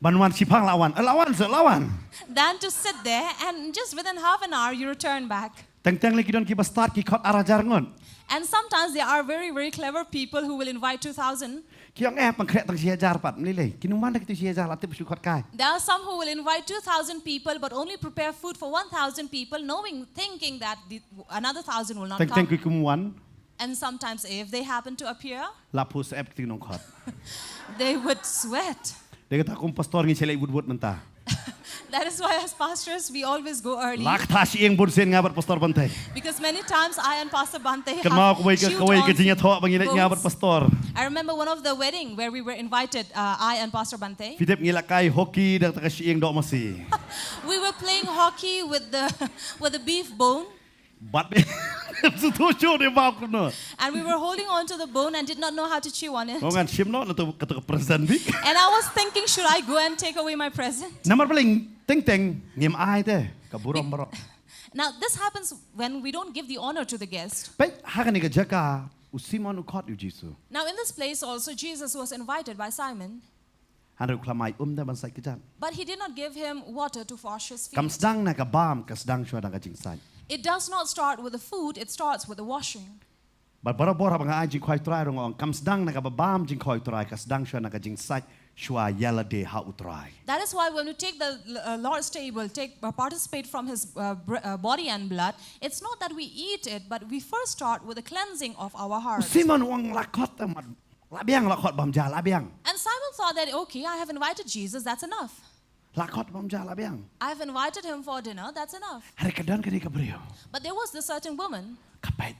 Ban wan shipang la wan, la wan, la wan. Than to sit there and just within half an hour you return back. Teng teng lei ki don kiba stad ki khot ar hajar ngut. And sometimes there are very, very clever people who will invite two thousand. Ki ong eh, pynkhreh tang shi hajar pat, mlei lei. Ki nang wan da kitu shi hajar, la tip shu khot kai. There are some who will invite two thousand people but only prepare food for one thousand people, knowing, thinking that the, another thousand will not Teng teng come. Ki kum wan. And sometimes if they happen to appear, La pus ep ki nongkhot. They would sweat. Dei kata kum pastor ngi shu leit wut wut mynta. That is why as pastors we always go early. La kata shi ïing bun sien nga bad Pastor Bantei. Because many times I and Pastor Bante Kan have mau kawei ka chewed kawei ka on jingïathoh ba ngi leit nga bad bones. Pastor. I remember one of the wedding where we were invited, uh, I and Pastor Bante. Phi tip ngi la kai hoki da kata ka shi ïing doh masi. We were playing hockey with the with the beef bone. Bad be. Su tu chu de bau kumno. And we were holding on to the bone and did not know how to chew on it. Ko ngan shim noh na tu kata ka present bi. And I was thinking, should I go and take away my present? Namar balei teng teng ngim ai te ka burom baroh. Now this happens when we don't give the honor to the guest. Peit ha kane ka jaka u Simon u khot ïa u Jisu. Now in this place also Jesus was invited by Simon. Hynrei u khlem ai um te ban sait kjat. But he did not give him water to wash his feet. Kam sdang na ka bam, ka sdang shuwa na ka jingsait. It does not start with the food, it starts with the washing. Bad barabor haba nga ai jingkhwai Trai ruh nga ong kam sdang na kaba bam jingkhwai Trai, ka sdang shuwa na ka jingsait shuwa ïa lade ha u Trai. That is why when we take the uh, Lord's table, take uh, participate from his uh, br- uh, body and blood, it's not that we eat it, but we first start with the cleansing of our U hearts. Simon u ong la khot te mat. La biang, la khot bam ja, la biang. And Simon thought that, okay, I have invited Jesus, that's enough. La khot bam ja, la biang. I have invited him for dinner, that's enough. Hynrei ka don kane ka briew. But there was this certain woman Ka peit.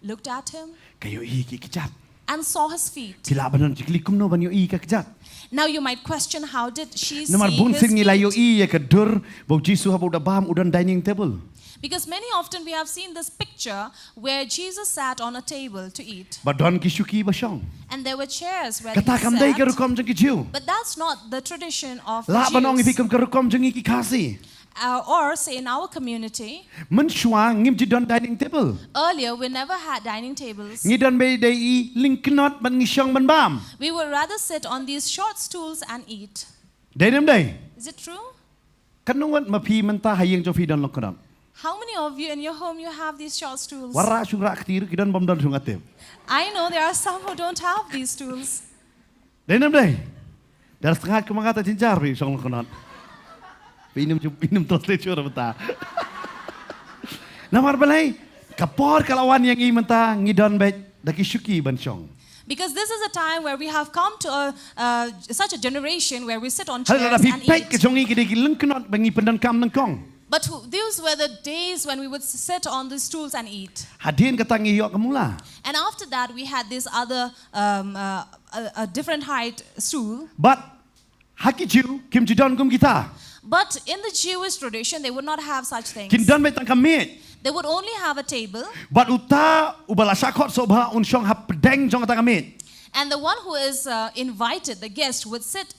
Looked at him Ka ïohi ki kjat. And saw his feet. Ki lah ban don jingkylli kumno ban ïohi ka kjat. Now you might question how did she Namar see bun his sien ngi la feet? Ïohi ïa ka dur ba u Jisu haba u da bam u don dining table. Because many often we have seen this picture where Jesus sat on a table to eat. Ba don ki shuki ba shong. And there were chairs where Kata he kam dei ka sat. Rukom jong ki Jiw. But that's not the tradition of the Lah ban ong ïa phi Jews. Kum ka rukom jong ngi ki Khasi. Uh, or say in our community, Mynshuwa ngim ju don dining table. Earlier we never had dining tables. Ngi don beit dei i lyngknot ban ngi shong ban bam. We would rather sit on these short stools and eat. Dei ne ym dei? Is it true? Katno ngut ma phi mynta ha ïing jong phi don lyngknot? How many of you in your home you have these short stools? Wat rah shu rah kti ruh ki don bym don shu nga tip. I know there are some who don't have these stools. Dei ne ym dei? Dei sngewthuh kum nga ta jynjar phi shong lyngknot. Phi nym ju, phi nym translate shuh mynta. Namar balei? Ka por ka la wan ïa ngi mynta ngi don beit da ki shuki ban shong. Because this is a time where we have come to a, uh, such a generation where we sit on chairs and eat. Hynrei lada phi peit ka jong ngi ki dei ki lyngknot ba ngi pyndonkam nyngkong. But who- those were the days when we would sit on the stools and eat. Hadien kata ngi ïoh ka mula. And after that we had this other, um, uh, a, a different height stool. Bad ha ki Jiw kim ju don kum kita. But in the Jewish tradition they would not have such things. Kin don beit tang ka miej. They would only have a table. Bad uta uba la shah khot sngewbha un shong hapdeng jong kata ka miej. And the one who is, uh, invited, the guest, would sit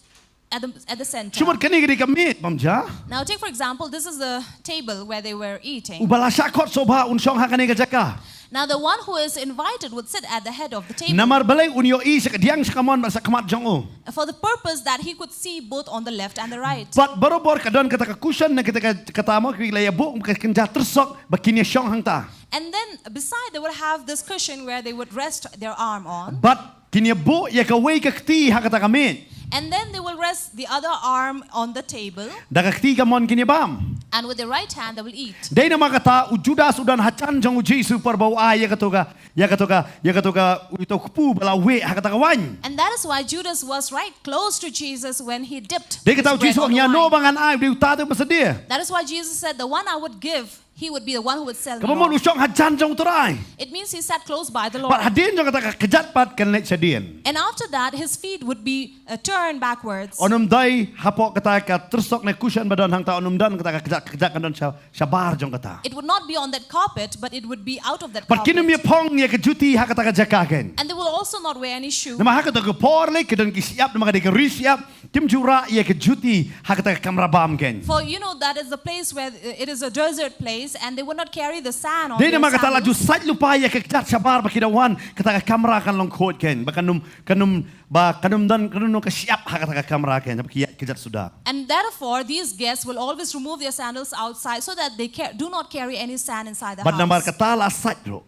at the, at the center. Shu mut kane ka dei ka miej bam ja. Now take for example, this is the table where they were eating. Uba la shah khot sngewbha un shong ha kane ka jaka. Now the one who is invited would sit at the head of the table. Namar balei? Un ïohi sha ka diang sha ka mon bad sha khmat jong u. For the purpose that he could see both on the left and the right. Bad barabor ka don kata ka cushion ne kata ka, kata mo ki la ïa buh ka kynja tyrsok ba kin ïa shong hangta. And then beside they would have this cushion where they would rest their arm on. Bad Kin ïa buh ïa kawei ka kti ha kata ka miej. And then they will rest the other arm on the table. Da ka kti kamon kin ïa bam. And with the right hand they will eat. Dei namar kata u Judas u don hajan jong u Jisu por ba u ai ïa kato ka, ïa kato ka, ïa kato ka, ïa kato ka kpu ba la weh ha kata ka waiñ. And that is why Judas was right close to Jesus when he dipped his bread on the wine. Dei kata u Jisu u ong, ïa uno ba ngan ai, u dei uta te ba satia. That is why Jesus said, "The one I would give, he would be the one who would sell me off." Kaba mut u shong hajan jong u Trai. It means he sat close by the Lord. Bad hadien jong kata ka kjat pat kan leit shadien. And after that, his feet would be, uh, turned backwards. Yn ym dei hapoh kata ka tyrshok ne cushion ba don hangta, yn ym don kata ka kjat, kjat kan don sha, shabar jong kata. It would not be on that carpet, but it would be out of that carpet. Bad kin ym ïa phong ïa ka juti ha kata ka jaka kein. And they will also not wear any shoe. Namar ha kata ka por leh ki don ki shyiap, namar ka dei ka ri shyiap. Kim ju rah ïa ka juti ha kata ka kamra bam kein. For you know that is the place where, uh, it is a desert place and they would not carry the sand on their sandals. Dei namar kata la ju sait lypa ïa ka kjat shabar ba ki da wan, kata ka kamra kan long khuid kein. Ba kan ym, kan ym, ba kan ym don, kan ym don ka shyiap ha kata ka kamra kein. Ba ki ïa ka kjat suda. And therefore these guests will always remove their sandals outside so that they ca-, do not carry any sand inside the house. Bad namar kata la sait ruh.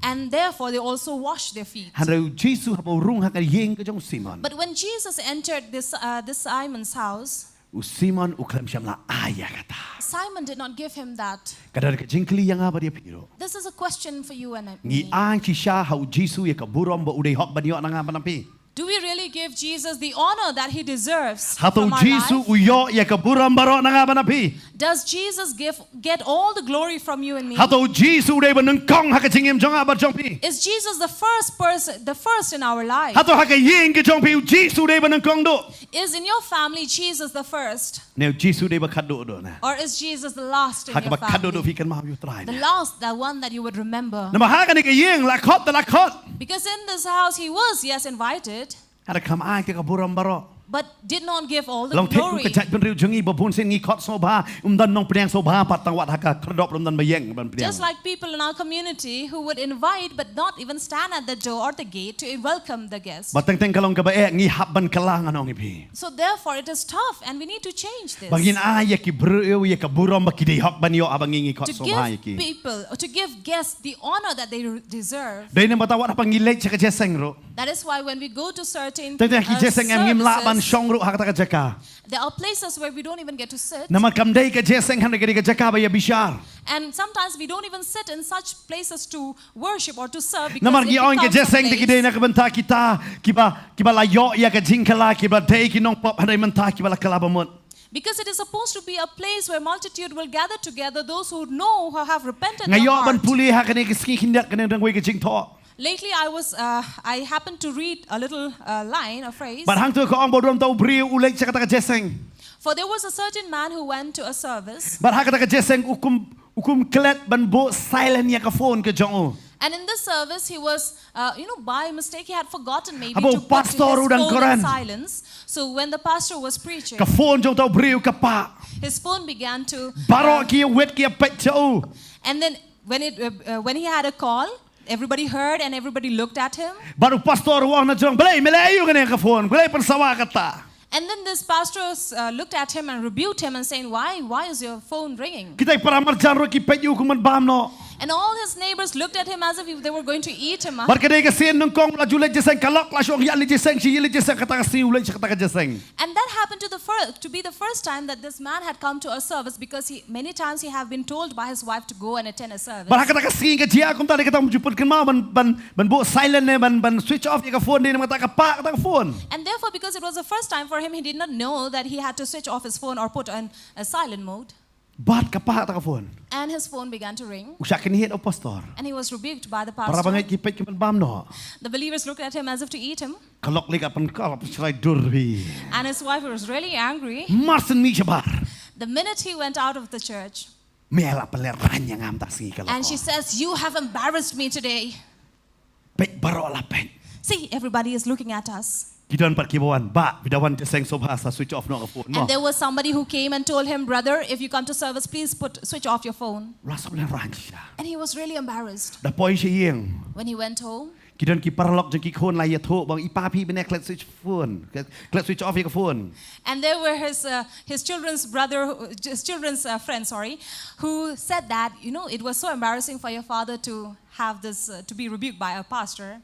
And therefore they also wash their feet. Hynrei u Jisu haba u rung ha ka ïing ka jong u Simon. But when Jesus entered this, uh, this Simon's house, u Simon u khlem shym la ai ïa kata. Simon did not give him that. Ka don ka jingkylli ïa nga bad ïa phi ruh. This is a question for you and me. Ngi ai shisha ha u Jisu ïa ka burom ba u dei hok ban ïoh na nga bad na phi? Do we really give Jesus the honor that he deserves from our life? Hato u Jisu u ïoh ïa ka burom baroh na nga bad na phi? Does Jesus give, get all the glory from you and me? Hato u Jisu u dei ba nyngkong ha ka jingim jong nga bad jong phi? Is Jesus the first person, the first in our life? Hato ha ka ïing ka jong phi u Jisu u dei ba nyngkong duh? Is in your family Jesus the first? Ne u Jisu u dei ba khatduh duh na? Or is Jesus the last in your family? Ha kaba khatduh duh phi kynmaw ïa u Trai na? The last, the one that you would remember. Namar ha kane ka ïing la khot te la khot. Because in this house he was, yes, invited. Hynrei khlem ai te ka burom baroh. But did not give all the glory. Long thik kum ka jaitbynriew jong ngi ba bun sien ngi khot sngewbha, ym don nongpdiang sngewbha pat tang wat ha ka khyrdop ruh ym don ba ïeng ban pdiang. Just like people in our community who would invite but not even stand at the door or the gate to welcome the guest. Bad teng teng ka long kaba eh ngi hap ban kylla, ngan ong ïa phi. So therefore it is tough and we need to change this. Ba ngin ai ïa ki briew ïa ka burom ba ki dei hok ban ïoh haba ngi ngi khot sngewbha ïa ki. To give people, to give guests the honor that they deserve. Dei namar kata wat haba ngi leit sha ka jingïaseng ruh. That is why when we go to certain, uh, services, teng teng ha ki jingïaseng em ngim lah ban shong ruh ha kata ka jaka. There are places where we don't even get to sit. Namar kam dei ka jingïaseng, hynrei ka dei ka jaka ba ïa bishar. And sometimes we don't even sit in such places to worship or to serve because it becomes a place. Namar ngi ong ka jingïaseng te ki dei na ka bynta kita kiba, kiba la ïoh ïa ka jingkylla, kiba dei ki nongpop, hynrei mynta kiba la kylla bamut. Because it is supposed to be a place where multitude will gather together, those who know, who have repented their heart. Nga ïoh ban pule ha kane ka sngi khyndiat kane dang wei ka jingthoh. Lately, I was, uh, I happened to read a little, uh, line, a phrase. Bad hangto ka ong ba u don uta u briew u leit sha kata ka jingïaseng. For there was a certain man who went to a service. Bad ha kata ka jingïaseng u kum, u kum klet ban buh silent ïa ka phone ka jong u. And in this service, he was, uh, you know, by mistake, he had forgotten maybe to put his phone in silence. Haba u pastor u dang kren. So when the pastor was preaching, ka phone jong uta u briew ka pah. His phone began to, uh, baroh ki ïa wit ki ïa peit sha u. And then when it, uh, uh, when he had a call, everybody heard and everybody looked at him. Bad u pastor u ong na jong, balei me leh aïu kane ka phone, balei pynsawa kata? And then this pastor, uh, looked at him and rebuked him and saying, "Why, why is your phone ringing?" Kita ki para marjan ruh ki peit ïa u kum ban bam noh. And all his neighbors looked at him as if they were going to eat him up. Bad ka dei ka sien nyngkong la ju leit jingïaseng, ka lok la shong ïa leit jingïaseng, shi ïa leit jingïaseng, kata ka sngi u leit sha kata ka jingïaseng. And that happened to the fir-, to be the first time that this man had come to a service because he, many times he have been told by his wife to go and attend a service. Bad ha kata ka sngi ka jia kumta, dei kata um ju pynkynmaw ban, ban, ban buh silent ne ban, ban switch off ïa ka phone, dei namar kata ka pah kata ka phone. And therefore, because it was the first time for him, he did not know that he had to switch off his phone or put on a silent mode. Bad ka pah kata ka phone. And his phone began to ring. U shah kynhied u pastor. And he was rebuked by the pastor. Para bangeit ki peit ki ban bam noh. The believers looked at him as if to eat him. Ka lok lei ka pynkhraw, pynshrai dur hi. And his wife was really angry. Mar shen mih shabar. The minute he went out of the church. Me la pynlehraiñ ïa nga mynta ka sngi, ka lok. And she says, "You have embarrassed me today." Peit baroh la peit. See, everybody is looking at us. Ki don pat kiba wan, bah, phi da wan jingïaseng sngewbha sa switch off noh ka phone mo. And there was somebody who came and told him, "Brother, if you come to service, please put, switch off your phone." La sngewlehraiñ shisha. And he was really embarrassed. Da poi sha ïing. When he went home. Ki don ki paralok jong ki khun la ïathuh ba i pa phi mynne klet switch phone, klet, klet switch off ïa ka phone. And there were his, uh, his children's brother, his children's, uh, friend, sorry, who said that, you know, it was so embarrassing for your father to have this, uh, to be rebuked by a pastor.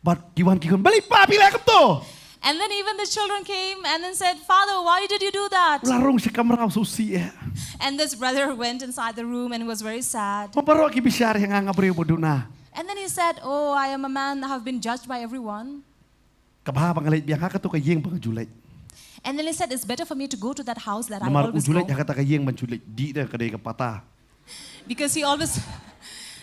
Bad ki wan ki khun, "Balei pa phi leh kumto?" And then even the children came and then said, "Father, why did you do that?" U la rung sha kamra u sngewsih eh. And this brother went inside the room and was very sad. "Mo baroh ki bishar ïa nga, nga briew ba duna." And then he said, "Oh, I am a man, I have been judged by everyone." "Ka bha ba nga leit biang ha kato ka ïing ba nga ju leit." And then he said, "It's better for me to go to that house that I Namar u always ju go." Leit ha kata ka ïing ban ju leit dih da ka dei ka pata. Because he always,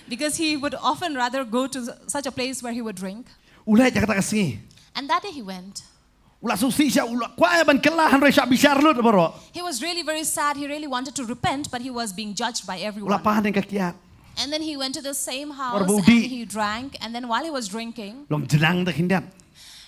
because he would often rather go to such a place where he would drink. U leit ha kata ka sngi. And that day he went. U la sngewsih sha, u la kwah ban kylla, hynrei shah bishar lut baroh. He was really very sad. He really wanted to repent, but he was being judged by U la everyone. Pan ha ka kiad. And then he went to the same house Baroh ba u and dih. He drank. And then while he was drinking, Long jnang da khyndiat.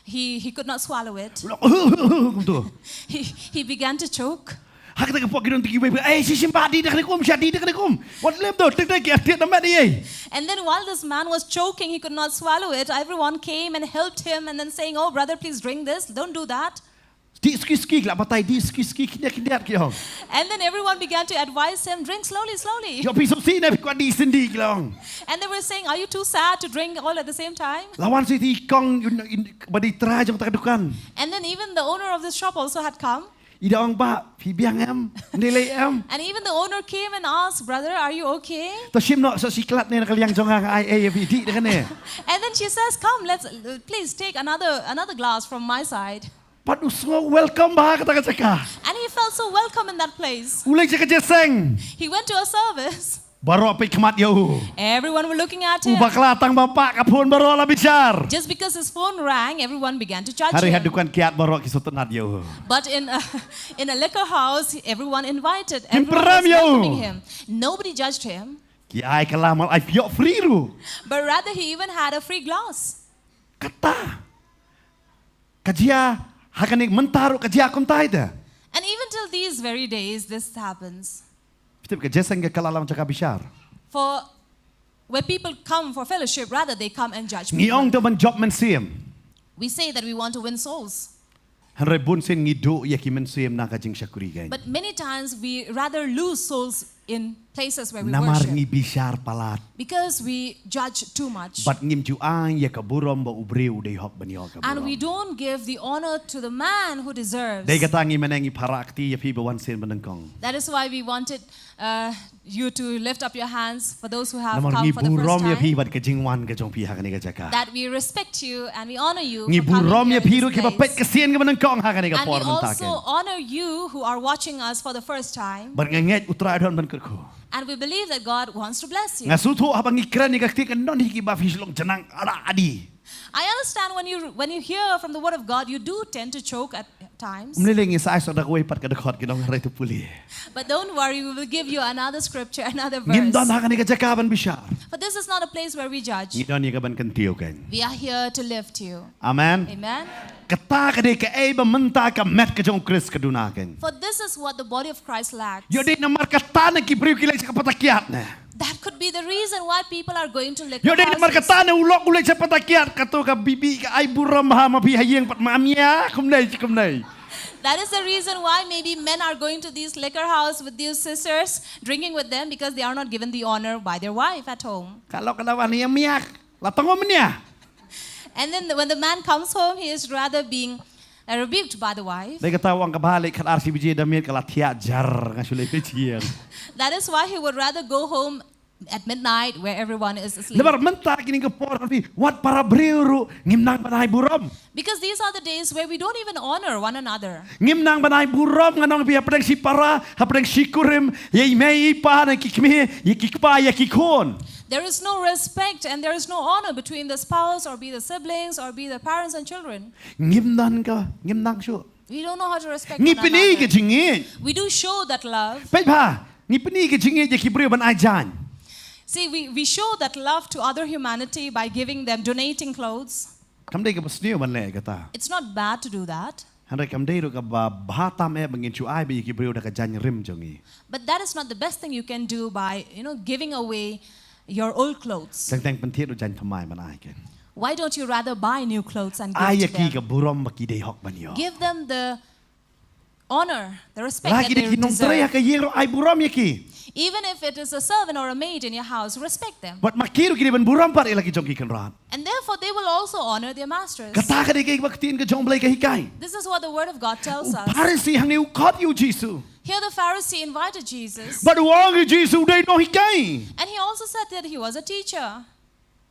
He, he could not swallow it. U la kumto. He, he began to choke. Ha kata ka por ki don tiki wei, "Ei, shi shim ba dih da kane kum, sha dih da kane kum." Wat lem do, tik tik ki atit na met ei. And then while this man was choking, he could not swallow it. Everyone came and helped him and then saying, "Oh, brother, please drink this. Don't do that." Dih suki suki, la batai dih suki suki, khyndiat khyndiat ki ong. And then everyone began to advise him, "Drink slowly, slowly." Ïoh phi sngewsih ne phi kwah dih sendih ki ong. And they were saying, "Are you too sad to drink all at the same time?" La wan sa i kong, ïa u, ïa u, ba dei trai jong kata ka dukan. And then even the owner of this shop also had come. I da ong, "Bah, phi biang em? Ym dei lei em?" And even the owner came and asked, "Brother, are you okay?" "To shim noh sa shi klat ne na ka liang jong nga, nga ai ei ïa phi, dih da kane." And then she says, "Come, let's, please take another, another glass from my side." Bad u sngew welcome bha ha kata ka jaka. And he felt so welcome in that place. U leit sha ka jingïaseng. He went to a service. Baroh peit khmat ïa u. Everyone were looking at U him. bakla tang ba pah ka phone baroh la bishar. Just because his phone rang, everyone began to judge Hynrei ha him. dukan kiad baroh ki sngewtynnat ïa u. But in a, in a liquor house, everyone invited. Kim Everyone pyrshang was ïa u. welcoming him. Nobody judged him. Ki ai kylla, mal ai phi ïoh free ruh. But rather, he even had a free glass. Kata ka jia, ha kane mynta ruh ka jia kumta ïa te. And even till these very days, this happens. Phi tip, ka jingïaseng ka kylla lang jaka bishar. For where people come for fellowship, rather they come and judge Ngi ong people. to ban jop mynsiem. We say that we want to win souls. Hynrei bun sien ngi duh ïa ki mynsiem na ka jingshakri kein. But many times we rather lose souls in places where we Namar worship. Ngi bishar palat. Because we judge too much. Bad ngim ju ai ïa ka burom ba u briew u dei hok ban ïoh ka burom. And we don't give the honor to the man who deserves. Dei kata ngi mynne ngi para kti ïa phi ba wan sien ba nyngkong. That is why we wanted uh, you to lift up your hands for those who have Namar come ngi for the first burom ïa phi time. Bad ka jingwan ka jong phi ha kane ka jaka. That we respect you and we honor you Ngi for coming burom here ïa in phi this ruh kiba place. Peit ka sien kaba nyngkong ha kane ka And we por mynta also kein. Honor you who are watching us for the first time. Bad nga ngeit u Trai u don ban kyrkhu. And we believe that God wants to bless you. Nga sngewthuh haba ngi kren ïa ka kti kan don hi kiba phi shu long jnang ara adi. I understand when you when you hear from the word of God, you do tend to choke at times. Ym lei lei, ngin sa ai sa da kawei pat ka dkhot, ki nong hynrei to pule. But don't worry, we will give you another scripture, another Ngim don verse. Ha kane ka jaka ban bishar. But this is not a place where we judge. Ngi don ïa ka ban kyntiew kein. We are here to lift you. Amen. Amen. Kata ka dei kaei ba mynta ka met ka jong u Khrist ka duna kein. For this is what the body of Christ lacks. Ïoh dei namar kata ne ki briew ki leit sha ka pata kiad ne. That could be the reason why people are going to liquor Ïoh dei namar houses. Kata ne u lok u leit sha pata kiad, kato ka bibi ka ai burom ha ma phi ha ïing pat ma mia kumne kumne. That is the reason why maybe men are going to these liquor house with these sisters, drinking with them, because they are not given the honor by their wife at home. Ka lok ka dawa ni mia la tong mia. And then when the man comes home, he is rather being uh, rebuked by the wife. Dei kata u ong ka bha leit khatar shi baje da miet ka la thiah jar nga shu leit phi chieng. That is why he would rather go home at midnight where everyone is asleep. Namar mynta kine ki por phi wat para briew ruh ngim nang ban ai burom. Because these are the days where we don't even honor one another. Ngim nang ban ai burom, nga ong phi, hapdeng shi para, hapdeng shi kurim, ïa i mei i pa ne ki kmie, ïa ki kpa ïa ki khun. There is no respect and there is no honor between the spouse or be the siblings or be the parents and children. Ngim nang ka, ngim nang shuh. We don't know how to respect Ngi one pyni ka another. Jingngeit. We do show that love. Peit bha, ngi pyni ka jingngeit ïa ki briew ban ai jaiñ. See, we, we show that love to other humanity by giving them, donating clothes. Kam dei kaba sniew ban leh kata. It's not bad to do that. Hynrei kam dei ruh kaba bha tam eh ba ngin shu ai beit ïa ki briew da ka jaiñ rim jong ngi. But that is not the best thing you can do by, you know, giving away your old clothes. Teng teng pynthied ruh jaiñ thymmai ban ai kein. Why don't you rather buy new clothes and Ai ïa give ki to ka them? Burom ba ki dei hok ban ïoh. Give them the honor, the respect La that ki they dei ki nongtrei ha deserve. Ka ïing ruh ai burom ïa ki. Even if it is a servant or a maid in your house, respect them. Bad ma ki ruh ki dei ban burom pat ïa la ki jong ki kynrad. And therefore they will also honor their masters. Kata ka dei ka ktien ka jong U Blei ka hikai. This is what the word of God tells us. U Pharisi hangne u khot ïa u Jisu. Here the Pharisee invited Jesus. Bad u ong ïa u Jisu u dei u nonghikai. And he also said that he was a teacher.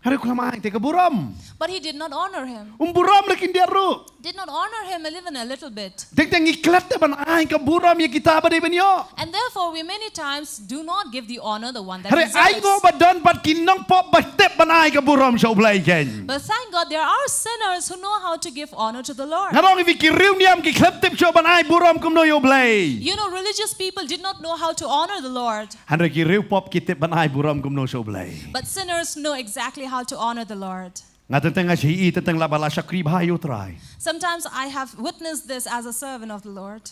Hynrei u khlem ai te ka burom. But he did not honor him. Um burom la khyndiat ruh. Did not honor him even a little bit. Teng teng ngi klet te ban ai ka burom ïa kita ba dei ban ïoh. And therefore we many times do not give the honor the one that deserves. Hynrei ainguh ba don pat ki nongpop ba tip ban ai ka burom sha U Blei kein. But thank God there are sinners who know how to give honor to the Lord. Nga ong ïa phi ki riewniam ki khlem tip shuh ban ai burom kumno ïa U Blei. You know, religious people did not know how to honor the Lord. Hynrei ki riewpop ki tip ban ai burom kumno sha U Blei. But sinners know exactly how to honor the Lord. Nga teng teng nga sngewthuh teng teng la ba la shakri bha ïa U Trai. Sometimes I have witnessed this as a servant of the Lord.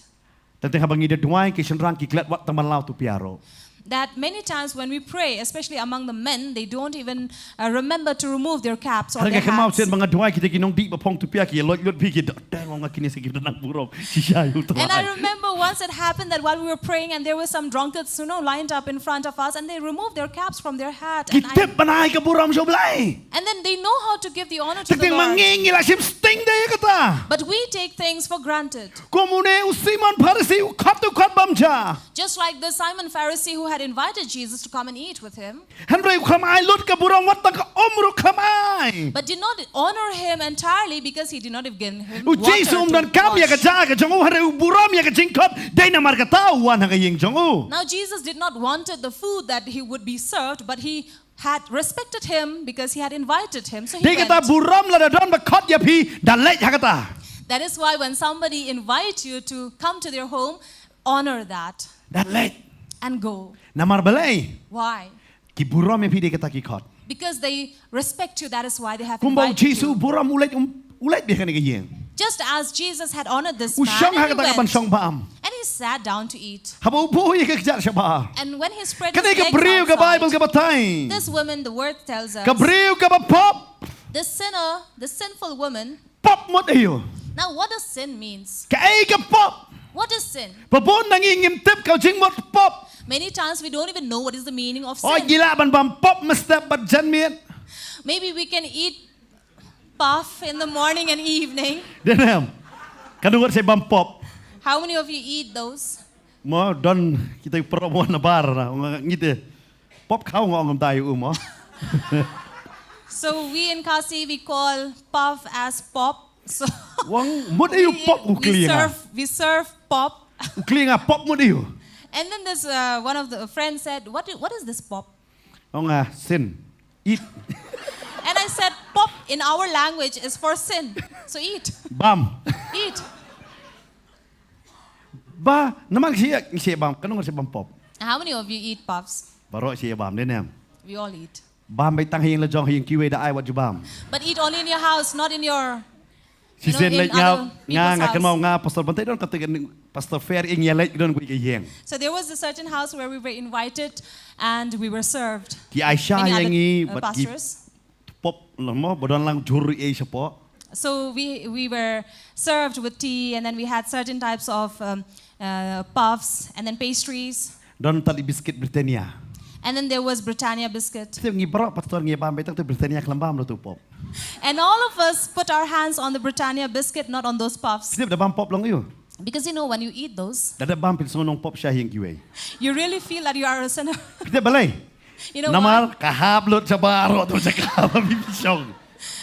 Teng teng haba ngi da duwai ki shynrang ki klet wat tang ban law tupia ruh. That many times when we pray, especially among the men, they don't even uh, remember to remove their caps or their hats. Hynrei nga kynmaw sien ba nga duwai kita ki nongdih ba phong tupia ki loit lut bha ki da teng ong nga kine sa ki nang burom. Shisha ïa U Trai. And I remember once it happened that while we were praying and there were some drunkards, you know, lined up in front of us and they removed their caps from their hat. Ki tip ban ai ka burom sha U Blei. And then they know how to give the honor to the Lord. Teng teng ma ngi ngi la shim sting de ïa kata. But we take things for granted. Kum une u Simon Pharisi u khot u khot bam ja. Just like the Simon Pharisee who had invited Jesus to come and eat with him. Hynrei u khlem ai lut ka burom wat tang ka um ruh khlem ai. But did not honor him entirely because he did not even give him water to wash. U Jisu um donkam ïa ka ja ka jong u hynrei u burom ïa ka jingkhot dei namar kata u wan ha ka ïing jong u. Now Jesus did not wanted the food that he would be served, but he had respected him because he had invited him. So he went. Dei kata burom lada don ba khot ïa phi da leit ha kata. That is why when somebody invite you to come to their home, honor that. Da leit. And go. Namar balei? Why? Ki burom ïa phi dei kata ki khot. Because they respect you, that is why they have invited you. Kumba u Jisu burom u leit um, u leit beit ha kane ka ïing. Just as Jesus had honored this man, and he went. U shong ha kata ka ban shong bam. And he sat down to eat. Haba u buh ïa ka kjat shabar. And when he spread his legs outside, kane ka briew ka Baibl ka batai. This woman, the word tells us. Ka briew kaba pop. The sinner, the sinful woman. Pop mut aïu? Now, what does sin means? Kaei ka pop? What is sin? Ba bun na ngi ngim tip ka jingmut pop. Many times we don't even know what is the meaning of sin. Oh, ngi lah ban bam pop mynstep bad janmiet. Maybe we can eat puff in the morning and evening. Dei ne em? Katno ngut sa bam pop? How many of you eat those? Mo don kita pyrshah mo na bar na ngi te. Pop khaw nga ong dei u mo. So we in Khasi, we call puff as pop. So u ong mut aïu pop u klieng. We serve, we serve pop. U klieng pop mut aïu. And then this uh, one of the friends said, "What i- what is this pop?" Ong nga sin. Eat. And I said, "Pop in our language is for sin. So eat." Bam. Eat. Ba, namar shi shi bam, katno ngut sa bam pop? How many of you eat puffs? Baroh shi bam, dei ne em? We all eat. Bam beit tang ha ïing la jong, ha ïing kiwei da ai wat ju bam. But eat only in your house, not in your, you know, in other people's house. Shisien leit nga, nga kynmaw nga Pastor Bantei don kata ka Pastor Fair ïing ïa leit don kawei ka ïing. So there was a certain house where we were invited and we were served. Ki ai sha ïa ngi bad ki pop lamo ba don lang jhur ei shapoh. So we we were served with tea and then we had certain types of um, uh, puffs and then pastries. Don tali biscuit Britannia. And then there was Britannia biscuit. Shisien ngi baroh pastor ngi bam beit tang te Britannia khlem bam ruh tu pop. And all of us put our hands on the Britannia biscuit, not on those puffs. Shisien da bam pop long aïu? Because you know when you eat those, da dep bam phin sngew nongpop sha ïing kiwei. You really feel that you are a sinner. Phi tip balei? You know why? Namar ka hap lut shabar ruh tu sha ka ba phi shong.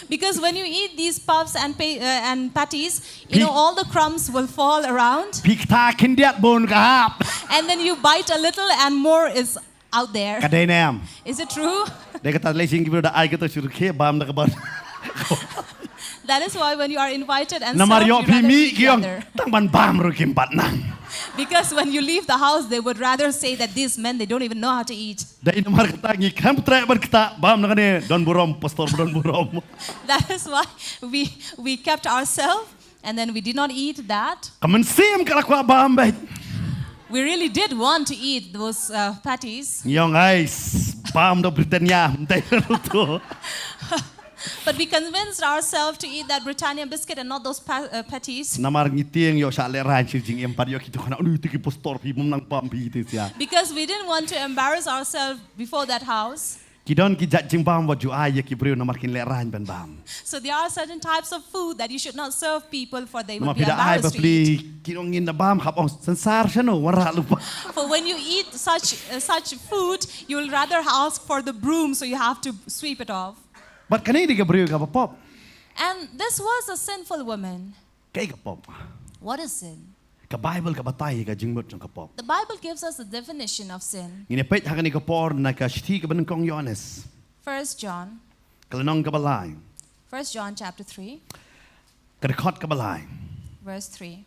Because when you eat these puffs and pa- uh, and patties, you know all the crumbs will fall around. Phi ktah khyndiat bun ka hap. And then you bite a little and more is out there. Ka dei ne em? Is it true? Dei kata lei shisien ki briew da ai kata shu rkhie bam da kaba. That is why when you are invited and served, you rather eat together. Namar ïoh phi mih ki ong tang ban bam ruh kim pat nang. Because when you leave the house, they would rather say that these men, they don't even know how to eat. Dei namar kata ngi khlem treh ban ktah bam na kane don burom pastor don burom. That is why we we kept ourselves and then we did not eat that. Ka mynsiem ka la kwah bam beit. We really did want to eat those uh, patties. Ngi ong ai bam da Britannia mynta ruh tu. But we convinced ourselves to eat that Britannia biscuit and not those pa- uh, patties. Namar ngi tieng ïoh shah lehrain shi jingim pat ïoh kita khana unu tiki postor phi mum nang bam phi ti sia. Because we didn't want to embarrass ourselves before that house. Ki don ki jait jingbam wat ju ai ïa ki briew namar kin lehrain ban bam. So there are certain types of food that you should not serve people, for they will Namar be phi da ai embarrassed ba to eat. Pli ki nong ngin da bam hap ong sansar shano wan rah lupa. For when you eat such uh, such food, you will rather ask for the broom, so you have to sweep it off. But kane dei ka briew kaba pop. And this was a sinful woman. Kaei ka pop? What is sin? Ka Bible ka batai ka jingmut jong ka pop. The Bible gives us the definition of sin. Ngin ïa peit ha kane ka por na ka shithi kaba nyngkong Ïoannis. First John, Ka lynnong kaba lai. First John chapter three, Ka dkhot kaba lai. Verse three.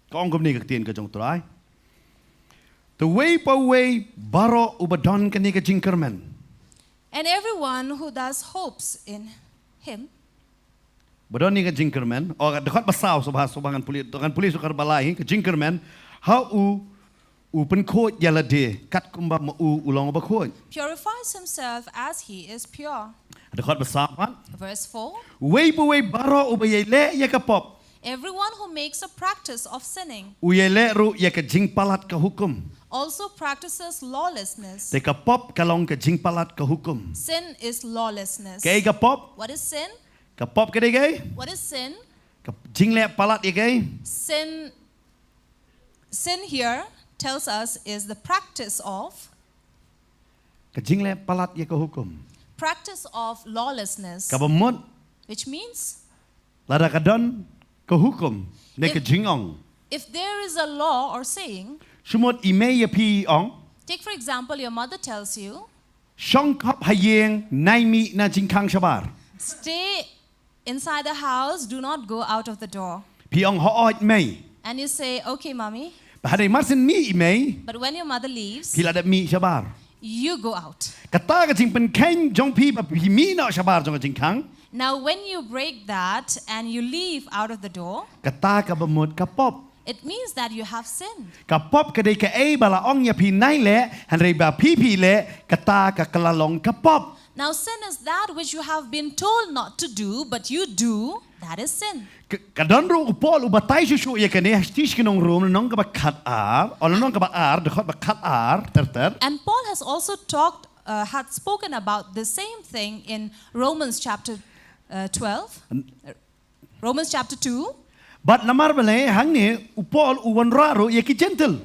Ka ong kumne ka ktien ka jong Trai. Te uwei pa uwei baroh uba don kane ka jingkyrmen. And everyone who thus hopes in him Ba don ne ka jingkyrmen. O ka dkhot ba saw sngewbha sngewbha ngan pule ngan pule shuh kaba lai ka jingkyrmen. Ha u u pynkhuid ïa lade kat kumba ma u u long uba khuid. purifies himself as he is pure. Dkhot ba saw pat. Verse four. Uwei pa uwei baroh uba ïai leh ïa ka pop. Everyone who makes a practice of sinning U ïai leh ruh ïa ka jingpalat ka hukum. Also practices lawlessness. Te ka pop ka long ka jingpalat ka hukum. Sin is lawlessness. Kaei ka pop? What is sin? Ka pop ka dei kaei? What is sin? Ka jingleh palat ïa kaei? Sin sin here tells us is the practice of Ka jingleh palat ïa ka hukum. Practice of lawlessness. Kaba mut. Which means Lada ka don ka hukum ne ka jingong. If there is a law or saying, Shu mut i mei ïa phi i ong. Take for example, your mother tells you, Shong khop ha ïing, nai mih na jingkhang shabar. Stay inside the house, do not go out of the door. Phi ong hooid mei. And you say, okay, mommy. Ba hadei mar syn mih i mei. But when your mother leaves, Phi la dep mih shabar. You go out. Kata ka jingpynkheiñ jong phi ba phi mih noh shabar jong ka jingkhang. Now, when you break that and you leave out of the door, Kata kaba mut ka pop. It means that you have sinned. Ka pop ka dei kaei ba la ong ïa phi nai leh, hynrei ba phi phi leh, kata ka kylla long ka pop. Now, sin is that which you have been told not to do, but you do. That is sin. Ka don ruh u Paul u batai shuh shuh ïa kane ha shi tishki nong Rom lynnong kaba khatar, o lynnong kaba ar, dkhot ba khatar, ter ter. And Paul has also talked, uh, had spoken about the same thing in Romans chapter uh, twelve. Romans chapter two. Bad namar balei hangne u Paul u wanrah ruh ïa ki Jentil.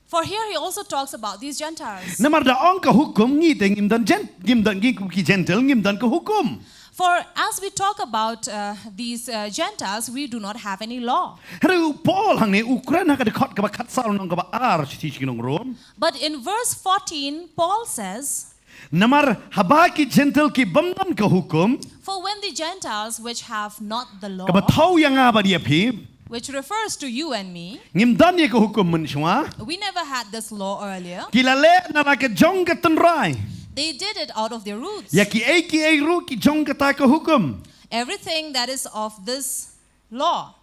For here he also talks about these Gentiles. Namar da ong ka hukum ngi te ngim don Jen, ngim don ngi ki Jentil, ngim don ka hukum. For as we talk about uh, these uh, Gentiles, we do not have any law. Hynrei u Paul hangne u kren ha ka dkhot kaba khatsaw lynnong kaba ar shi tishki nong Rom. But in verse fourteen, Paul says, Namar haba ki Jentil ki bym don ka hukum. For when the Gentiles which have not the law, kaba thew ïa nga bad ïa phi, which refers to you and me, ngim don ïa ka hukum mynshuwa. We never had this law earlier. Ki la leh na la ka jong ka tynrai. They did it out of their roots. Ïa kiei kiei ruh ki jong kata ka hukum. Everything that is of this law.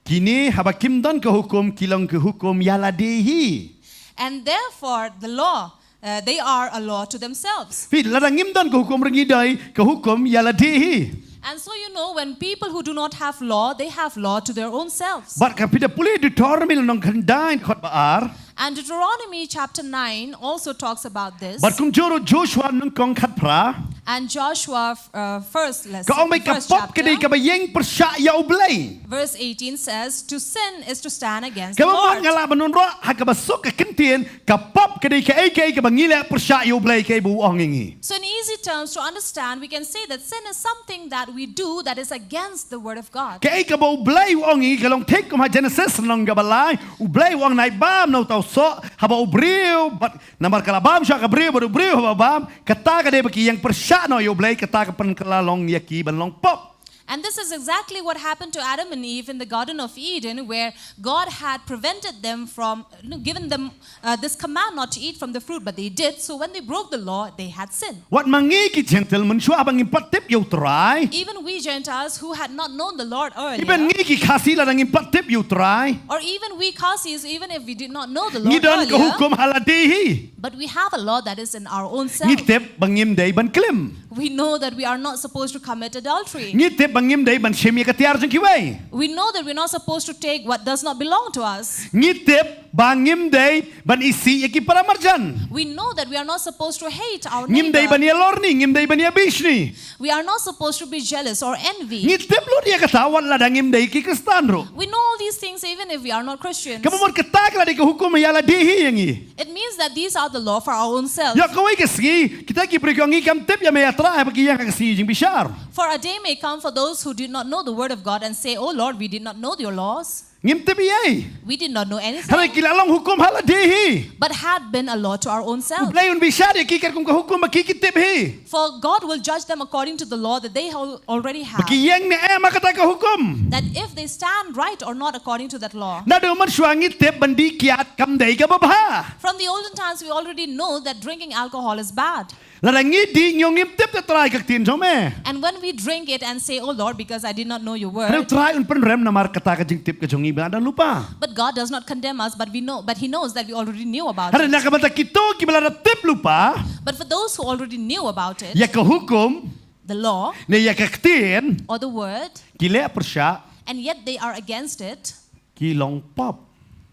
Kine haba kim don ka hukum ki long ki hukum ïa lade hi. And therefore the law, uh, they are a law to themselves. Phi lada ngim don ka hukum ruh ngi dei ka hukum ïa lade hi. And so you know, when people who do not have law, they have law to their own selves. Bad ka phi da pule Deuteronomy lynnong khyndai dkhot ba ar. And Deuteronomy chapter nine also talks about this. Bad kumjuh ruh Joshua nyngkong khatphra. And Joshua uh, first lesson. Ka ong ba ka pop ka dei kaba ïeng pyrshah ïa U Blei. Verse eighteen says, to sin is to stand against the Lord. Kaba mon nga la ban wanrah ha kaba suk ka kyntien, ka pop ka dei kaei kaei kaba ngi leh pyrshah ïa U Blei kaei ba u ong ïa ngi. So in easy terms to understand, we can say that sin is something that we do that is against the word of God. Kaei kaba U Blei u ong ïa ngi ka long thik kum ha Genesis lynnong kaba lai, U Blei u ong nai bam na uta u soh, haba u briew bad namar ka la bam shuwa ka briew bad u briew haba bam, kata ka dei ba ki ïeng pyrshah noh ïa U Blei, kata ka pynkylla long ïa ki ban long pop. And this is exactly what happened to Adam and Eve in the Garden of Eden, where God had prevented them from, no, given them uh, this command not to eat from the fruit, but they did. So when they broke the law, they had sinned. Wat ma ngi ki Jentil mynshuwa ba ngim pat tip ïa U Trai. Even we Gentiles who had not known the Lord Even earlier, ngi ki Khasi lada ngim pat tip ïa u Trai, or even we Khasis, even if we did not know the ngi Lord don ka earlier, hukum ha lade hi. But we have a law that is in our own Ngi self. Tip ba ngim dei ban klim. We know that we are not supposed to commit adultery. Ngi tip ba ngim dei ban shim ïa ka tiar jong kiwei. We know that we're not supposed to take what does not belong to us. Ngi tip ba ngim dei ban isih ïa ki para marjan. We know that we are not supposed to hate our Ngim dei ban neighbor. Ïalorni, ngim dei ban Ïabishni. We are not supposed to be jealous or envy. Ngi tip lut ïa kata wat lada ngim dei ki Khristan ruh. We know all these things even if we are not Christians. Kaba mut kata ka la dei ka hukum ïa lade hi ïa ngi. It means that these are the law for our own self. Ïa kawei ka sngi, kita ki briew ki ong ngi kam tip ïa me ïa Trai, ba ki ïeng ha ka sngi jingbishar. For a day may come for those who did not know the word of God and say, "Oh Lord, we did not know your laws. Ngim tip ei. We did not know anything." Hynrei ki la long hukum ha lade hi. But had been a law to our own U self. Blei un bishar ïa ki katkum ka hukum ba ki ki tip hi. For God will judge them according to the law that they al- already Ba have. ki ïeng ne em ha kata ka hukum. That if they stand right or not according to that law. Naduh mynshuwa ngi tip ban die kiad kam dei kaba bha. From the olden times, we already know that drinking alcohol is bad. Lada ngi die, ngi ong ngim tip te Trai ka ktien jong me. And when we drink it and say, "Oh Lord, because I did not know your word." Hynrei u Trai un pynrem namar kata ka jingtip ka jong ngi ba don lypa. But God does not condemn us, but we know, but He knows that we already knew about Hynrei it. Na ka bynta kito kiba la tip lypa. But for those who already knew about it, ïa ka hukum, the law, ne ïa ka ktien, or the word, ki leh pyrshah, and yet they are against it, ki long pop.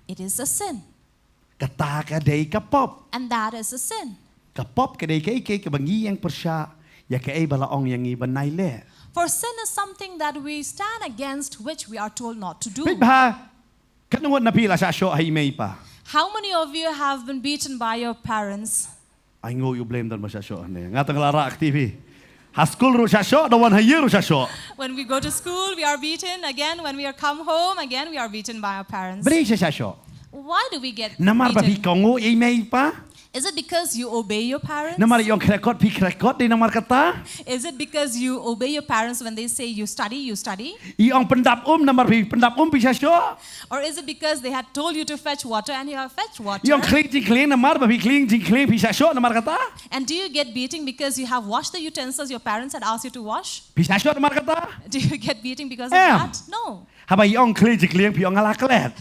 It is a sin. Kata ka dei ka pop. And that is a sin. Ka pop ka dei kaei kaei kaba ngi ïeng pyrshah ïa kaei ba la ong ïa ngi ban nai leh. For sin is something that we stand against, which we are told not to do. Peit bha, katno ngut na phi la shah shoh ha i mei i pa? How many of you have been beaten by your parents? Ai ngu ïa u Blei, ym don ba shah shoh hangne. Nga tang la rah ka T V. Ha skul ruh shah shoh, da wan ha ïing ruh shah shoh. When we go to school, we are beaten. Again, when we are come home, again we are beaten by our parents. Balei shah shah shoh? Why do we get beaten? Namar ba phi kohnguh ïa i mei i pa? Is it because you obey your parents? Namar i ong krekot phi krekot, dei namar kata? Is it because you obey your parents when they say you study, you study? I ong pyndap um, namar phi pyndap um phi shah shoh? Or is it because they had told you to fetch water and you have fetched water? I ong khlieh jingkhlieh, namar ba phi khlieh jingkhlieh phi shah shoh namar kata? And do you get beating because you have washed the utensils your parents had asked you to wash? Phi shah shoh namar kata? Do you get beating because of that? No. Haba i ong khlieh jingkhlieh phi ong nga la klet.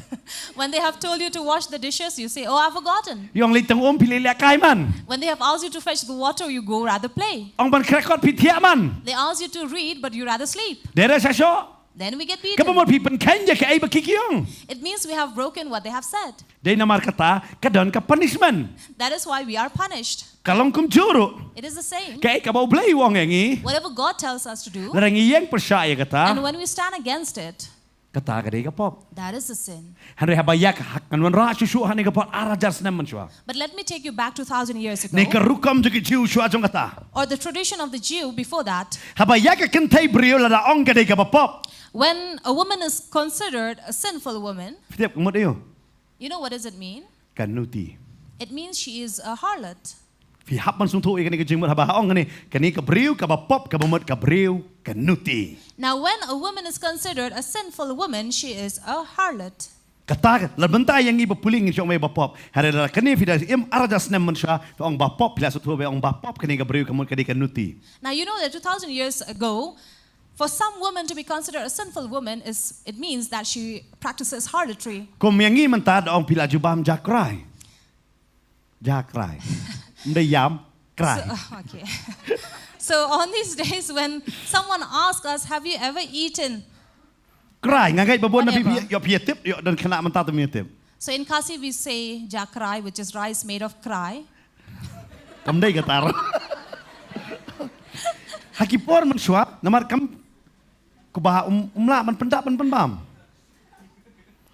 When they have told you to wash the dishes, you say, "Oh, I've forgotten." I ong leit tang um phi leit lehkai man. When they have asked you to fetch the water, you go rather play. Ong ban krekot phi thiah man. They ask you to read, but you rather sleep. Dei re shah shoh? Then we get beaten. Kaba mut phi pynkheiñ ïa kaei ba ki ki ong. It means we have broken what they have said. Dei namar kata ka don ka punishment. That is why we are punished. Ka long kumjuh ruh. It is the same. Kaei kaba u Blei u ong ïa ngi. Whatever God tells us to do, lada ngi ïeng pyrshah ïa kata, and when we stand against it, kata ka dei ka pop. That is a sin. Hynrei haba ïa ka hak ngan wanrah shuh shuh ha kane ka por ar hajar snem mynshuwa. But let me take you back two thousand years ago. Ne ka rukom jong ki Jiw shuwa jong kata. Or the tradition of the Jew before that. Haba ïa ka kynthei briew lada ong ka dei kaba pop. When a woman is considered a sinful woman. Phi tip ka mut aïu? You know what does it mean? Ka nuti. It means she is a harlot. Phi hap ban sngewthuh ïa kane ka jingmut haba ha ong kane, kane ka briew kaba pop kaba mut ka briew ka nuti. Now, when a woman is considered a sinful woman, she is a harlot. Kata la bynta ïa ngi ba pule ngin shu ong ba pop. Hynrei lada kane phi da im ar hajar snem mynshuwa, phi ong ba pop, phi la sngewthuh ba ong ba pop kane ka briew ka mut ka dei ka nuti. Now, you know that two thousand years ago, for some woman to be considered a sinful woman is, it means that she practices harlotry. Kum ïa ngi mynta da ong phi la jubab ja krai. Ja krai. Ym dei ïam, krai. So, okay. So on these days when someone asks us, "Have you ever eaten?" Krai, nga ngeit ba bun na phi, whatever, ïoh phi ïa tip, ïoh don khynnah mynta te ym ïa tip. So in Khasi we say ja krai, which is rice made of krai. Kam dei kata. Ha ki por mynshuwa, namar kam, kumba um, um lah ban pyndap ban pynbam.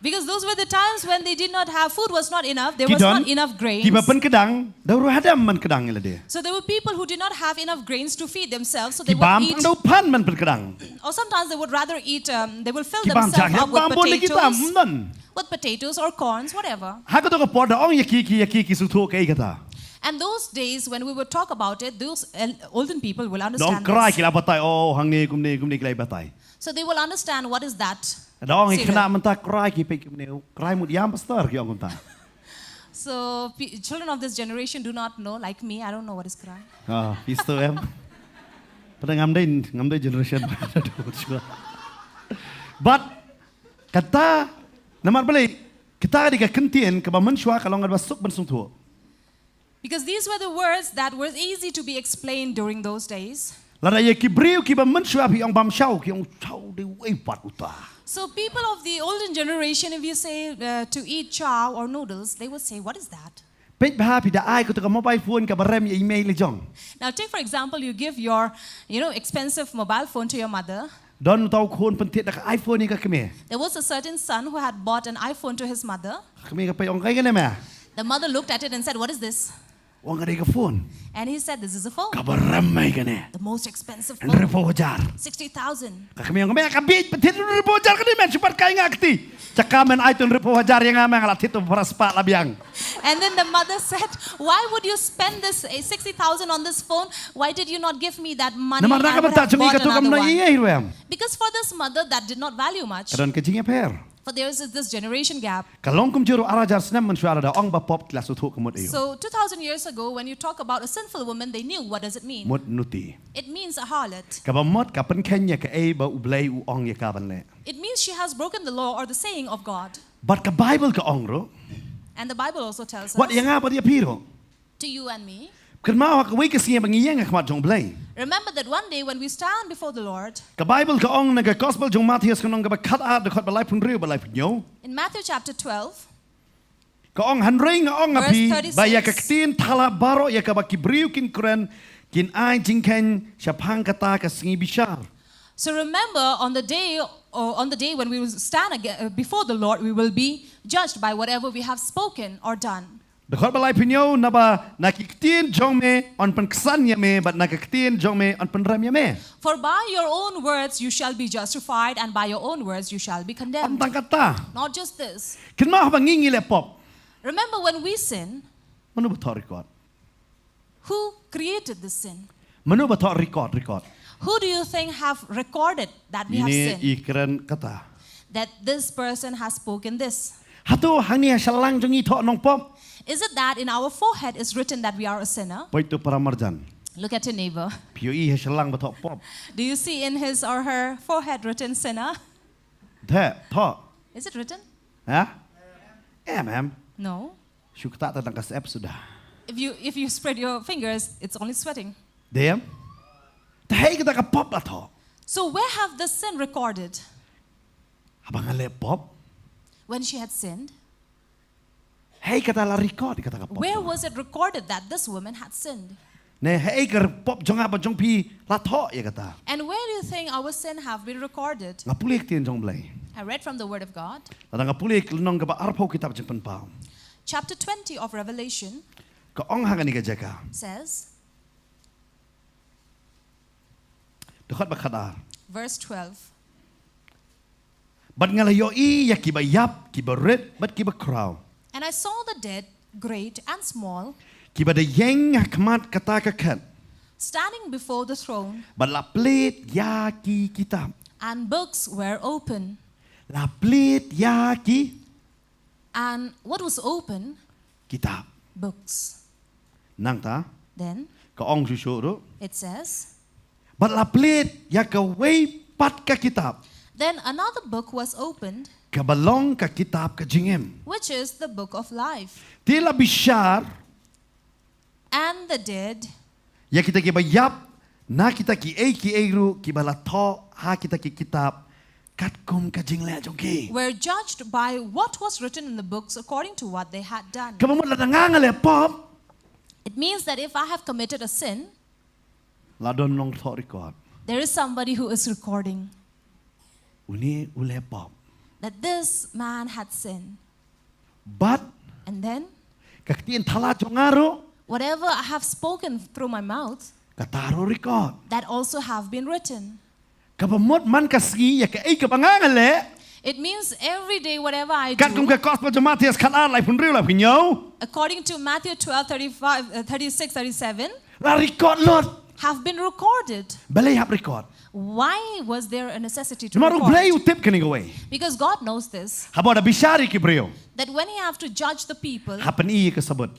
Because those were the times when they did not have, food was not enough, there was not enough grains. Ki don kiba pynkdang, da ruh hadam ban kdang ïa lade. So there were people who did not have enough grains to feed themselves, so they would eat. Ki bam tang da u phan ban pynkdang. Or sometimes they would rather eat, um, they will fill themselves up with potatoes. Ki bam tang, bam bun lagi tam, don. With potatoes or corns, whatever. Ha kato ka por da ong ïa ki, ki, ïa ki, ki sngewthuh kaei kata. And those days when we would talk about it, those el-, olden people will understand this. Da ong krai ki la batai, oh, hangne kumne, kumne ki la batai. So they will understand what is that sila. Da ong ïa ki khynnah mynta krai ki peit kumne, krai mut ïam pastor ki ong kumta. So pe-, children of this generation do not know, like me, I don't know what is krai. Ah, phi sngewthuh em? Pat ngam dei, ngam dei generation. But kata, namar balei, kata ka dei ka ktien kaba mynshuwa ka long kaba suk ban sngewthuh. Because these were the words that were easy to be explained during those days. Lada ïa ki briew kiba mynshuwa phi ong bam shaw, ki ong shaw dei wei pat uta. So people of the olden generation, if you say uh, to eat chow or noodles, they would say, "What is that?" Peit bha, phi da ai katu ka mobile phone kaba rem ïa i mei la jong. Now take for example, you give your, you know, expensive mobile phone to your mother. Don uta u khun pynthied da ka iPhone ïa ka kmie. There was a certain son who had bought an iPhone to his mother. Ka kmie ka peit, ong, "Kaei kane, ma?" The mother looked at it and said, "What is this?" Ong, "Ka dei ka phone." And he said, "This is a phone. Kaba rem mai kane. The most expensive phone. Hynriewphyndai hajar. Sixty thousand." Ka kmie ong, "Ka kmie, ka bieit, pynthied hynriewphyndai hajar kane, man, shu pat kai nga kti. Jaka men ai tu hynriewphyndai hajar ïa nga, man, nga la thied tu phra spah la biang." And then the mother said, "Why would you spend this uh, sixty thousand on this phone? Why did you not give me that money? Namar na I ka would bynta have jong ngi bought katu kam another na one." ïa ïa ruem. Because for this mother, that did not value much. Ka don ka jingïapher. For there is this generation gap. Ka long kumjuh ruh ar hajar snem mynshuwa lada ong ba pop ki la sngewthuh ka mut aïu. So two thousand years ago, when you talk about a sinful woman, they knew what does it mean. Mut nuti. It means a harlot. Kaba mut ka pynkheiñ ïa kaei ba U Blei u ong ïa ka ban leh. It means she has broken the law or the saying of God. Bad ka Bible ka ong ruh. And the Bible also tells Wat us, ïa nga bad ïa phi ruh. To you and me, Kynmaw ha kawei ka sngi ba ngi ïeng ha khmat jong U Blei. Remember that one day when we stand before the Lord, Ka Bible ka ong na ka Gospel jong Mathaios, ka lynnong kaba khatar, dkhot ba laiphew hynriew bad laiphew hynñiew. In Matthew chapter twelve, Ka ong, hynrei nga ong ha phi, ba ïa ka ktien thala baroh ïa kaba ki briew kin kren, kin ai jingkheiñ shaphang kata ka sngi bishar. So remember on the day, or on the day when we will stand again, uh, before the Lord, we will be judged by whatever we have spoken or done. Dkhot ba laiphew hynñiew, naba na ki ktien jong me yn pynksan ïa me, bad na ki ktien jong me yn pynrem ïa me. For by your own words you shall be justified, and by your own words you shall be Ym condemned. tang kata. Not just this. Kynmaw haba ngi ngi leh pop. Remember when we sin, Mano ba thoh record? Who created the sin? Mano ba thoh record, record? Who do you think have recorded that we have Ine sinned? I kren kata. That this person has spoken this. Hato hangne ha shyllangh jong ngi thoh nongpop? Is it that in our forehead is written that we are a sinner? Peit to para marjan. Look at your neighbor. Phi ïohi ha shyllangh ba thoh pop? Do you see in his or her forehead written sinner? Thoh, thoh. Is it written? Ha? Em, em. No. Shu kata tang ka sep suda. If you if you spread your fingers, it's only sweating. Dem? Te hei kata ka pop la thoh? So where have the sin recorded? Haba nga leh pop? When she had sinned? Hei kata la record kata ka pop? Where was it recorded that this woman had sinned? Ne hei ka pop jong nga bad jong phi la thoh ïa kata? And where do you think our sin have been recorded? Nga pule ktien jong U Blei. I read from the Word of God. Lada nga pule ka lynnong kaba arphew kitab Jingpynpaw. Chapter twenty of Revelation Ka ong ha kane ka jaka. Says, Dkhot ba khatar. Verse twelve. Bad nga la ïohi ïa kiba ïap, kiba rit, bad kiba khraw. And I saw the dead, great and small, Kiba da ïeng ha khmat kata ka khet. Standing before the throne. Bad la plie ïa ki kitab. And books were open. La plie ïa ki. And what was open? Kitab. Books. Nangta. Then. Ka ong shuh shuh ruh. It says. Bad la plie ïa kawei pat ka kitab. Then another book was opened. Kaba long ka kitab ka jingim. Which is the book of life. Te la bishar. And the dead. Ïa kita kiba ïap, na kita kiei kiei ruh, kiba la thoh, ha kita ki kitab, katkum ka jingleh jong ki. Were judged by what was written in the books according to what they had done. Kaba mut lada nga nga leh pop. It means that if I have committed a sin, La don nongthoh record. There is somebody who is recording. Une u leh pop. That this man had sinned. Bad. And then. Ka ktien thala jong nga ruh. Whatever I have spoken through my mouth. Kata ruh record. That also have been written. Kaba mut man ka sngi ïa kaei kaba nga nga leh. It means every day whatever I do. Katkum ka gospel jong Mathaios khatar laiphew hynriew laiphew hynñiew. According to Matthew twelve, thirty-five, uh, thirty-six, thirty-seven. La record lut. Have been recorded. Balei hap record? Why was there a necessity to Namar record? U Blei u tip kane kawei. Because God knows this. Haba u da bishar ïa ki briew. That when he have to judge the people. Hap pyni ïa ka sabut.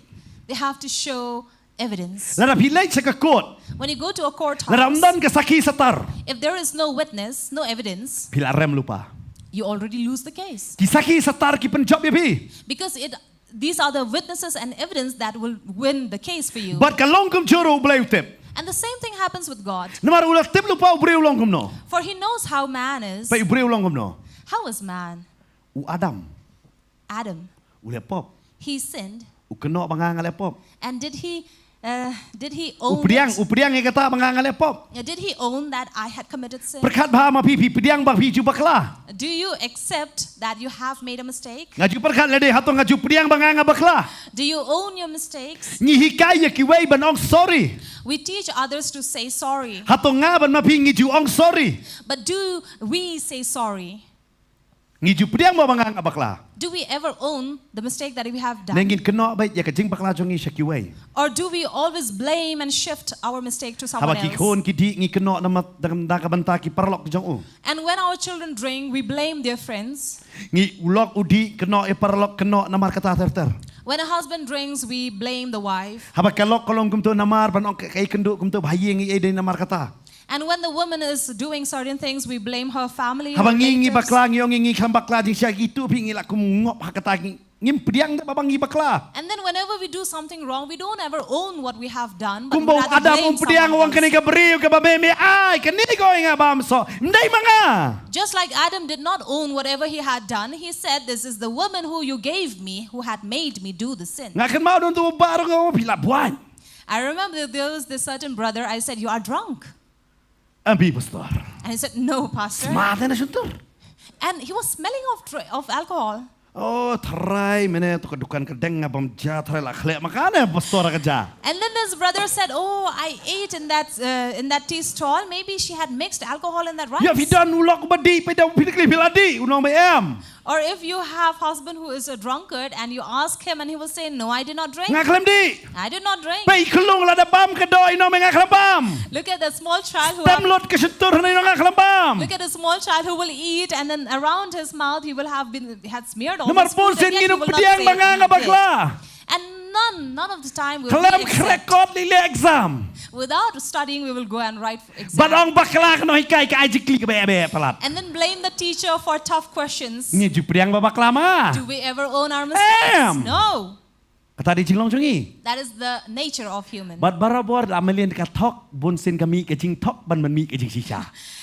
They have to show evidence. Lada phi leit sha ka kot, When you go to a courthouse, lada ym don ka sakhi satar, if there is no witness, no evidence, phi la rem lypa. You already lose the case. Ki sakhi satar ki pynjop ïa phi. Because it, these are the witnesses and evidence that will win the case for you. Bad ka long kumjuh ruh, U Blei u tip. And the same thing happens with God. Namar u la tip lypa u briew u long kumno. For he knows how man is. Peit u briew u long kumno. How is man? U Adam. Adam. U leh pop. He sinned. U kynnoh ba nga nga leh pop. And did he uh, did he U own pdiang, it? U pdiang ïa kata ba nga nga leh pop. Uh, Did he own that I had committed sin? Pyrkhat bha ma phi, phi pdiang ba phi ju bakla. Do you accept that you have made a mistake? Nga ju pyrkhat lade, hato nga ju pdiang ba nga nga bakla. Do you own your mistakes? Ngi hikai ïa kiwei ban ong sorry. We teach others to say sorry. Hato nga bad ma phi ngi ju ong sorry. But do we say sorry? Ngi ju pdiang ba nga nga bakla. Do we ever own the mistake that we have Ne done? Ngin kynnoh beit ïa ka jingbakla jong ngi sha kiwei. Or do we always blame and shift our mistake to Haba someone ki else? khun ki dih ngi kynnoh na mat-, da ka bynta ki paralok jong u. And when our children drink, we blame their friends. Ngi, u lok u dih kynnoh, i paralok kynnoh namar kata ter ter. When a husband drinks, we blame the wife. Haba ka lok ka long kumto namar ban ong ka, ka ïakynduh kumto, ba ha ïing i ei dei namar kata. And when the woman is doing certain things, we blame her family, Haba her ngi ngi relatives. Bakla, ngi ong ngi ngi kham bakla, jingshisha itu phi ngi la kum ngop ha kata, ngi, ngim pdiang da ba ngi bakla. And then whenever we do something wrong, we don't ever own what we have done, but we Kumba u rather Adam blame um pdiang, someone ong kane else. Ka briew kaba me me ai, kane ko nga bam so. Ym dei ma nga. Just like Adam did not own whatever he had done, he said, "This is the woman who you gave me, who had made me do the sin." Nga kynmaw don tu ba rong, phi la buan. I remember there was this certain brother, I said, "You are drunk." Em, phi pastor. And he said, "No, pastor." Smat na shuntur. And he was smelling of, dr- of alcohol. Oh, tharai mynne to ka dukan ka deng nga bam ja, tharai la khleh ma kane pastor ka ja. And then this brother said, "Oh, I ate in that uh, in that tea stall. Maybe she had mixed alcohol in that rice." Ya, phi don u lok ba dih, phi da phi dih, phi la dih, u nong ba em. Or if you have husband who is a drunkard and you ask him and he will say, "No, I did not drink. Nga khlem dih. I did not drink." Peit i khyllung, lada bam ka doh, i nong ba nga khlem bam. Look at the small child who Tam lot ka shuntur na, i nong nga khlem bam. Look at the small child who will eat and then around his mouth he will have been had smeared all Namar this food, bun sien and yet ngi he nong will not pdiang say ba nga nga anything. Bakla. And none, none of the time will Khlem we accept. Krekot li le exam. Without studying, we will go and write for exam. Bad ong bakla ka nong hikai ka ai jingkylli kaba ebe palat. And then blame the teacher for tough questions. Ngi ju pdiang ba bakla ma. Do we ever own our mistakes? Em. No. Kata dei jinglong jong ngi. That is the nature of human. Bad barabor la mlien ka thok, bun sien ka mih ka jingthok, ban man mih ka jingshisha.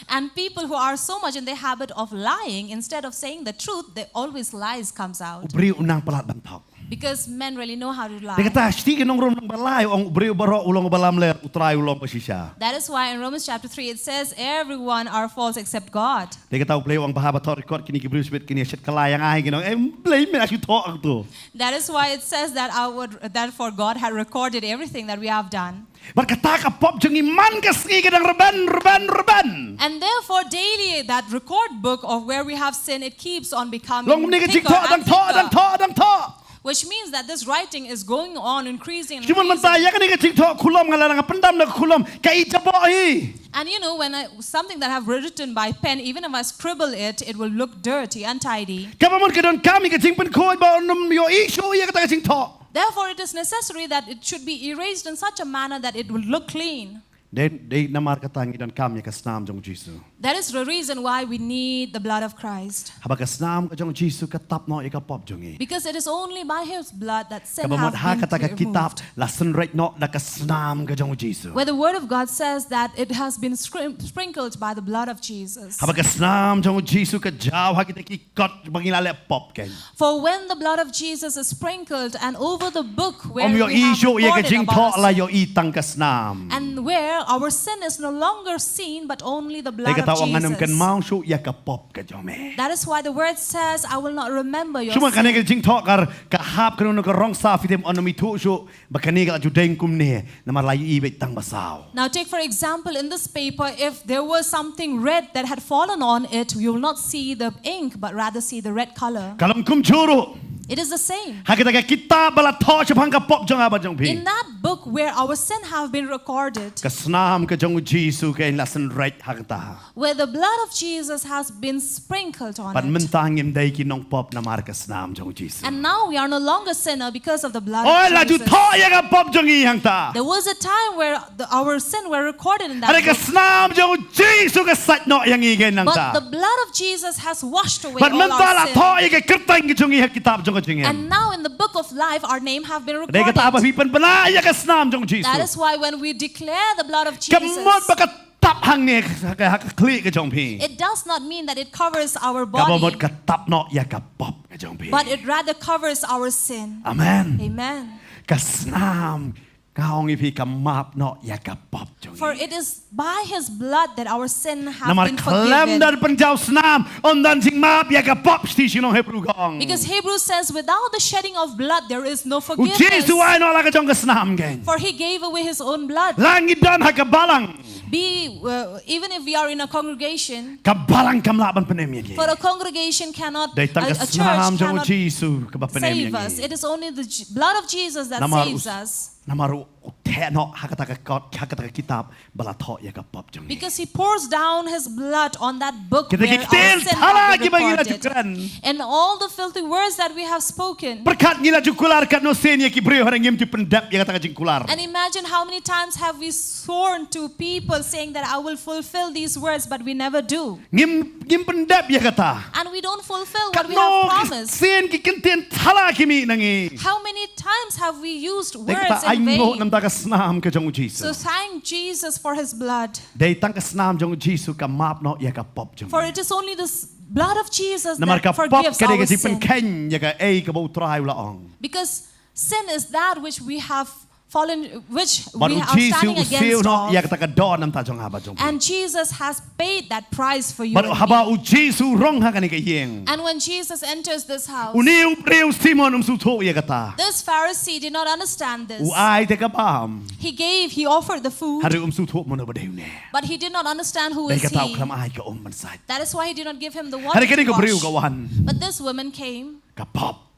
And people who are so much in the habit of lying, instead of saying the truth, they always lies comes U out. briew u nang palat ban thok. Because men really know how to lie. Dei kata, shti ki nong rum nong ba lai, ong u briew baroh u long ba lamler, U Trai u long ba shisha. That is why in Romans chapter three it says, "Everyone are false except God." Dei kata U Blei u ong ba haba thok record kine ki briew shibit kine shet ka lai ïa nga hi, ki nong, eh, Blei, me la shu thok tu. That is why it says that our that for God had recorded everything that we have done. Bad kata ka pop jong ngi man ka sngi ka dang rben, rben, rben. And therefore, daily that record book of where we have sinned, it keeps on becoming Long kumne ka thicker jingthok, and dang thok, dang thicker. thok, dang thok. Which means that this writing is going on increasing and Ki mon mynta increasing. Ïa kane ka jingthok khulom, nga la nga pyndam na ka khulom, ka i jabok hi. And you know, when I, something that I've written by pen, even if I scribble it, it will look dirty, untidy. Kaba mon ka donkam ïa ka jingpynkhuid ba un ym ïohi shuh ïa kata ka jingthok. Therefore, it is necessary that it should be erased in such a manner that it will look clean. Dei, dei namar kata ngi donkam ïa ka snam jong U Jisu. That is the reason why we need the blood of Christ. Haba ka snam ka jong U Jisu ka tap noh ïa ka pop jong ngi. Because it is only by his blood that sin Kaba mon ha has been kata ka kitab removed. la synreit noh da ka snam ka jong U Jisu. Where the word of God says that it has been scrim- sprinkled by the blood of Jesus. Haba ka snam jong U Jisu ka jaw ha kita ki kot ba ngi la leh pop, keiñ. For when the blood of Jesus is sprinkled and over the book where Ym we ïohi have shuh ïa ka recorded about jingthok, our la sin, ïohi tang ka snam. and where our sin is no longer seen but only the Dei blood kata of ong ngan ym Jesus. kynmaw shuh ïa ka pop ka jong me. That is why the word says, "I will not remember your Shu ma kane ka sin." jingthok kar ka hap ka nong ka rong sa, phi te ym on mi thuh shuh ba kane ka la ju deng kumne, namar la ïohi beit tang ba saw. Now take for example in this paper, if there was something red that had fallen on it, you will not see the ink but rather see the red color. Ka long kumjuh ruh. It is the same. Ha kata ka kitab ba la thoh shaphang ka pop jong nga bad jong phi. In that book where our sin have been recorded, ka snam ka jong u Jisu ka la synreit hangta. Where the blood of Jesus has been sprinkled on it. Bad mynta ngim dei ki nongpop namar ka snam jong u Jisu. And now we are no longer sinner because of the blood of Jesus. Oi, la ju thoh ïa ka pop jong ngi hangta. There was a time where the, our sin were recorded in that book. Hynrei ka snam jong u Jisu ka sait noh ïa ngi nangta. But the blood of Jesus has washed away all our sin. Bad mynta la thoh ïa ka kyrteng ka jong ngi ha kitab jong ka jingim. And now in the book of life, our name have been recorded. Dei kata ba phi pynbna ïa ka snam jong u Jisu. That is why when we declare the blood of Jesus, ka mut ba ka tap hangne ha ka, ha ka khlieh ka jong phi. It does not mean that it covers our body. Kaba mut ka tap noh ïa ka pop ka jong phi. But it rather covers our sin. Amen. Amen. Ka snam, nga ong ïa phi, ka map noh ïa ka pop jong ngi. For it is by his blood that our sin have been forgiven. Namar khlem da pynjaw snam, ym don jingmap ïa ka pop, shisha shnong Hebru ka ong. Because Hebrews says, "Without the shedding of blood, there is no forgiveness." U Jisu u ai noh la ka jong ka snam kein. For he gave away his own blood. La ngi don ha ka balang. Be, uh, even if we are in a congregation, ka balang kam lah ban pynim ïa ngi. For a congregation cannot, a, a church cannot save us. Dei tang ka snam jong u Jisu kaba pynim ïa ngi. It is only the J-, blood of Jesus that saves us. Namar u, namar u theh noh ha kata ka kot, ha kata ka kitab ba la thoh ïa ka pop jong ngi. Because he pours down his blood on that book where our sin have been recorded. Kita ki ktien thala kiba ngi la ju kren. And all the filthy words that we have spoken. Pyrkhat ngi la ju kular katno sien ïa ki briew, hynrei ngim ju pyndep ïa kata ka jingkular. And imagine how many times have we sworn to people saying that, "I will fulfill these words," but we never do. Ngim, ngim pyndep ïa kata. And we don't fulfill what we have promised. Katno ki sien ki ktien thala ki mih na ngi. How many times have we used words in vain? Dei kata, ainguh namar ka snam ka jong u Jisu. So thank Jesus for his blood. Dei tang ka snam jong u Jisu ka map noh ïa ka pop jong ngi. For it is only the s-, blood of Jesus that forgives our sin. Namar ka pop ka dei ka jingpynkheiñ ïa kaei kaba u Trai u la ong. Because sin is that which we have fallen, which we are standing against of. Bad u Jisu u siew noh ïa kata ka don namar jong nga bad jong phi. And Jesus has paid that price for you and me. Bad haba u Jisu u rung ha kane ka ïing. And when Jesus enters this house, une u briew Simon um sngewthuh ïa kata. This Pharisee did not understand this. U ai te ka bam. He gave, he offered the food. Hynrei um sngewthuh mano ba dei une. But he did not understand who is he. Dei kata u khlem ai ka um ban sait. That is why he did not give him the water to wash. Hynrei kane ka briew ka wan. But this woman came. Ka pop.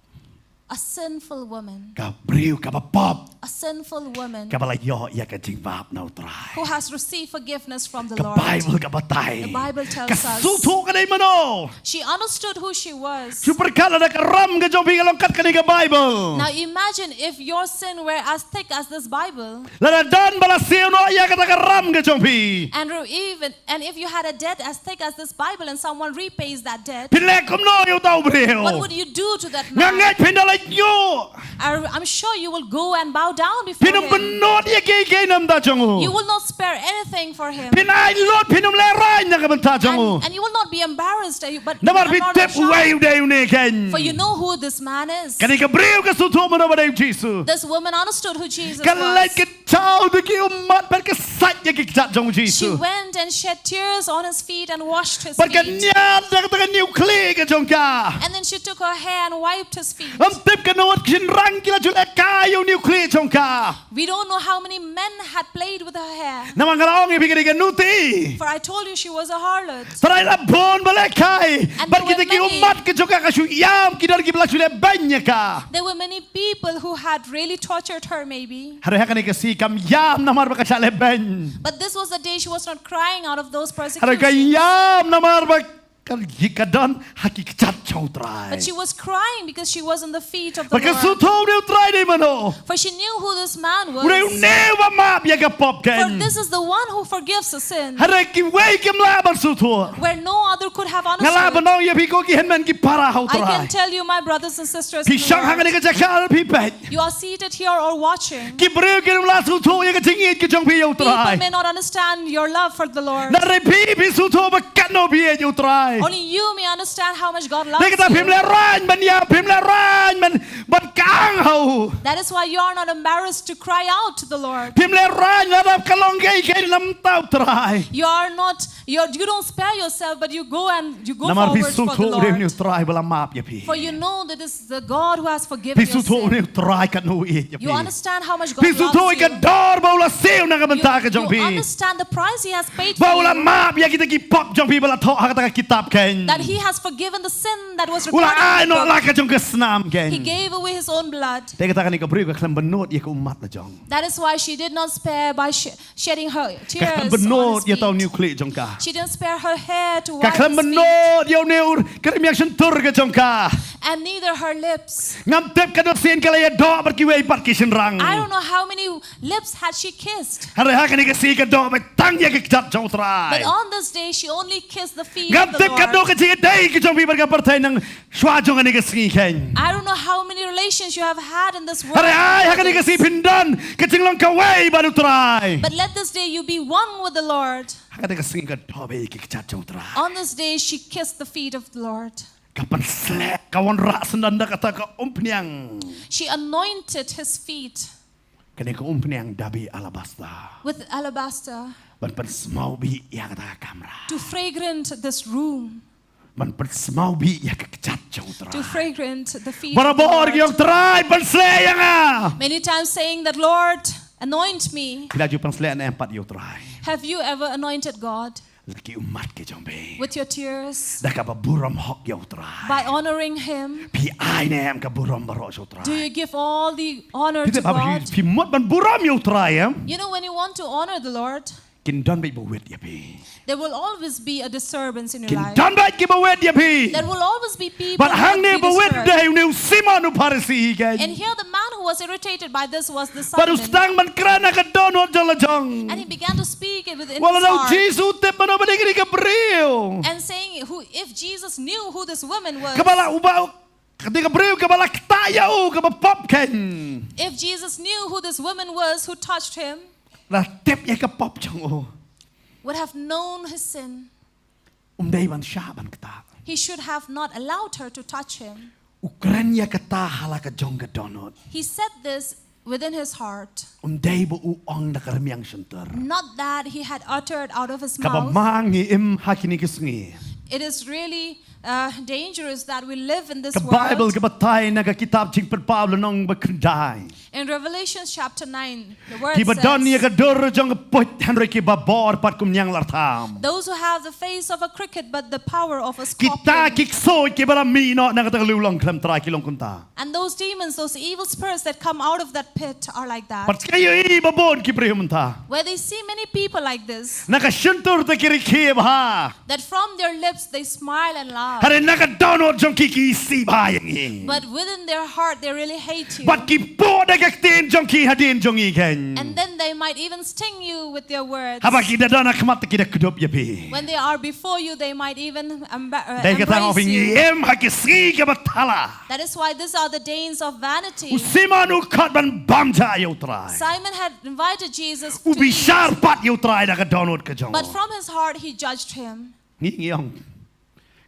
A sinful woman. Ka briew kaba pop. A sinful woman. Kaba la ïoh ïa ka jingmap na u Trai. Who has received forgiveness from the Lord. Ka Baibl ka batai. The Bible tells us. Ka sngewthuh ka dei mano. She understood who she was. Shu pyrkhat lada ka ram ka jong phi ka long kat kane ka Baibl. Now imagine if your sin were as thick as this Bible. Lada don ba la siew noh ïa kata ka ram ka jong phi. And even And if you had a debt as thick as this Bible and someone repays that debt, phin leh kumno ïa uta u briew? What would you do to that man? Nga ngeit phin da leit ñiuh. I, I'm sure you will go and bow down before him. Phin ym bynnud ïa kiei kiei na bynta jong u. You will not spare anything for him. Phin ai lut, phin ym lehraiñ na ka bynta jong u. And, and you will not be embarrassed, uh, you, but I'm not ashamed. Namar phi tip uei u dei une kein. For you know who this man is. Kane ka briew ka sngewthuh mano ba dei u Jisu. This woman understood who Jesus was. Ka leit ka jaw da ki ummat bad ka sait ïa ki kjat jong u Jisu. She went and shed tears on his feet and washed his feet. Bad ka niad da kata ka niewkhlieh ka jong ka. And then she took her hair and wiped his feet. Ym tip katno wat ki shynrang ki la ju lehkai ïa u niewkhlieh jong ka. We don't know how many men had played with her hair. Namar nga la ong ïa phi ka dei ka nuti. For I told you she was a harlot. Tharai la bun ba lehkai. And there were many. Bad kita ki ummat ka jong ka ka shu ïam, ki don kiba la shu lehbeiñ ïa ka. There were many people who had really tortured her, maybe. Hynrei ha kane ka sngi kam ïam namar ba ka shah lehbeiñ. But this was the day she was not crying out of those persecutions. Hynrei ka ïam namar ba ka, ka don ha ki kjat jong u Trai. But she was crying because she was in the feet of the Lord. Bad ka sngewthuh u Trai dei mano. For she knew who this man was. U dei une uba map ïa ka pop kein. For this is the one who forgives the sin. Hynrei kiwei kim lah ban sngewthuh. Where no other could have understood. Nga lah ban ong ïa phi ko ki hynmen ki para ha u Trai. I can tell you, my brothers and sisters in the Lord. Phi shong ha kane ka jaka, phi peit. You are seated here or watching. Ki briew kim lah sngewthuh ïa ka jingïeit ka jong phi ïa u Trai. People may not understand your love for the Lord. Hynrei phi, phi sngewthuh ba katno phi ïeit ïa u Trai. Only you may understand how much God loves you. Dei kata phim lehraiñ ban ïa, phim lehraiñ ban, ban kang ha u. That is why you are not embarrassed to cry out to the Lord. Phim lehraiñ lada ka long kaei kaei na bynta u Trai. You are not You're, you don't spare yourself, but you go and you go Namar phi forward for the sngewthuh u dei une u Lord. Trai ba la map ïa phi. For you know that this is the God who has forgiven Phi your sngewthuh u dei sin. U Trai katno u ïeit ïa phi. You understand how much God Phi sngewthuh loves ïa ka you. Dor ba u la siew na ka bynta ka jong phi. You understand the price he has paid for you. Ba u la map ïa kita ki pop jong phi ba la thoh ha kata ka kitab kein. That he has forgiven the sin that was recorded in the book. U la ai noh la ka jong ka snam kein. He gave away his own blood. Te kata kane ka briew ka khlem bynnud ïa ka ummat la jong. That is why she did not spare by sh- shedding her tears on his feet. Ka khlem bynnud ïa uta u niewkhlieh jong ka. She didn't spare her hair to wipe his feet. Ka khlem bynnud ïa une u, ka rmiang shyntur ka jong ka. And neither her lips. Ngam tip katno sien ka la ïadoh bad kiwei pat ki shynrang. I don't know how many lips had she kissed. Hynrei ha kane ka sngi ka doh beit tang ïa ka kjat jong u Trai. But on this day, she only kissed the feet of the Lord. Ngam tip katno ka jingïadei ka jong phi bad ka pyrthei nang shuwa jong kane ka sngi kein. I don't know how many relations you have had in this world. Hynrei ai ha kane ka sngi phin don ka jinglong kawei bad u Trai. But let this day you be one with the Lord. Ha kane ka sngi ka doh beit ïa ka kjat jong u Trai. On this day, she kissed the feet of the Lord. Ka pynsleh, ka wanrah syndon da kata ka umphniang. She anointed his feet. Kane ka umphniang da bih alabaster. With alabaster. Ban pynsmawbih ïa kata ka kamra. To fragrant this room. Ban pynsmawbih ïa ka kjat jong u Trai. To fragrant the feet of the Lord. Barabor ki ong Trai pynsleh ïa nga. Many times saying that, "Lord, anoint me." Phi la ju pynsleh ne em pat ïa u Trai. Have you ever anointed God? La ki ummat ki jong phi. With your tears. Da kaba burom hok ïa u Trai. By honoring him. Phi ai ne em ka burom baroh sha u Trai. Do you give all the honor to God? Phi mut ban burom ïa u Trai em. You know, when you want to honor the Lord, kin don beit ba wit ïa phi. There will always be a disturbance in your life. Kin don beit kiba wit ïa phi. There will always be people who will be disturbed. Bad hangne ba wit dei une u Simon u Pharisi kein. And here the man who was irritated by this was the Simon. Bad u sdang ban kren ha ka dohnud jong la jong. And he began to speak it within his heart. Wat la u Jisu u tip mano ba dei kane ka briew. And saying, who, if Jesus knew who this woman was, kaba la uba, ka dei ka briew kaba la ktah ïa u kaba pop kein. If Jesus knew who this woman was who touched him, la tip ïa ka pop jong u. Would have known his sin. Um dei ban shah ban ktah. He should have not allowed her to touch him. U kren ïa kata ha la ka jong ka dohnud. He said this within his heart. Um dei ba u ong da ka rmiang shyntur. Not that he had uttered out of his mouth. Kaba ma ngi im ha kine ki sngi. It is really, uh, dangerous that we live in this world. Ka Baibl ka batai na ka kitab Jingpynpaw lynnong ba khyndai. In Revelation chapter nine, the word says, kiba don ïa ka dur jong ka puit hynrei kiba bor pat kum nianglartham. Those who have the face of a cricket but the power of a scorpion. Kita ki ksuid kiba la mih noh na kata ka liang long khlem trai ki long kumta. And those demons, those evil spirits that come out of that pit are like that. Bad ki ïohi ba bun ki briew mynta. Where they see many people like this. Na ka shyntur te ki rkhie bha. That from their lips they smile and laugh. Hynrei na ka dohnud jong ki ki isih bha ïa ngi. But within their heart they really hate you. Bad ki puh da ka ktien jong ki hadien jong ngi kein. And then they might even sting you with their words. Haba ki da don ha khmat te ki da kdup ïa phi. When they are before you, they might even emba-, uh, embrace you. Dei kata nga ong phi ngi im ha ki sngi kiba thala. That is why these are the days of vanity. U Simon u khot ban bam jah ïa u Trai. Simon had invited Jesus to eat. U bishar pat ïa u Trai da ka dohnud ka jong u. But from his heart he judged him. Ngi, ngi ong.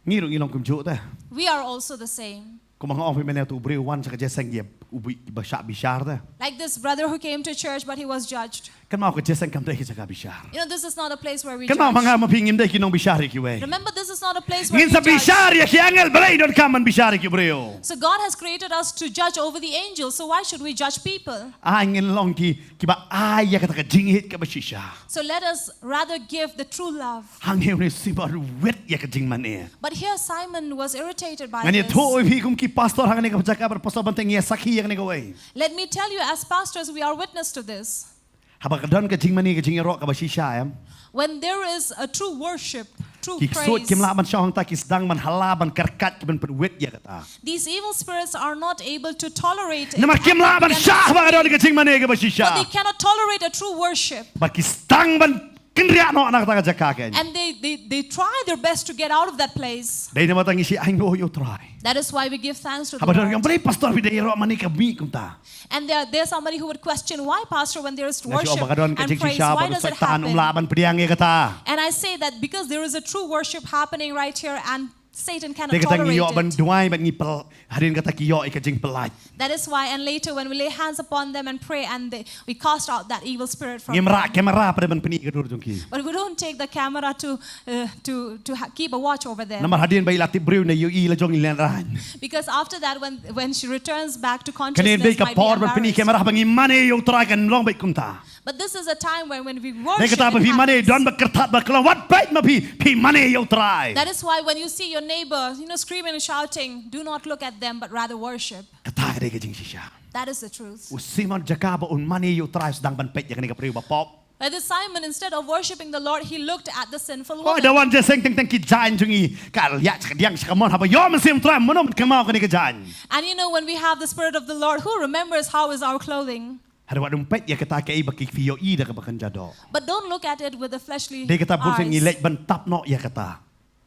Ngi ruh ngi long kumjuh te. We are also the same. Kumba nga ong phi mynne, utu u briew u wan sha ka jingïaseng, ïa u ba shah bishar te. Like this brother who came to church but he was judged. Kynmaw ka jingïaseng kam dei ka jaka bishar. You know, this is not a place where we judge. Kynmaw ma nga ma phi ngim dei ki nongbishar ïa kiwei. Remember, this is not a place where we judge. Ngin sa bishar ïa ki angel, balei donkam ban bishar ïa ki briew. So God has created us to judge over the angels, so why should we judge people? Ai ngin long ki, kiba ai ïa kata ka jingïeit kaba shisha. So let us rather give the true love. Hangne une u Simon u wit ïa ka jingmane. But here Simon was irritated by this. Ngan ïathuh ïa phi kum ki pastor hangne ka jaka, bad pastor Bante ngi ïa sakhi ïa kane kawei. Let me tell you, as pastors, we are witness to this. Haba ka don ka jingmane ka jingïaroh kaba shisha em. When there is a true worship, true praise. Ki ksuid kim lah ban shong hangta, ki sdang ban hala ban kyrkhat ki ban pynwit ïa kata. These evil spirits are not able to tolerate it. Namar kim lah ban shah ba ka don ka jingmane kaba shisha. But they cannot tolerate a true worship. Bad ki sdang ban kynriah noh na kata ka jaka kein. And they, they, they try their best to get out of that place. Dei namar kata ngi shu ainguh ïa u Trai. That is why we give thanks to the Lord. Haba don ki ong, balei pastor phi da ïaroh mane ka mih kumta. And there, there's somebody who would question, "Why, Pastor, when there is worship and praise, why does it happen?" Nga ong ba ka don ka jingshisha bad u Soitan um lah ban pdiang ïa kata. And I say that because there is a true worship happening right here and Satan cannot tolerate it. Dei kata ngi ïoh ban duwai bad ngi pel hadien kata ki ïoh ïa ka jingpyllait. That is why, and later when we lay hands upon them and pray, and they, we cast out that evil spirit from them. Ngim rah kamera pat ban pyni ka dur jong ki. But we don't take the camera to uh, to to ha- keep a watch over them. Namar hadien ba i la tip briew ne ïohi la jong i lehrain. Because after that, when when she returns back to consciousness, might be embarrassed. Kane dei ka por ban pyni kamera ba ngi mane ïa u Trai, kan long beit kumta. But this is a time when when we worship in habits. Dei kata ba phi mane don ba kyrthat ba khlong, wat beit ma phi, phi mane ïa u Trai. That is why when you see your neighbor, you know, screaming and shouting, do not look at them, but rather worship. Kata ka dei ka jingshisha. That is the truth. U Simon jaka ba un mane ïa u Trai sdang ban peit ïa kane ka briew ba pop. Whether Simon, instead of worshiping the Lord, he looked at the sinful woman. Oi, da wan jingïaseng teng teng ki jaiñ jong ngi, ka ïa ka diang sha ka mon, haba ïoh mynsiem u Trai, mano ban kynmaw kane ka jaiñ. And you know, when we have the Spirit of the Lord, who remembers how is our clothing? Hynrei wat ym peit ïa kata kaei ba ki phi ïohi da kaba kynja doh. But don't look at it with the fleshly eyes. Dei kata bun sien ngi leit ban tap noh ïa kata.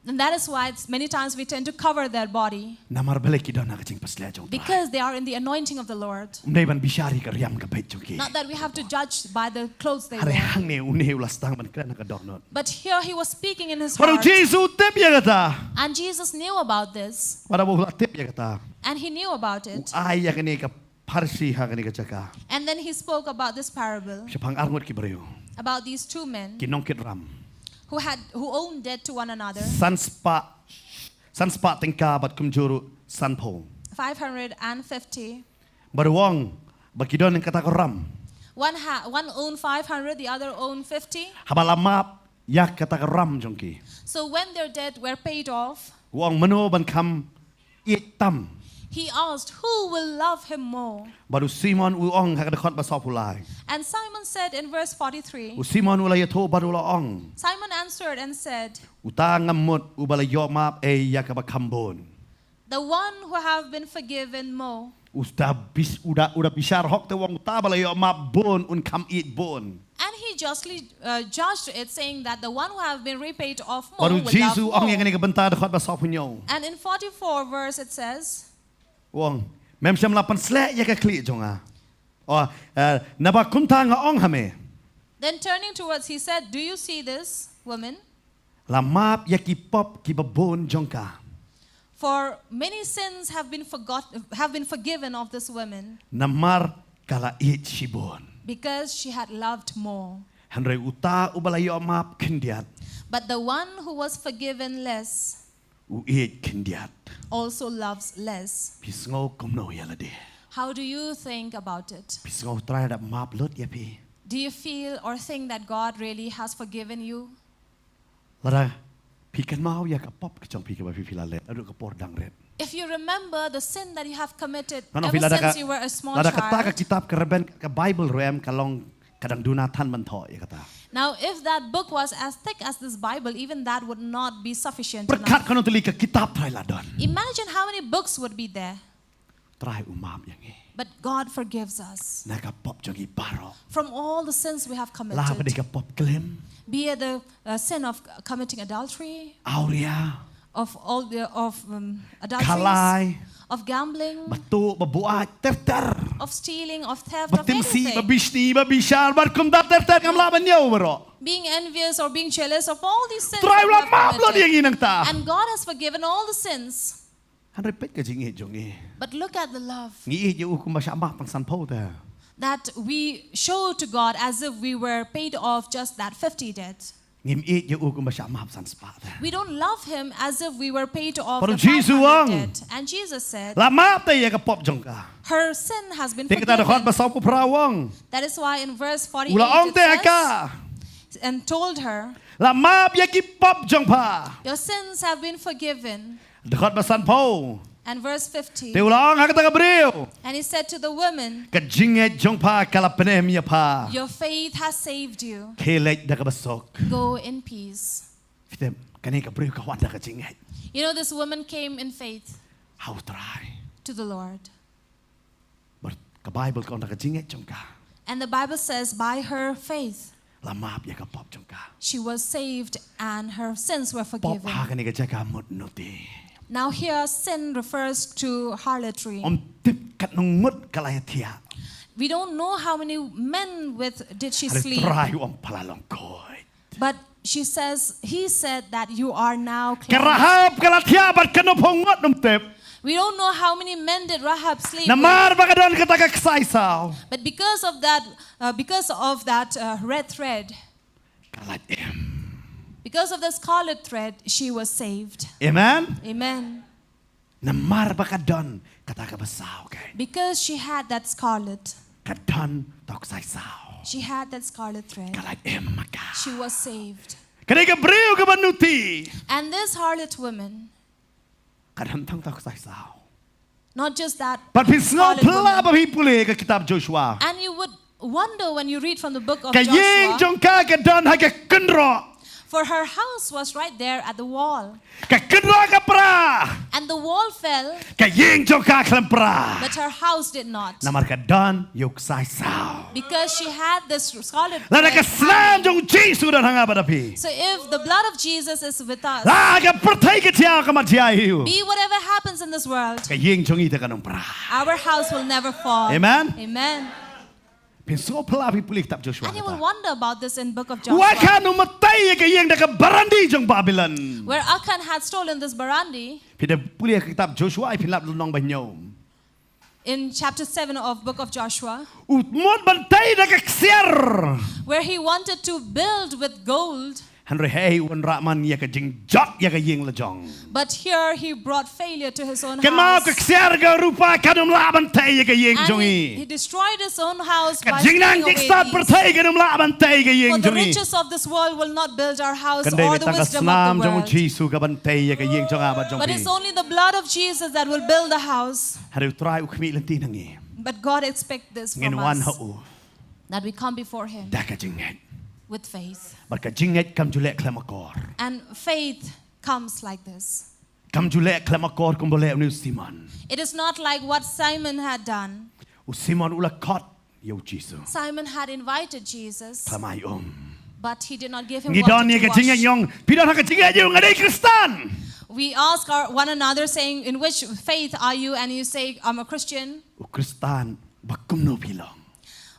And that is why it's many times we tend to cover their body. Namar balei ki don ha ka jingpynshlur jong u Trai. Because they are in the anointing of the Lord. Ym dei ban bishar ïa ka riam ka beit jong ki. Not that we have to judge by the clothes they wear. Hynrei hangne une u la sdang ban kren ha ka dohnud. But here he was speaking in his heart. Bad u Jisu u tip ïa kata. And Jesus knew about this. Bad haba u la tip ïa kata, and he knew about it. U ai ïa kane ka parsi ha kane ka jaka. And then he spoke about this parable. Shaphang ar ngut ki briew. About these two men. Ki nongkit ram. Who had, who owed debt to one another. San spah, san spah tyngka bad kumjuh ruh san phew. Five hundred and fifty. Bad u ong ba ki don kata ka ram. One ha, one owned five hundred, the other owned fifty. Haba la map ïa kata ka ram jong ki. So when their debt were paid off, u ong mano ban kham ïeit tam. He asked, "Who will love him more?" Bad u Simon u ong ha ka dkhot ba sawphew lai. And Simon said in verse forty-three, u Simon u la ïathuh bad u la ong, Simon answered and said, uta ngam mut uba la ïoh map ei ïa kaba kham bun. The one who have been forgiven more. Uta bis, u da, u da bishar hok te u ong uta ba la ïoh map bun un kham ïeit bun. And he justly uh, judged it, saying that the one who have been repaid of more will love more. Bad u Jisu u ong ïa kane ka bynta dkhot ba sawphew hynñiew. And in forty-four verse it says, u ong, mem shym la pynsleh ïa ka khlieh jong nga? O, eh, naba kumta nga ong ha me. Then turning towards, he said, "Do you see this woman?" La map ïa ki pop kiba bun jong ka. For many sins have been forgot, have been forgiven of this woman. Namar ka la ïeit shibun. Because she had loved more. Hynrei uta uba la ïoh map khyndiat. But the one who was forgiven less. U ïeit khyndiat. Also loves less. Phi sngew kumno ïa lade? How do you think about it? Phi sngew Trai da map lut ïa phi? Do you feel or think that God really has forgiven you? Lada phi kynmaw ïa ka pop ka jong phi kaba phi phi la leh naduh ka por dang rit. If you remember the sin that you have committed ever since you were a small child. Ngan ong phi lada ka, lada kata ka kitab ka rben ka Bible ruh em ka long ka dang duna than ban thoh ïa kata. Now, if that book was as thick as this Bible, even that would not be sufficient enough. Pyrkhat katno tylli ka kitab Trai la don. Imagine how many books would be there. Trai u map ïa ngi. But God forgives us. Na ka pop jong ngi baroh. From all the sins we have committed. La ba dei ka pop klim. Be it the uh, sin of committing adultery. Awria. Of all the, of um, adulteries. Khalai. Of gambling. Ba tuh, ba buaid, ter ter. Of stealing, of theft, of anything. Ba timsi, ba bishni, ba bishar, ba kumta ter ter ngam lah ban ïoh baroh. Being envious or being jealous of all these sins that we have committed. Trai u la map lut ïa ngi nangta. And God has forgiven all the sins. Hynrei peit ka jingïeit jong ngi. But look at the love. Ngi ïeit ïa u kumba shah map tang san phew te. That we show to God as if we were paid off just that fifty debt. Ngim ïeit ïa u kumba shah map san spah te. We don't love him as if we were paid off the five hundred debt. Bad u Jisu u ong. And Jesus said, la map te ïa ka pop jong ka. Her sin has been forgiven. Te kata dkhot ba sawphew phra u ong. That is why in verse forty-eight it says, u la ong te ha ka. And told her, la map ïa ki pop jong pha. Your sins have been forgiven. Dkhot ba san phew. And verse fifty. Te u la ong ha kata ka briew. And he said to the woman, ka jingngeit jong pha ka la pynim ïa pha. Your faith has saved you. Khie leit da kaba suk. Go in peace. Phi tip, kane ka briew ka wan da ka jingngeit. You know, this woman came in faith. Ha u Trai. To the Lord. Bad ka Bible ka ong da ka jingngeit jong ka. And the Bible says, by her faith, la map ïa ka pop jong ka. She was saved and her sins were forgiven. Pop ha kane ka jaka mut nuti. Now here, sin refers to harlotry. Ym tip katno ngut ka la ïathiah. We don't know how many men with did she sleep. Hynrei Trai u ong pha la long khuid. But She says, he said that you are now Ka cleansed. Rahab ka la thiah bad katno phew ngut ym tip. We don't know how many men did Rahab sleep with, Namar ba ka don kata ka ksai saw. but because of that, uh, because of that uh, red thread, Ka lait im. because of the scarlet thread, she was saved. Amen. Amen. Namar ba ka don kata kaba saw ka. Because she had that scarlet, Ka don to ksai saw. she had that scarlet thread. Ka lait im ma ka. She was saved. Ka dei ka briew kaba nuti. And this harlot woman, Ka don tang to ksai saw. not just that, Bad phi sngew harlot phylla woman. ba phi pule ka kitab Joshua. And you would wonder when you read from the book of Ka ïing Joshua, jong ka ka don ha ka kynroh. For her house was right there at the wall. Ka kynroh ka pra. And the wall fell, Ka ïing jong ka khlem pra. But her house did not. Namar ka don ïa u ksai saw. Because she had this scarlet Lada ka thread. snam jong u Jisu don ha nga bad ha phi. So if the blood of Jesus is with us, La ka pyrthei ka jia ka mat jia hi u. Be whatever happens in this world, Ka ïing jong i te kan ym pra. Our house will never fall. Amen. Amen. Phi sngew phylla phi pule kitab Joshua. And you will Kata. Wonder about this in book of Wa Joshua, Achan u matei ïa ka ïing da ka barandi jong Babilon. Where Achan had stolen this barandi. Phi da pule kitab Joshua ai phi lap lynnong ba hynñiew. In chapter seven of book of Joshua, U mut ban tei da ka ksiar. Where he wanted to build with gold. Hynrei hei u wanrah man ïa ka jingjot ïa ka ïing la jong. But here he brought failure to his own Kynmaw house. Ka ksiar ka rupa kan ym lah ban tei ïa ka ïing jong i. He destroyed his own house. Ka jingnang jingstad pyrthei kan ym lah ban tei ïa ka ïing jong i. For the riches of this world will not build our house or the wisdom of the world. Kan dei tang ka snam jong u Jisu ka ban tei ïa ka ïing jong nga bad jong phi. But it's only the blood of Jesus that will build the house. Hynrei u Trai u khmih lynti na ngi. But God expects this from us. Ngin wan ha u. That we come before him. Da ka jingngeit. With faith. Bad ka jingngeit kam ju leh khlem akor. And faith comes like this. Kam ju leh khlem akor kumba leh une u Simon. It is not like what Simon had done. U Simon u la khot ïa u Jisu. Simon had invited Jesus. Khlem ai um. But he did not give him water to wash. Ngi don ïa ka jingngeit ong, phi don ha ka jingngeit ong nga dei Khristan. We ask our, one another saying, in which faith are you? And you say, I'm a Christian. U Khristan ba kumno phi long?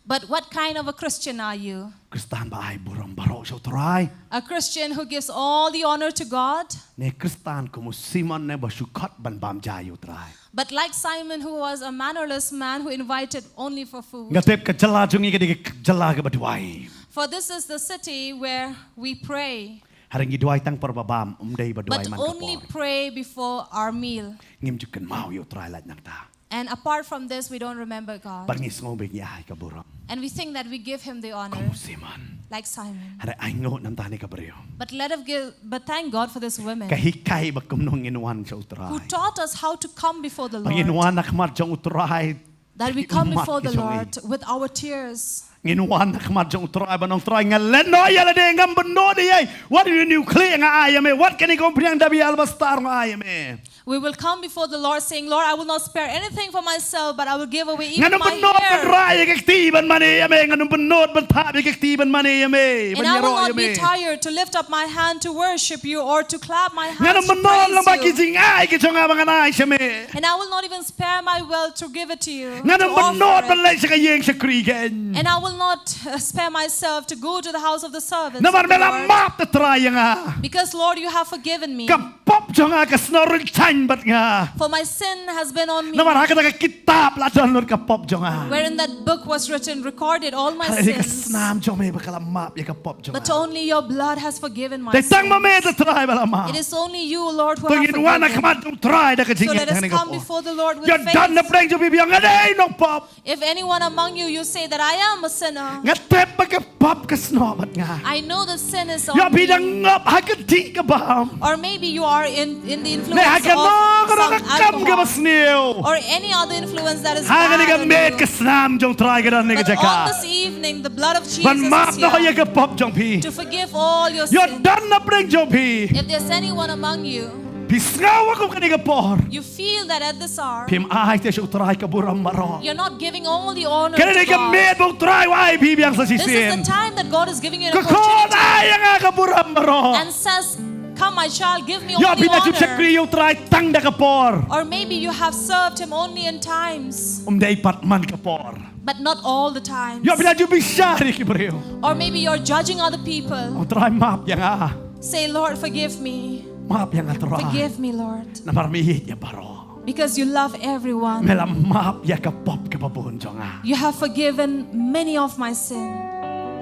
But what kind of a Christian are you? Khristan ba ai burom baroh sha u Trai. A Christian who gives all the honor to God. Ne Khristan kum u Simon ne ba shu khot ban bam ja ïa u Trai. But like Simon, who was a mannerless man who invited only for food. Nga tip ka jylla jong ngi ka dei ka jylla kaba duwai. For this is the city where we pray. Hynrei ngi duwai tang por ba bam, ym dei ba duwai man ka por. But only pray before our meal. Ngim ju kynmaw ïa u Trai lait nangta. And apart from this, we don't remember God. Bad ngi sngew ba ngi ai ka burom. And we think that we give him the honor. Kum u Simon. Like Simon. Hynrei ai nguh na bynta kane ka briew. But let us give, but thank God for this woman. Ka hikai ba kumno ngin wan sha u Trai. Who taught us how to come before the Lord. Ba ngin wan ha khmat jong u Trai. That we come before the Lord with our tears. Ngin wan ha khmat jong u Trai ban ong Trai nga len noh ïa lade, ngam bynnud ïa ei. Wat ïa une u khlieh nga ai ïa me. Wat kane ka umphniang da bia alabastar nga ai ïa me. We will come before the Lord saying, Lord, I will not spare anything for myself, but I will give away even my hair. Ngan ym bynnud ban rah ïa ka kti ban mane ïa me, ngan ym bynnud ban thap ïa ka kti ban mane ïa me, ban ïaroh ïa me. And I will not be tired to lift up my hand to worship you or to clap my hands to praise you. Ngan ym bynnud lyngba ki jingai ki jong nga ba ngan ai sha me. And I will not even spare my wealth to give it to you, to offer it. Ngan ym bynnud ban leit sha ka ïing shakri kein. And I will not uh, spare myself to go to the house of the servants of the Lord. Namar me la map te Trai ïa nga. Because, Lord, you have forgiven me. Ka pop jong nga ka snoh rynsan bad nga. For my sin has been on me. Namar ha kata ka kitab la don lut ka pop jong nga. Wherein that book was written, recorded all my sins. Hynrei ka snam jong me ba ka la map ïa ka pop jong nga. But only your blood has forgiven my sins. Dei tang ma me te Trai ba la map. It is only you, Lord, who have forgiven. To ngin wan ha khmat jong u Trai da ka jingngeit hangne ka por. So let us come before the Lord with faith. Ïa don na pdeng jong phi ba ong nga dei u nongpop. If anyone among you, you say that I am a sinner. Nga tip ba ka pop ka snoh bad nga. I know that sin is on me. Ïoh phi dang ngop ha ka dih ka bam. Or maybe you are in, in the influence of some alcohol. Ne ha kano kano ka kam kaba sniew. Or any other influence that is bad on you. Ha kane ka miet ka snam jong u Trai ka don ha kane ka jaka. But on this evening, the blood of Jesus is here. Ban map noh ïa ka pop jong phi. To forgive all your sins. Ïoh don na pdeng jong phi. If there's anyone among you, phi sngew kum kane ka por. You feel that at this hour, phim ai te sha u Trai ka burom baroh. You're not giving all the honor to God. Kane ka miet ba u Trai u ai phi biang sa shisien. This is the time that God is giving you an opportunity. Ka khot ai ïa nga ka burom baroh. And says, Come, my child, give me only honor. Ïoh phi la ju shakri ïa U Trai tang da ka por. Or maybe you have served him only in times. Ym dei pat man ka por. But not all the times. Ïoh phi la ju bishar ïa ki briew. Or maybe you're judging other people. O Trai, map ïa nga. Say, Lord, forgive me. Map ïa nga, Trai. Forgive me, Lord. Namar me ïeit ïa baroh. Because you love everyone. Me la map ïa ka pop kaba bun jong nga. You have forgiven many of my sin.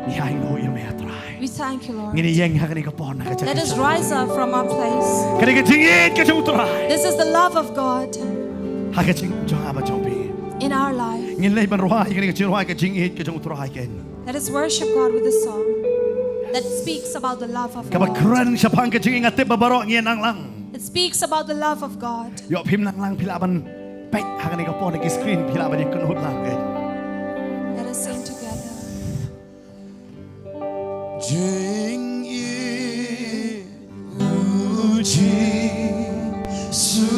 Ngi ainguh ïa me, Trai. We thank you, Lord. Ngin ïeng ha kane ka por na ka jaka. Let us rise up from our place. Kane ka jingïeit ka jong U Trai. This is the love of God. Ha ka jingim jong nga bad jong phi. In our life. Ngin leit ban rwai kane ka jingrwai, ka jingïeit ka jong U Trai kein. Let us worship God with a song that speaks about the love of God. Kaba kren shaphang ka jingïeit, nga tip ba baroh ngi nang lang. It speaks about the love of God. Ïoh phim nang lang, phi lah ban peit ha kane ka por na ki screen, phi lah ban ïakynduh lang kein. Let us sing together. Jingïeit u Jisu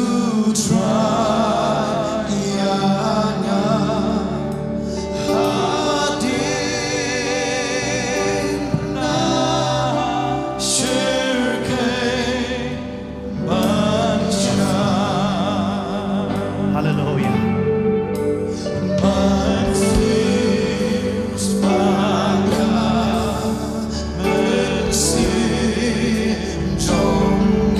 Trai ïa nga, hadien na shyrkhei. Hallelujah.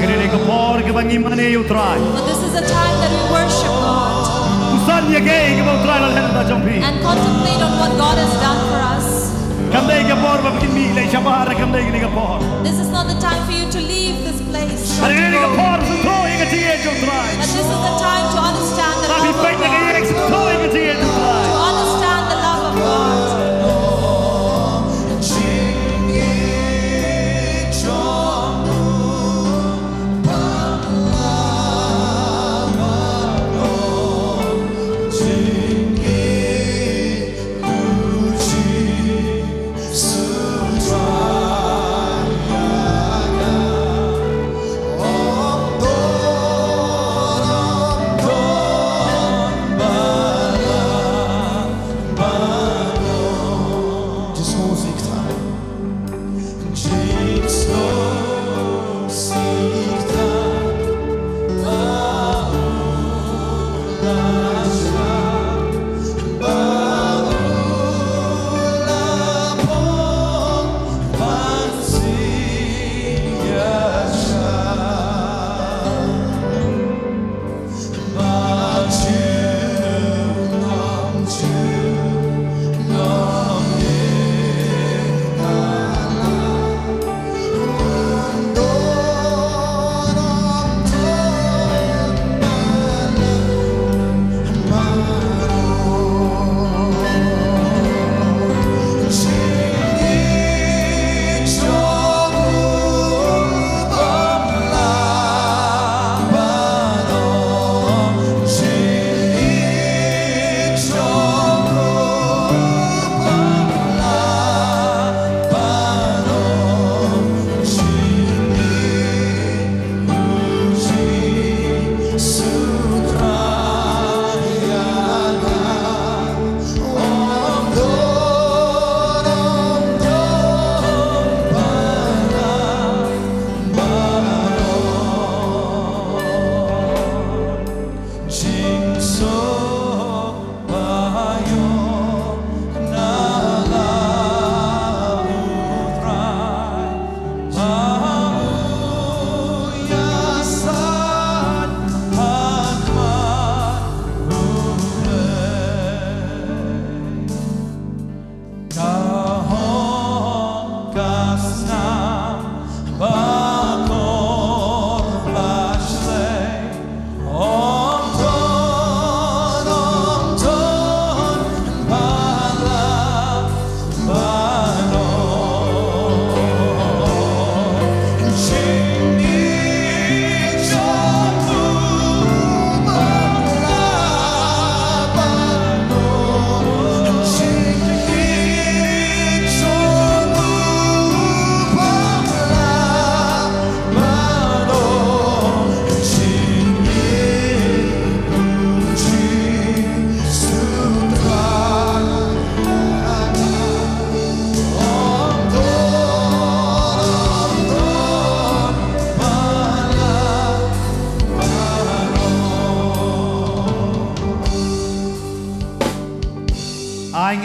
Kane ka por kaba ngi mane ïa U Trai. But this is the time that we worship God. Pyrshang ïa kaei kaba U Trai la leh na ka bynta jong phi. And contemplate on what God has done for us. Kam dei ka por ba phin mih leit shabar, kam dei kane ka por. This is not the time for you to leave this place. Hynrei kane ka por sngewthuh ïa ka jingïeit jong U Trai. But this is the time to understand the love of God. Ba phi peit na ka ïing, sngewthuh ïa ka jingïeit jong U Trai. To understand the love of God.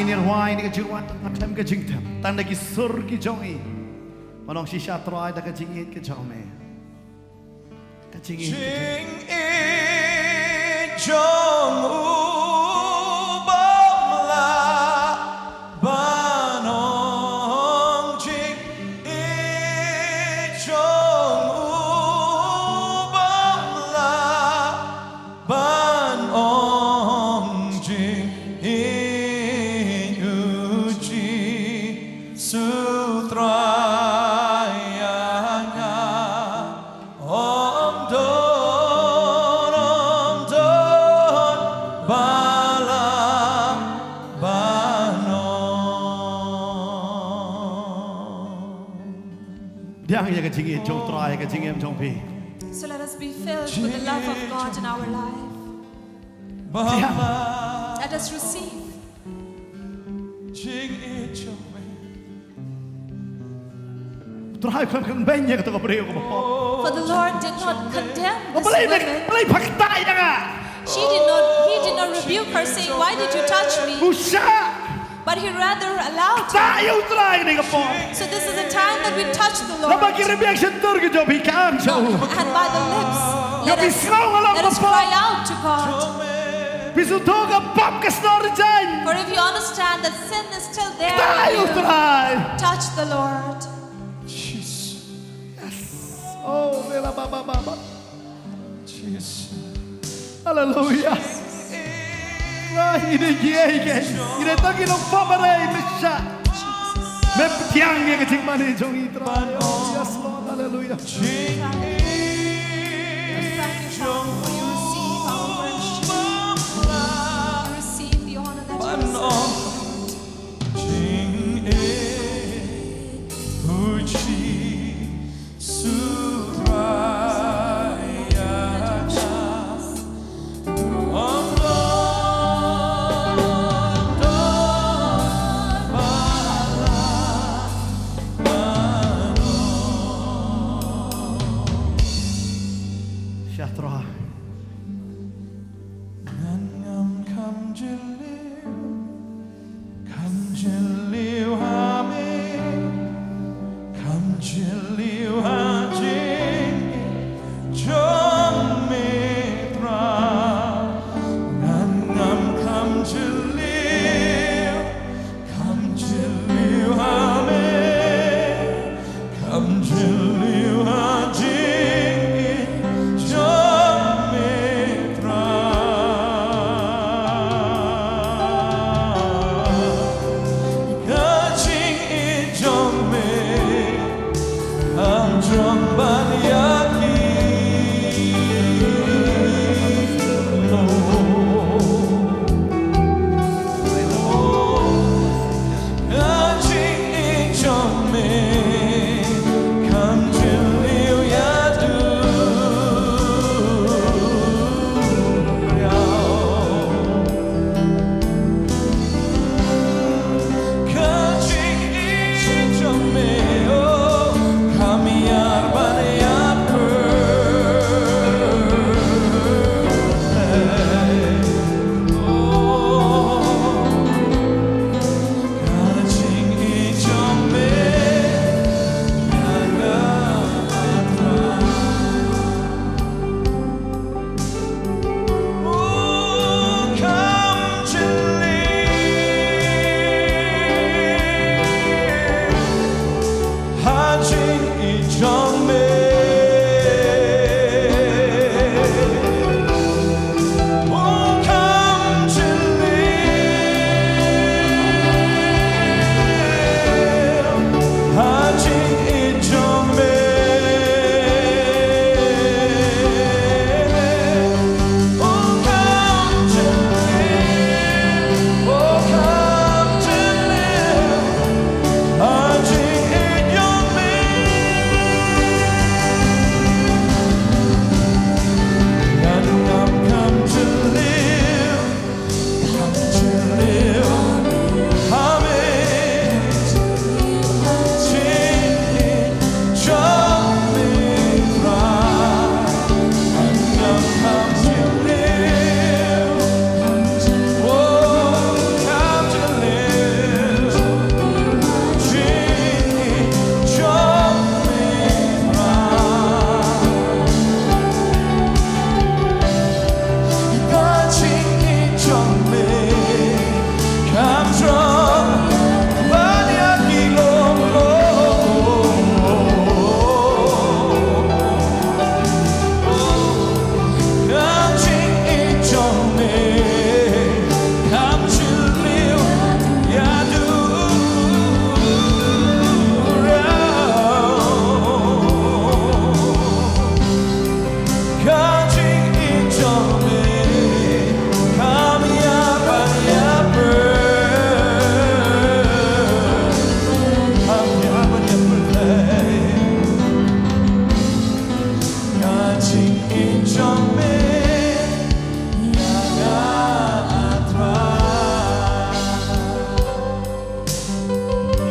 Ngi rwai ïa ka jingrwai, khlem ka jingtem, tang da ki sur ki jong ngi. Ban ong shisha Trai da ka jingïeit ka jong me. Ka jingïeit ka jong Jingïeit jong u bym lah ban ong, jingïeit jong u bym lah ban ong, jingïeit u Jisu Trai ïa nga. Ym don, ym don ba lah ban ong. Pdiang ïa ka jingïeit jong u Trai ha ka jingim jong phi. So let us be filled with the love of God in our life. Pdiang. Let us receive. Jingïeit jong me. Trai khlem kynbeiñ ïa kato ka briew kaba pop. For the Lord did not condemn this woman. Balei, balei pha ktai ïa nga? She did not, he did not rebuke her, saying, "Why did you touch me?" Usha. But he rather allowed her. Ktai ïa u Trai kane ka por. So this is a time that we touch the Lord. Naba ki ribiang shyntur ki jong phi ka am sha u. And by the lips, let us, let us cry out to God. Phi sngewthuh ka pop ka snor jaiñ. For if you understand that sin is still there in you, ktai ïa u Trai. Touch the Lord. Jesus. Yes. Oh, vela ba ba ba ba. Jesus. Hallelujah. Trai, ngi dei kiei kiei. Ngi dei tang ki nongpop marwei, me sha. Me pdiang ïa ka jingmane jong ngi, Trai. Oh, yes, Lord. Hallelujah. Thank you, Father, for you receive our worship. You receive the honor that you deserve, Lord. Jingïeit u Jisu Trai ïa nga. Ym don, ym don ba lah ban ong. Sha Trai. Ngan ngam kham jylliew, kham jylliew ha me, kham jylliew ha jingim jong me Trai. Ngan ngam kham jylliew, kham jylliew ha me, kham jylliew ha jingim jong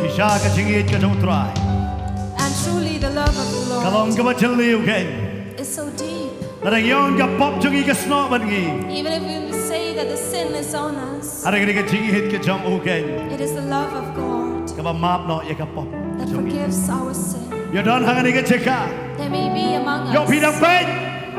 Shisha ka jingïeit ka jong U Trai. And truly the love of the Lord. Ka long kaba jylliew kein. Is so deep. Lada ngi ong ka pop jong ngi ka snoh bad ngi. Even if we say that the sin is on us, hynrei ka jingïeit ka jong U kein. It is the love of God. Kaba map noh ïa ka pop. That forgives our sin. Ïoh don hangne ka jaka. There may be among us. Ïoh phi dang peit.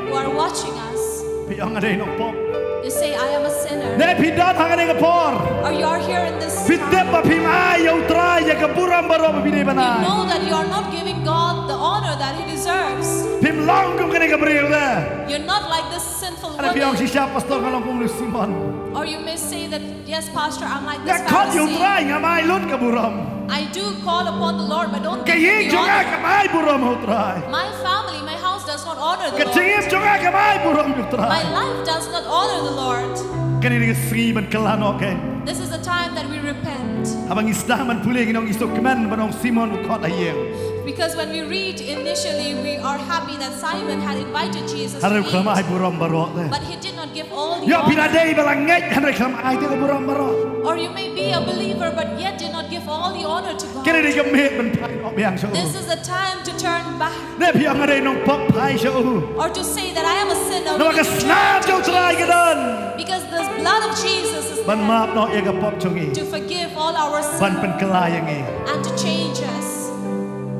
Who are watching us. Phi ong nga dei nongpop. You say, "I am a sinner." Ne phi don hangne ka por. Or you are here in this time. Phi tip ba phim ai ïa U Trai ïa ka burom baroh ba phi dei ban ai. You know that you are not giving God the honor that he deserves. Phim long kum kane ka briew de. You're not like this sinful woman. Hynrei phi ong shisha pastor nga long kum u Simon. Or you may say that, "Yes, Pastor, I'm like this Pharisee." Nga khot ïa U Trai, ngam ai lut ka burom. I do call upon the Lord, but don't give him the honor. Ka ïing jong nga kam ai burom ha U Trai. My family, my house does not honor the Lord. Ka jingim jong nga kam ai burom ha U Trai. My life does not honor the Lord. Kane ka sngi ban kylla noh kein. This is the time that we repent. Haba ngi sdang ban pule ngi ong ngi sngewkmen ba u Simon u khot ha ïing. Because when we read initially, we are happy that Simon had invited Jesus to eat. Hynrei u khlem ai burom baroh de. But he did not give all the honor. Ïoh phi la dei ba la ngeit hynrei khlem ai te ka burom baroh. Or you may be a believer but yet did not give all the honor to God. Kane ka dei ka miet ban phai noh biang sha U. This is the time to turn back. Ne phi ong nga dei nongpop, phai sha U. Or to say that I am a sinner. Namar ka snam jong U Trai ka don. Because the blood of Jesus is there. Ban map noh ïa ka pop jong ngi. To forgive all our sins. Ban pynkylla ïa ngi. And to change us.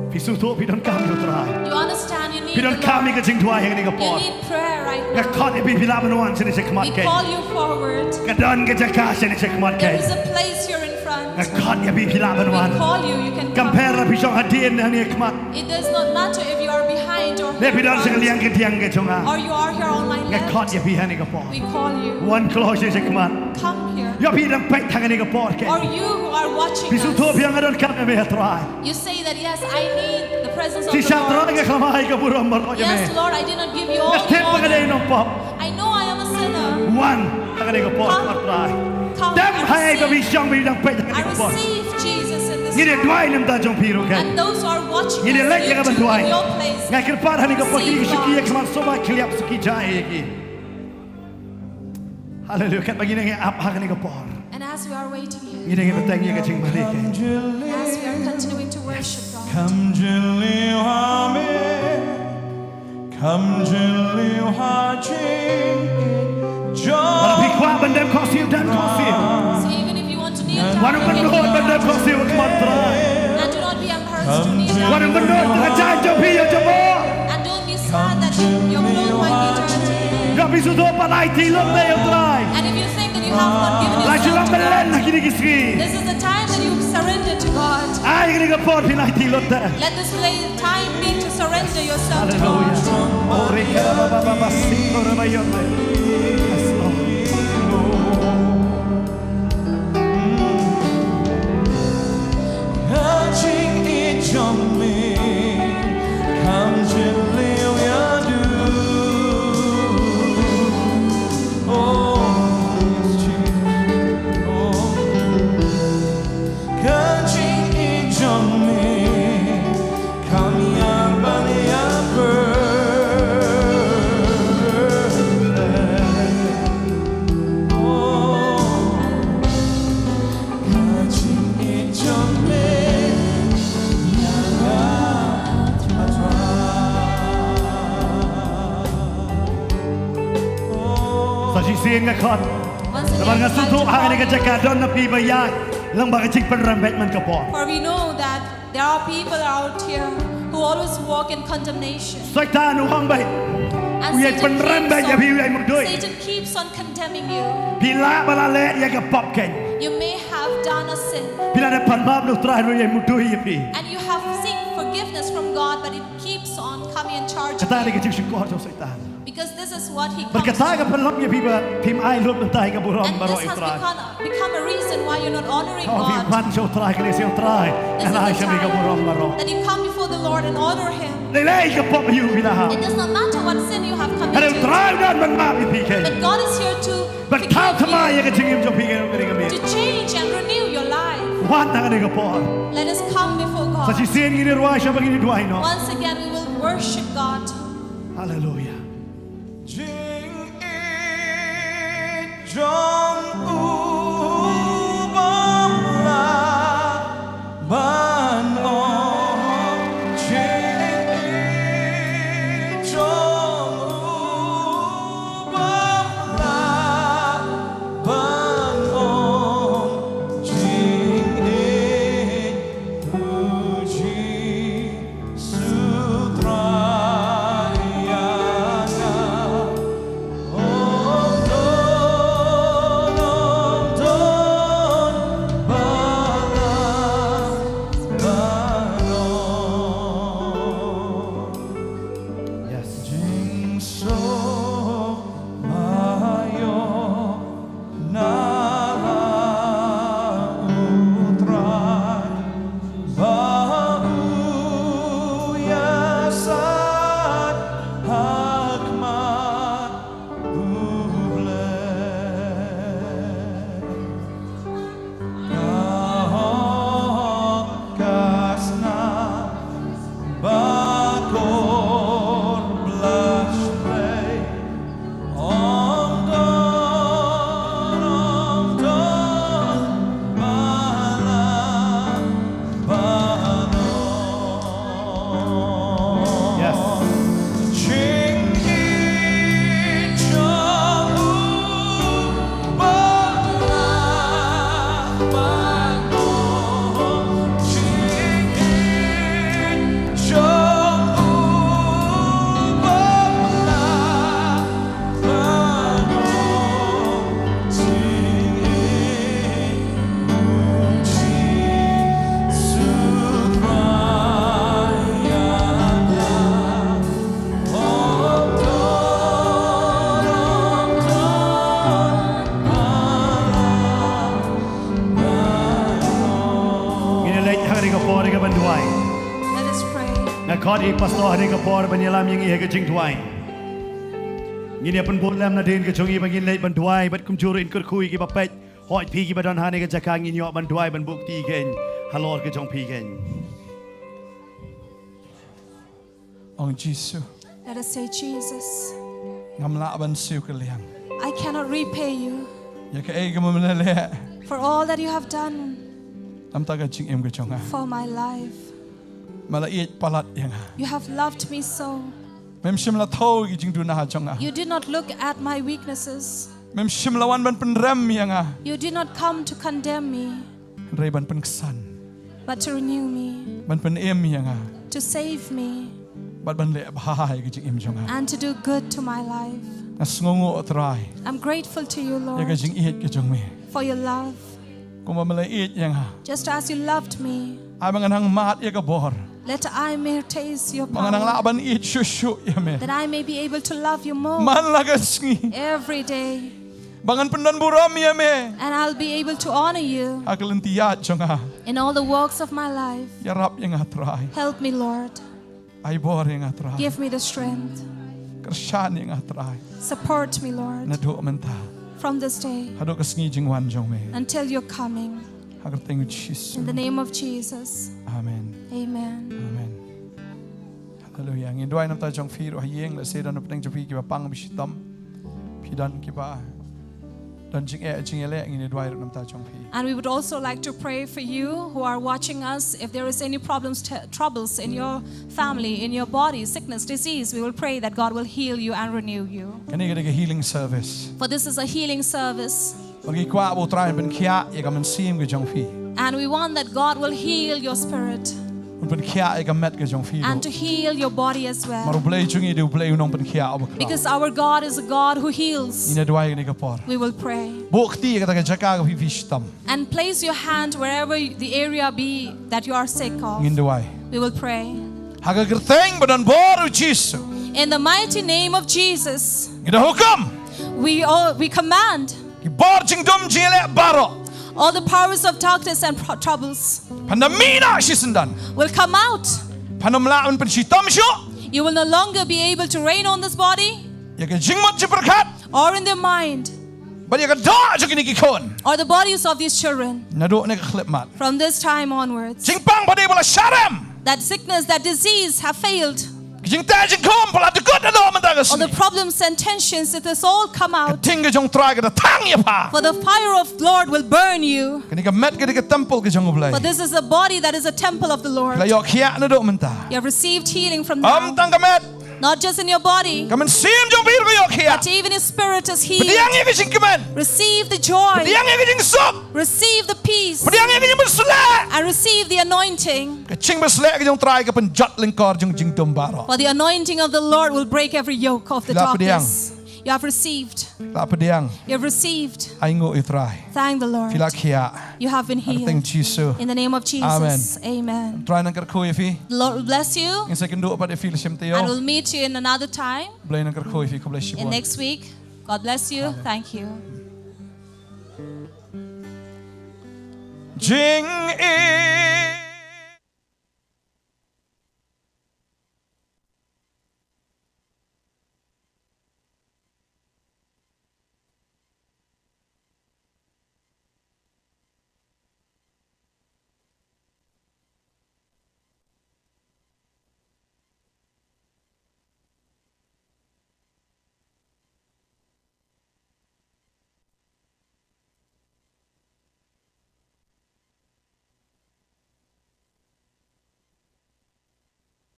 Phi sngewthuh phi donkam ïa U Trai. You understand you need the Lord. Phi donkam ïa ka jingduwai ha kane ka por. You need prayer right now. Nga khot ïa phi, phi lah ban wan shane shakhmat kein. We call you forward. Ka don ka jaka shane shakhmat kein. There is a place here in front. Nga khot ïa phi, phi lah ban wan. We call you, you can come. Kam pher la phi shong hadien ne hangne hakhmat. It does not matter if you are behind or here in front. Ne phi don sha ka liang kadiang ka jong nga. Or you are here on my left. Nga khot ïa phi hangne ka por. We call you. Wan kloi shane shakhmat. Come here. Ïoh phi dang peit hangne ka por kein. Or you who are watching us. Phi sngewthuh phi ong nga donkam ïa me ha Trai. You say that, "Yes, I need the presence of the Lord." Shisha Trai nga khlem ai ka burom baroh ïa me. Yes, Lord, I did not give you all the honor. Nga tip ba nga dei nongpop. I know I am a sinner. Wan ha kane ka por ha Trai. Come, come and receive. Tip ha ei ba phi shong ba phi dang peit ha kane ka por. I receive Jesus in this time. Ngin ïa duwai na ka bynta jong phi ruh kein. And those who are watching us, you too. Ngin ïa leit ïa ka ban duwai. Receive God. Nga kyrpad ha kane ka por kine ki suki ïa ka khmat sngewbha khylliap suki jai ïa ki. Haleluia. Katba ngi nang ïa ap ha kane ka por. And as we are waiting here, ngi dang ïa bteng ïa ka jingmane kein. As we are continuing to worship God. Come jylliew ha me. Come jylliew ha jingïeit jong. Lada phi kwah ban dem khohsiew, dem khohsiew. So even if you want to kneel down, you can kneel down. Wat ym pynlut ban dem khohsiew ha khmat Trai. And do not be embarrassed to kneel down. Wat ym pynlut ka jaiñ jong phi ïa u jaboh. And don't be sad that your clothes might be dirty. Ïoh phi sngewthuh pat aiti lut te ïa u Trai. And if you think that you have not given yourself to God, lai shu lam bynlen ha kine ki sngi. This is the time that you surrender to God. Ai kine ki por phin aiti lut te. Let this play time be to surrender yourself to God. Haleluia. Oh, rika ba ba ba ba siko re ba yo re. Yes, Lord. Ka jingïeit jong me, kam jylliew ïa u. Oh, yes, Jesus. Oh. Ka jingïeit jong me, kam ïa ban ïa pyrshah. Oh. Ka jingïeit jong me ïa nga ha Trai. Sa shisien nga khot. Namar nga sngewthuh ha kane ka jaka don na phi ba ïaid lyngba ka jingpynrem beit man ka por. For we know that there are people out here who always walk in condemnation. Soitan u ong beit. And Satan keeps on, u ïai pynrem beit ïa phi, u ïai mudui. Satan keeps on condemning you. Phi lah ba la leh ïa ka pop kein. You may have done a sin. Phi la dep pan map na u Trai ruh u ïai mudui ïa phi. And you have seek forgiveness from God, but it keeps on coming and charging you. Kata dei ka jingshukor jong Soitan. Because this is what he comes to. Bad kata ka pynlong ïa phi ba phim ai lut bynta ïa ka burom baroh ïa u Trai. And this has become become a reason why you're not honoring God. Haba phi pan sha u Trai, kane sha u Trai. This is the time that you come before the Lord and honor him. Lei lei ka pop aïu phi la hap. It does not matter what sin you have committed. Hynrei u Trai u Ban map ïa phi kein. But God is here to forgive you, to change and renew your life. Wan ha kane ka por. Let us come before God. Sa shisien ngin ïa rwai sha ba ngin ïa duwai noh. Once again, we will worship God. Hallelujah. Jingïeit jong u bym lah ban ong, jingïeit jong u bym lah ban ong, jingïeit u Jisu Trai ïa nga. Yes. Ngin ïa leit ha kane ka por ïa ka ban duwai. Let us pray. Nga khot ïa i pastor ha kane ka por ban ïalam ïa ngi ha ka jingduwai. Ngin ïa pynbud lem nadien ka jong ngi ba ngin leit ban duwai bad kumjuh ruh in kyrkhu ïa kiba peit. Hooid phi kiba don ha kane ka jaka ngin ïoh ban duwai ban buh kti kein halor ka jong phi kein. Ong Jisu. Let us say, Jesus, ngam lah ban siew kylliang. I cannot repay you. Ïa kaei kaba me la leh. For all that you have done. Namar ka jingim ka jong nga. For my life. Me la ïeit palat ïa nga. You have loved me so. Mem shym la thew ïa ki jingduna jong nga. You did not look at my weaknesses. Mem shym la wan ban pynrem ïa nga. You did not come to condemn me. Hynrei ban pynksan. But to renew me. Ban pynim ïa nga. To save me. Bad ban leh bha ïa ka jingim jong nga. And to do good to my life. Nga sngewnguh Trai. I'm grateful to you, Lord. Ïa ka jingïeit ka jong me. For your love. Kumba me la ïeit ïa nga. Just as you loved me. Ai ba ngan nang mad ïa ka bor. Let I may taste your power. Ba ngan nang lah ban ïeit shuh shuh ïa me. That I may be able to love you more. Man la ka sngi. Every day. Ba ngan pyndon burom ïa me. And I'll be able to honor you. Ha ka lynti ïaid jong nga. In all the works of my life. Ïarap ïa nga Trai. Help me, Lord. Ai bor ïa nga Trai. Give me the strength. Kyrshan ïa nga Trai. Support me, Lord. Naduh mynta. From this day. Haduh ka sngi jingwan jong me. Until your coming. Ha ka kyrteng u Jisu. In the name of Jesus. Amen. Amen. Amen. Haleluya. Ngin duwai namar ta jong phi ruh ha ïing, lehse don na pdeng jong phi kiba pang ba shitom. Phi don kiba don jingeh jingïaleh, ngin duwai ruh namar ta jong phi. And we would also like to pray for you who are watching us. If there is any problems, t- troubles in your family, in your body, sickness, disease, we will pray that God will heal you and renew you. Kane ka dei ka healing service. For this is a healing service. Bad ngi kwah ba u Trai un pynkhiah ïa ka mynsiem ka jong phi. And we want that God will heal your spirit. Un pynkhiah ïa ka met ka jong phi. And to heal your body as well. Namar u Blei jong ngi u dei u Blei u nongpynkhiah uba khlaiñ. Because our God is a God who heals. Ngin duwai kane ka por. We will pray. Buh kti ïa kata ka jaka kaba phi shitom. And place your hand wherever the area be that you are sick of. Ngin duwai. We will pray. Ha ka kyrteng ba don bor u Jisu. In the mighty name of Jesus. Ngi da hukum. We all, we command. Ki bor jingdum jingïaleh baroh. All the powers of darkness and pro- troubles. Pynda mih noh shisyndon. Will come out. Pynda ym lah ban pynshitom shuh. You will no longer be able to reign on this body. ïa ka jingmut jingpyrkhat, or in their mind, bad ïa ka doh jong kine ki khun, or the bodies of these children, naduh ne ka khyllipmat, from this time onwards, jingpang ba dei ba la sharem, that sickness, that disease have failed, ka jingteh jingkhum ba la dkut naduh mynta ka sngi, all the problems and tensions, it has all come out. Ka ding ka jong U Trai ka da thang ïa pha. For the fire of Lord will burn you. Kane ka met ka dei ka temple ka jong U Blei. For this is a body that is a temple of the Lord. Phi la ïoh khiah naduh mynta. You have received healing from now. Ym tang ka met. Not just in your body. Ka mynsiem jong phi ruh ka ïoh khiah. But even your spirit is healed. Pdiang ïa ka jingkmen. Receive the joy. Pdiang ïa ka jingsuk. Receive the peace. Pdiang ïa ka jingpynshlur. And receive the anointing. Ka jingpynshlur ka jong U Trai ka pynjot lyngkor jong jingdum baroh. For the anointing of the Lord will break every yoke of the darkness. Phi la pdiang. You have received. Phi la pdiang. You have received. Ainguh ïa U Trai. Thank the Lord. Phi la khiah. You have been healed. Ha ka kyrteng Jisu. In the name of Jesus. Amen. Amen. U Trai un kyrkhu ïa phi. The Lord will bless you. Ngin sa ïakynduh pat ïa phi la shem taïew. And we'll meet you in another time. U Blei un kyrkhu ïa phi, khublei shibun. In next week. God bless you. Amen. Thank you. Jingim